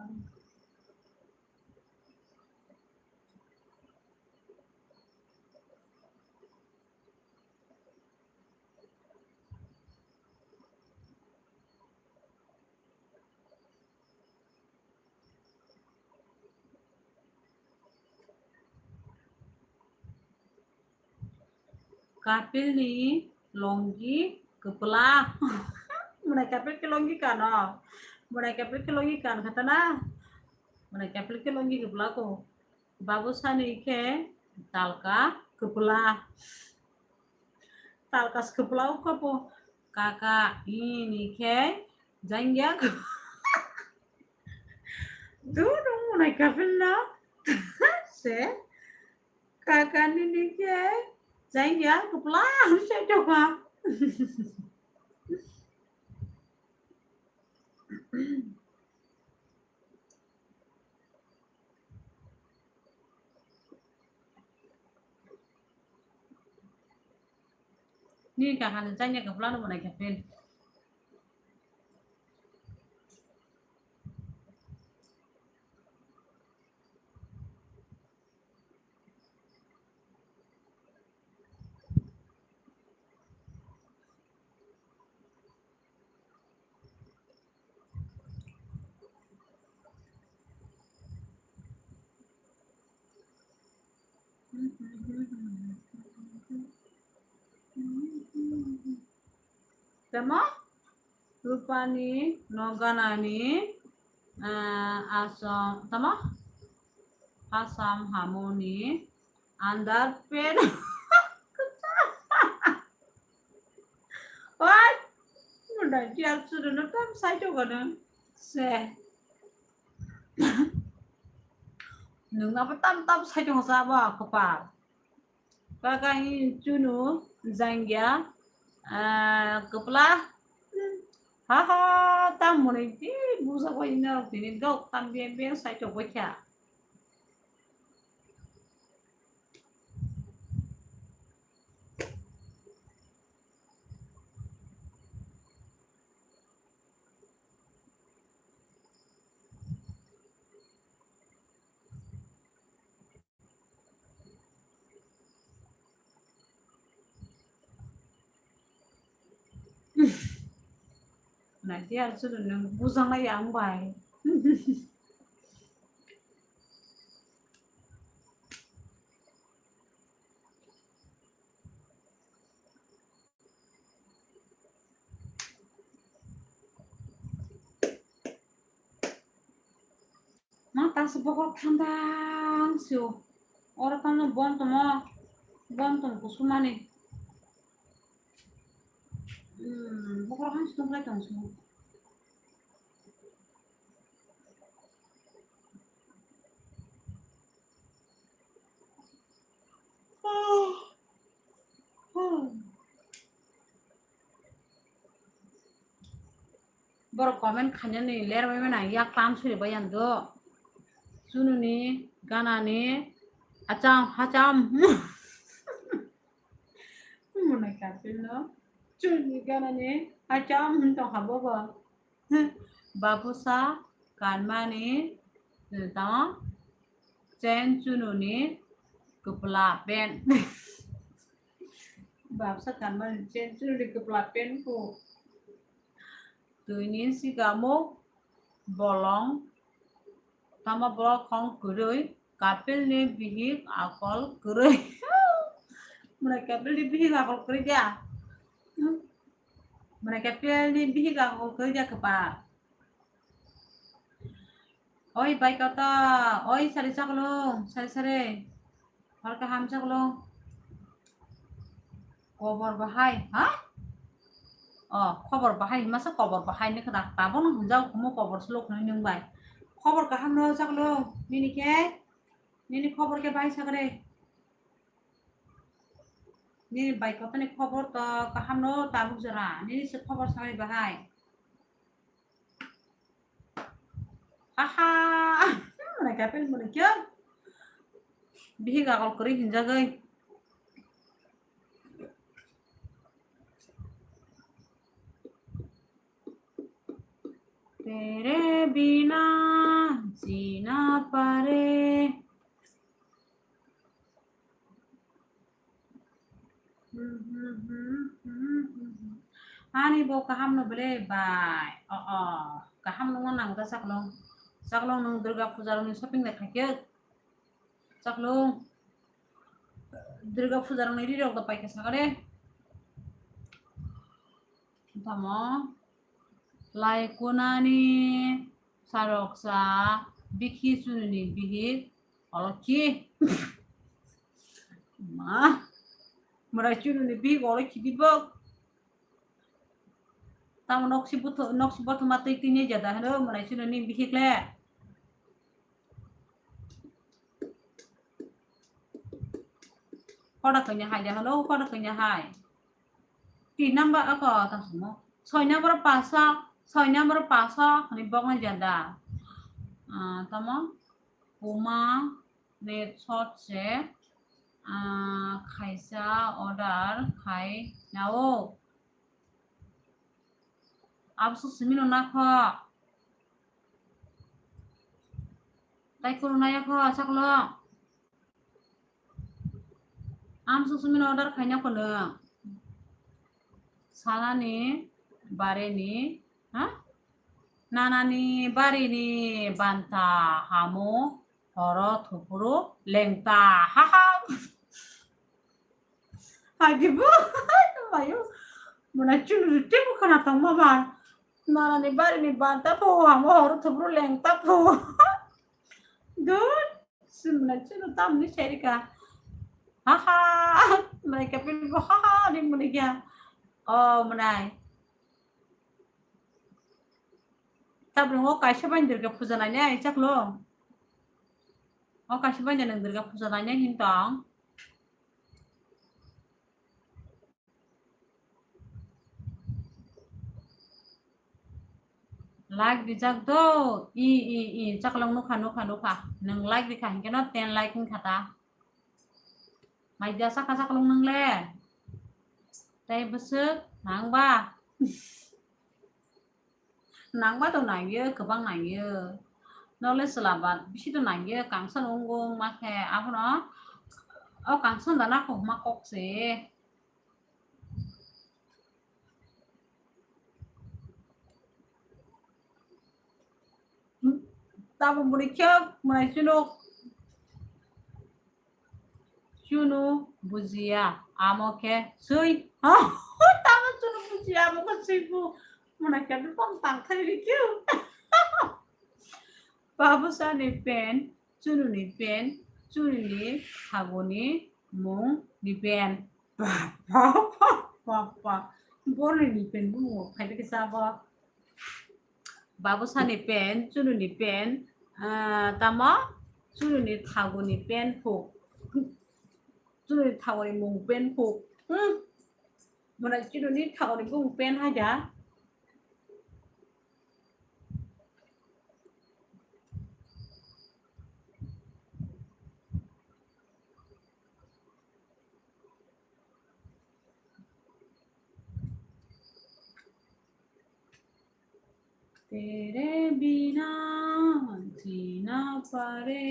Kapil ni longi kwpla. Mwnai kapil khe longi kano. Mwnai kapil khe longi kan khatana. Mwnai kapil khe longi kwpla ko. Babu sani khe talka kwpla. Talka kwpla o khe bo kaka ini khe jangya. Dunu mwnai kapil no se kaka nini khe jangya kwpla se tongma. Nini kaka ni jangya kwpla no mwnai kapil. Tamo? Rupani no ganani, ah, asom, tamo? Asam hamoni andar pen. What? Munda kial sudu no tam sai to gana. Se. Nung apa tam tam sai to sa ba kapal. Kaka ni chunu jangya, ah, kwpla. Ha ha, tam mwnai ti busa ko ina rok tini dok tam biang biang sai to bokya. Nanti harus sudah nang busang lagi ang bai. Ma ta se bokhorok thandang sio. Oro tamo bom tomo, bom tomo kusumani. Hmm, bokhorok han si tongkhlai tong sio. Borok comment khainani lerbai mano, yak tam suri bai ang do. Chununi, ganani, acham, hacham. Mwnai kapil no. Chununi, ganani, hacham, hwn tong ha bobo. Babusa kanmani, tamo chen chununi kwpla pen. Babusa kanmani chen chununi kwpla pen ko. Twini sikamuk bolong, tamo borok khong kwrwi, kapilni bihik akol kwrwi. Mwnai kapilni bihik akol kwrwi kya? Mwnai kapilni bihik akol kwrwi kya kwpal? Oi bai kota, oi sari chaklung, sari sari. Hor kaham chaklung. Kobor bahai, ha? Oh, khobor bahai, masa kobor bahai ni khna. Tabok no hwnjak, kumo kobor slok hwnwi nwng bai. Khobor kaham no chaklung, nini khe? Nini khobor khe bahai sagre. Nini bai kota ni khobor to kaham no tabuk jora. Nini se khobor sagre bahai. Aha, mwnai kapil mwnai kya? Bihik akol kwrwi hinjagwi. Tere bina jina pare. Ani bo kaham no bele bai. O, o. Kaham no nang ta chaklung. Chaklung nung Durga puja rok ni shopping le khaikhe. Chaklung. Durga puja rok ni ri rok da paikha sakare. Tamo. Lai kunani saroksa Bikhi chununi bihik olokhi. Ma. Mwnai chununi bihik olokhi di bok. Tamo noksi buthu-, noksi bothoma twi twi ni jada hano mwnai chununi bihik le. Koda kanya hai de hano, koda kanya hai. Tin number ako tang sumo. Soi number paso, soi number paso, hani bokna jada. Ah, tamo? Puma net shot se, ah, khaisa order khai nao. Abso simino nakho. Tai kono naya kho, saklo. Amso sumino order khaina kono. Sanani barini, ha? Nanani barini banta hamo horo thupuru lengta. Ha ha. Hagibu. Mayo. Muna chulu tibu kana tong mama. Nanani barini banta po hamo horo thupuru lengta po. Dun. Sumna chunu tamni serika. Ha ha. Mwnai kapil bo ha ha ni muni kya. Oh, mwnai. Tabro ngo kaisa bain Durga puja nai nai chaklo. O kaisa bain nang Durga puja nai nai hin tong. Like rijak do, i, i, i, chaklong nukha, nukha, nukha. Nwng like rikha hinkhe no ten like wngkha ta. Mai dia saka chaklong nwng le. Tei bwswk nangba. Nangba to nangyo, kwbang nangyo. Nole swlaba bisi to nangyo, kangsa nung wng ma khe. Abono o kangsa da na kok ma kok se. Tamo muni khe mwnai chunu, chunu bujiya, amo khe swi. Tamo chunu bujiya, amo khe swi bu. Mwnai khe bipang tang thai ri khe. Babusani pen, chununi pen, chununi thaguni mung ni pen. Ba, ba, ba, ba, ba. Boroni ni pen bumung phai khe sabo. Babusani pen, chununi pen, ah, tamo? Chununi thaguni pen phuk. Chununi thaguni mung pen phuk. Hmm. Mwnai chununi thaguni bumung pen haja. तेरे बिना जीना पड़े।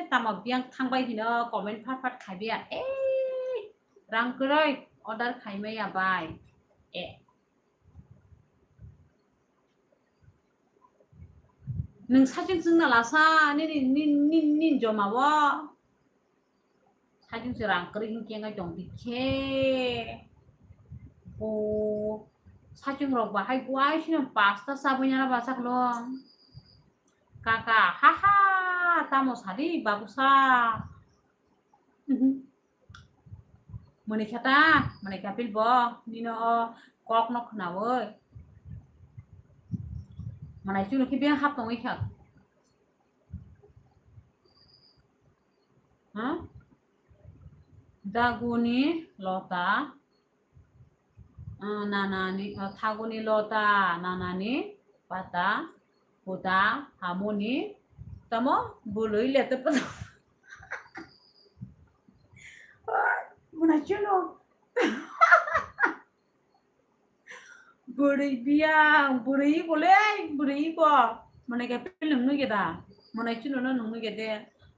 Tamo biyang thangbai hino comment phat phat khaibiya. Ei, rang kwrwi order khaimaya bai. E. Nwng sachung chwngna lasa nini, nini, nini, nini joma o. Sachung se rang kwrwi hinkhe wngwi tong dikhe. Bo sachung rok bahai buai sino pasta chabwi nana bachaklong. Kaka, ha ha, tamo sadi babusa. Mhm. Mwnwi kha ta, mwnwi kha pil bo, nino o kok no khnawi. Mwnai chwng khe biyang hap tongwi kha. Ha? Daguni lota, ah, nanani, ah, thaguni lota, nanani pata, puta, hamoni, tamo, bului lete pata. Muna chino. Bwrwi biyang, bwrwi bo le, bwrwi bo. Mane khe film nugwi da? Mane chwngno nugwi de.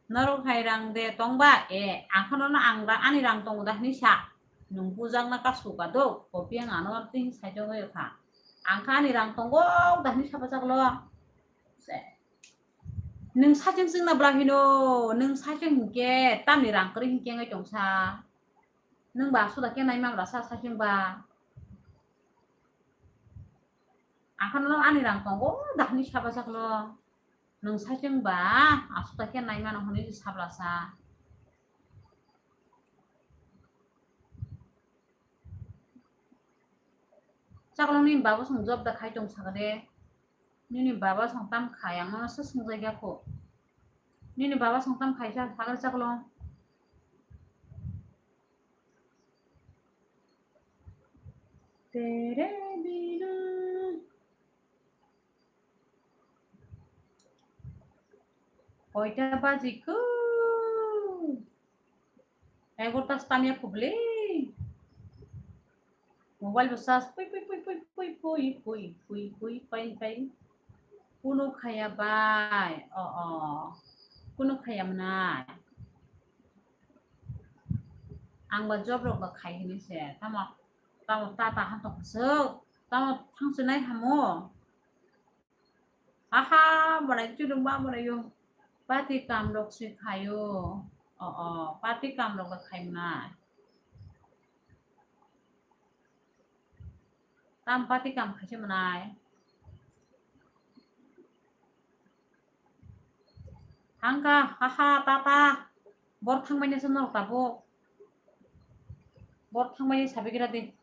Norok hai rang de tong ba? E, ang kheno no ang ra-, ani rang tongo da hwnwi sa. Nwng bujakna ka suka do, kopi ang ano twi saichung oi kha. Ang kha ani rang tongo da hwnwi sa bwchaklo. Se. Nwng saichung chwngna bwla hino, nwng saichung hinkhe tamni rang kwrwi hinkhe wngwi tongsa. Nwng ba aswk da khe naima mla sa saichwng ba. Akhano ani rang tongo, dahni saba saklo. Nwng saichwng ba, aswk da khe naima no hwnwi sabla sa. Chakolong nini baba song job da khai tong sakha de. Nini baba song tam khai, ang mano se swngjak ya kho. Nini baba song tam khai sa, sakha de chakolong. Tere bina. Koita baji ko? Egarota stamya kubli. Mobile bo charge pui, pui, pui, pai, pai. Kunu khaya bai. O, o. Kunu khaya mwnai. Ang ba job rok ba khai hini se. Tamo, tamo tata han tong khasuk. Tamo thang se nai hamo. Aha, mwnai chunu ma mwnai yo. Party kam rok se khayo. O, o, party kam rok ba khai mwnai. Tam party kam khaise mwnai. Hangka, haha, tata. Bor thangmani se norok tabuk. Bor thangmani sabigra di.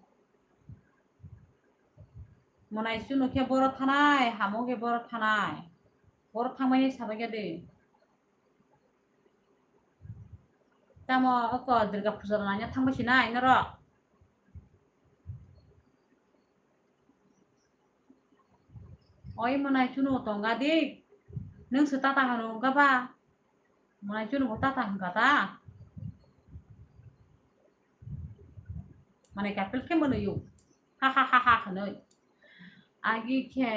Mwnai chunu khe boro thanai, hamo khe boro thanai. Bor thangmani sabigra di. Tamo oko Durga puja rwna thangbai sinai norok. Oi mwnai chunu tongga di. Nwng se tata hano wngka ba? Mwnai chunu bo tata hwnka ta? Mwnai kapil khe mwnwi o. Ha ha ha ha hwnwi. Agi khe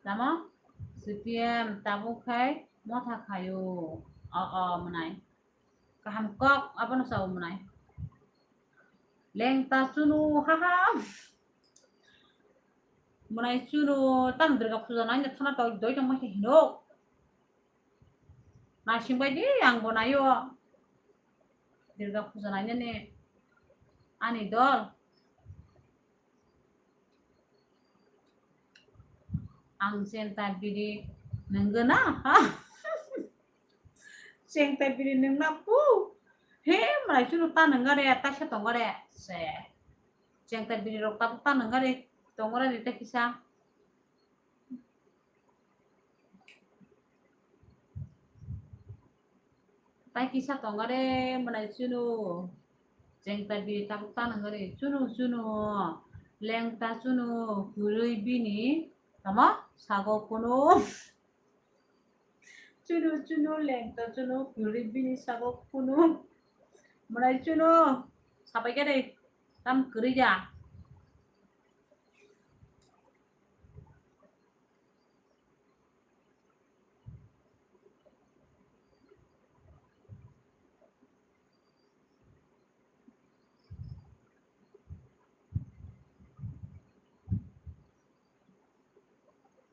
tamo C P M tabuk khai motha khaio. O, o, mwnai. Kaham kok, abono sao mwnai. Lengta chunu, haha. Mwnai chunu, tam Durga puja naina thana doi, doi tongma khe hino. Naising bai di, ang bo naio. Durga puja nainani ani dol. Ang chengta biri nungna? Chengta biri nungna pu? He, mwnai chunu ta nungare, ta se tongare. Se. Chengta biri rok ta, ta nungare, tongare ta kisa. Tai kisa tongare mwnai chunu. Chengta biri tabuk ta nungare chunu chunu. Lengta chunu kwrwi bini tamo sago kunu. Chunu chunu lengta chunu kwrwi bini sago kunu. Mwnai chunu sabai khe de tam kwrwi ya.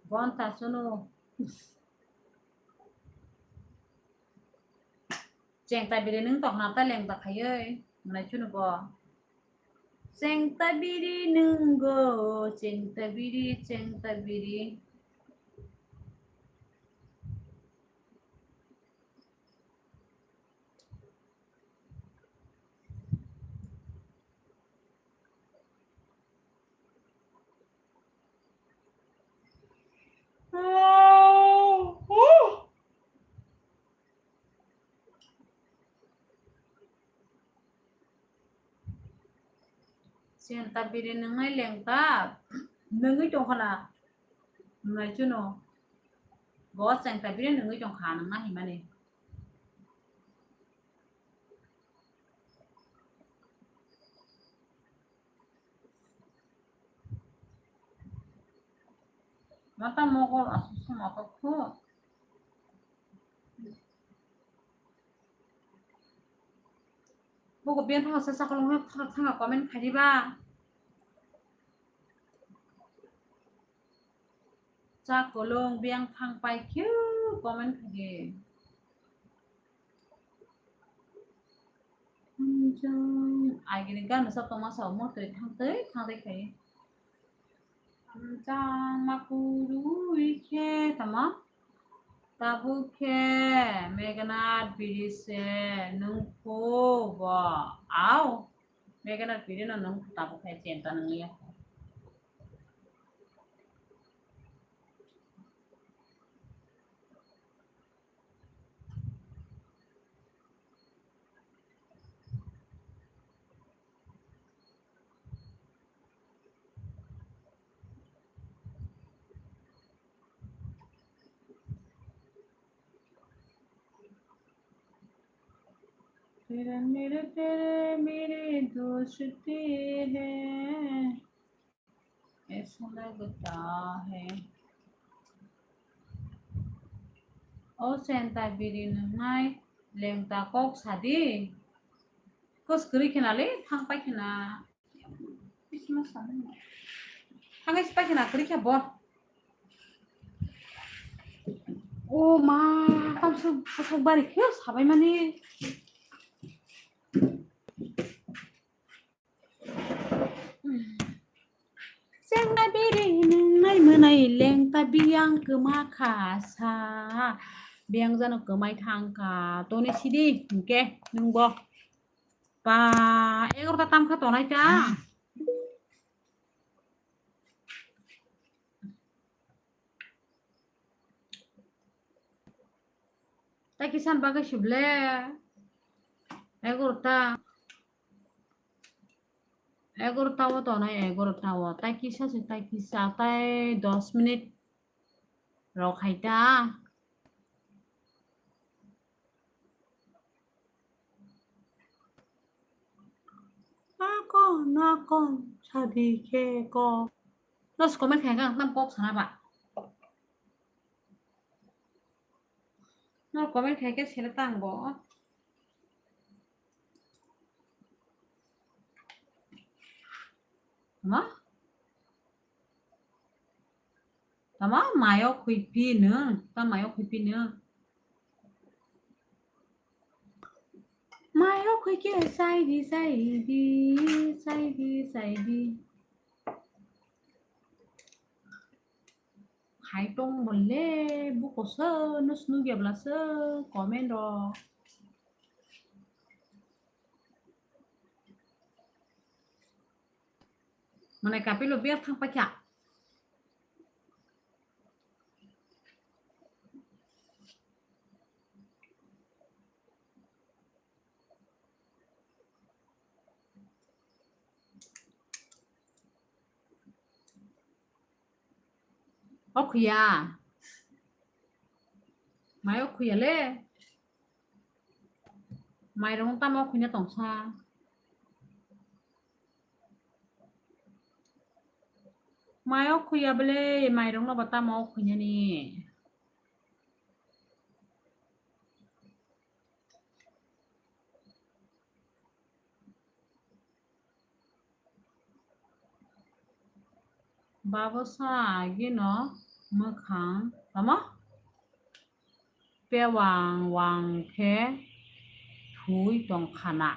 Bonta chunu. Chengta biri nung tokna ta lengta khaioi, mwnai chunu bo. Chengta biri nungo, chengta biri, chengta biri. Chenta biri nungnai lengta nungwi tongkhana, nai chuno. Bo chenta biri nungwi tongkha nungna himani. Mata mogol asuk suma kok khu. Bogo biyan thang sa sakolong thang thang comment khaidi ba. Chakolong biyan thang pai khu comment khaidi. Agini gan sa tongma sa mo twi thang twi thang twi khai. Hamjang ma kwrwi khe tamo? Tabuk khe Meganath biri se nung phu bo. Au, Meganath biri no nung phu tabuk khe chenta nung ya. तेरा मेरे, तेरे मेरे दोस्ती है। Aisa lagota hai. O senta biri nungnai lengta kok sadi. Kos kwrwi khena le thang pai khena. Thang pai khena kwrwi khe bo. O ma, tamsuk bwswk bari khe sabai mani. Chengna biri nungnai mwnai lengta biyang kwma kha sa. Biyang jano kwmai thang kha. Toni sidi hwnkhe nungbo. Ba, egarota tam kha tonai ta. Tai kisan bagwi sible. Egarota. Egarota o tonai, egarota o. Tai kisa se, tai kisa, tai dos minute rok hai ta. Nakon, nakon, sadi khe kok. Nos comment khai kang, tam kok sana ba. Nor comment khai khe sele tang bo. Ma? Tama mayo khuipi nung, ta mayo khuipi nung. Mayo khuike saidi, saidi, saidi, saidi. Khai tong bole buko se, nus nugya bla se, comment ro. Mane kapilo biar thang pacha. O khuya. Mai o khuya le. Mairung tamo khuina tongsa. Mai o khuya bele, mairung no bo tamo khuinani. Babosa agino mwkhang tamo? Pewang wang khe thwi tong khana.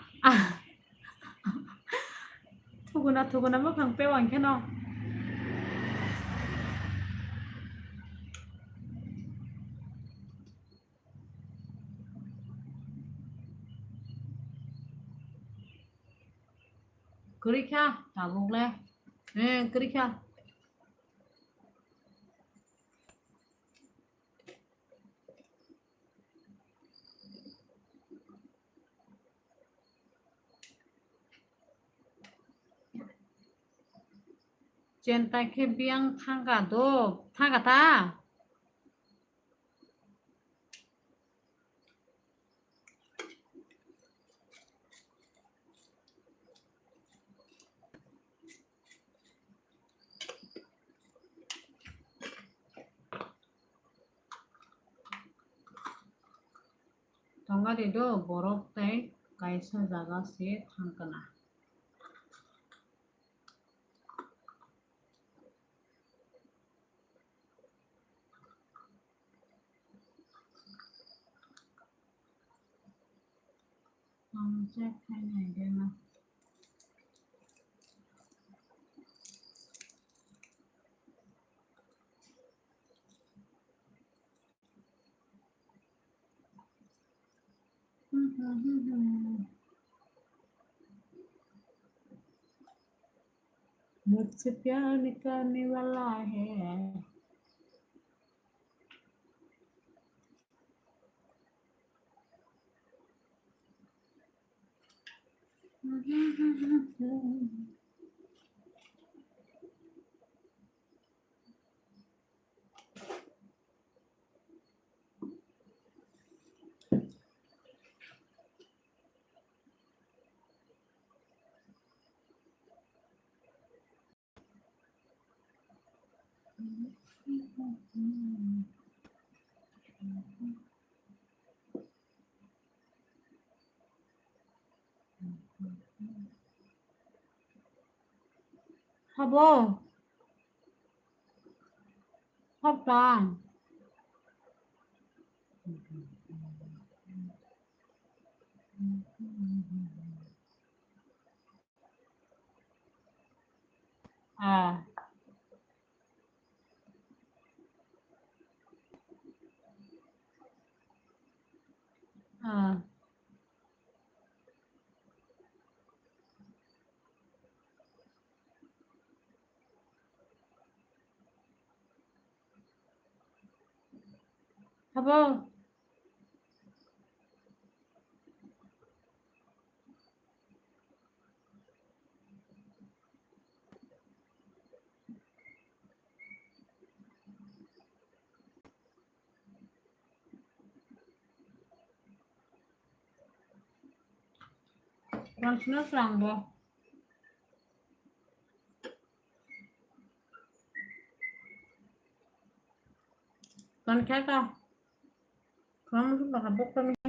Thuguna, thuguna mwkhang pewang kheno. Kwrwi kha tabuk le. Eh, kwrwi kha. Chenta khe biyang thangka do, thangka ta? Tongari do borok tei kaisa jaga se thangkana. Ang check khai nai de ma. मुझसे प्यार करने वाला है। Habo. Hapang. Ah. Ah. Habo. Rang sini serang bo. Kan kaya ka. Kamu tuh bakal bokor nih.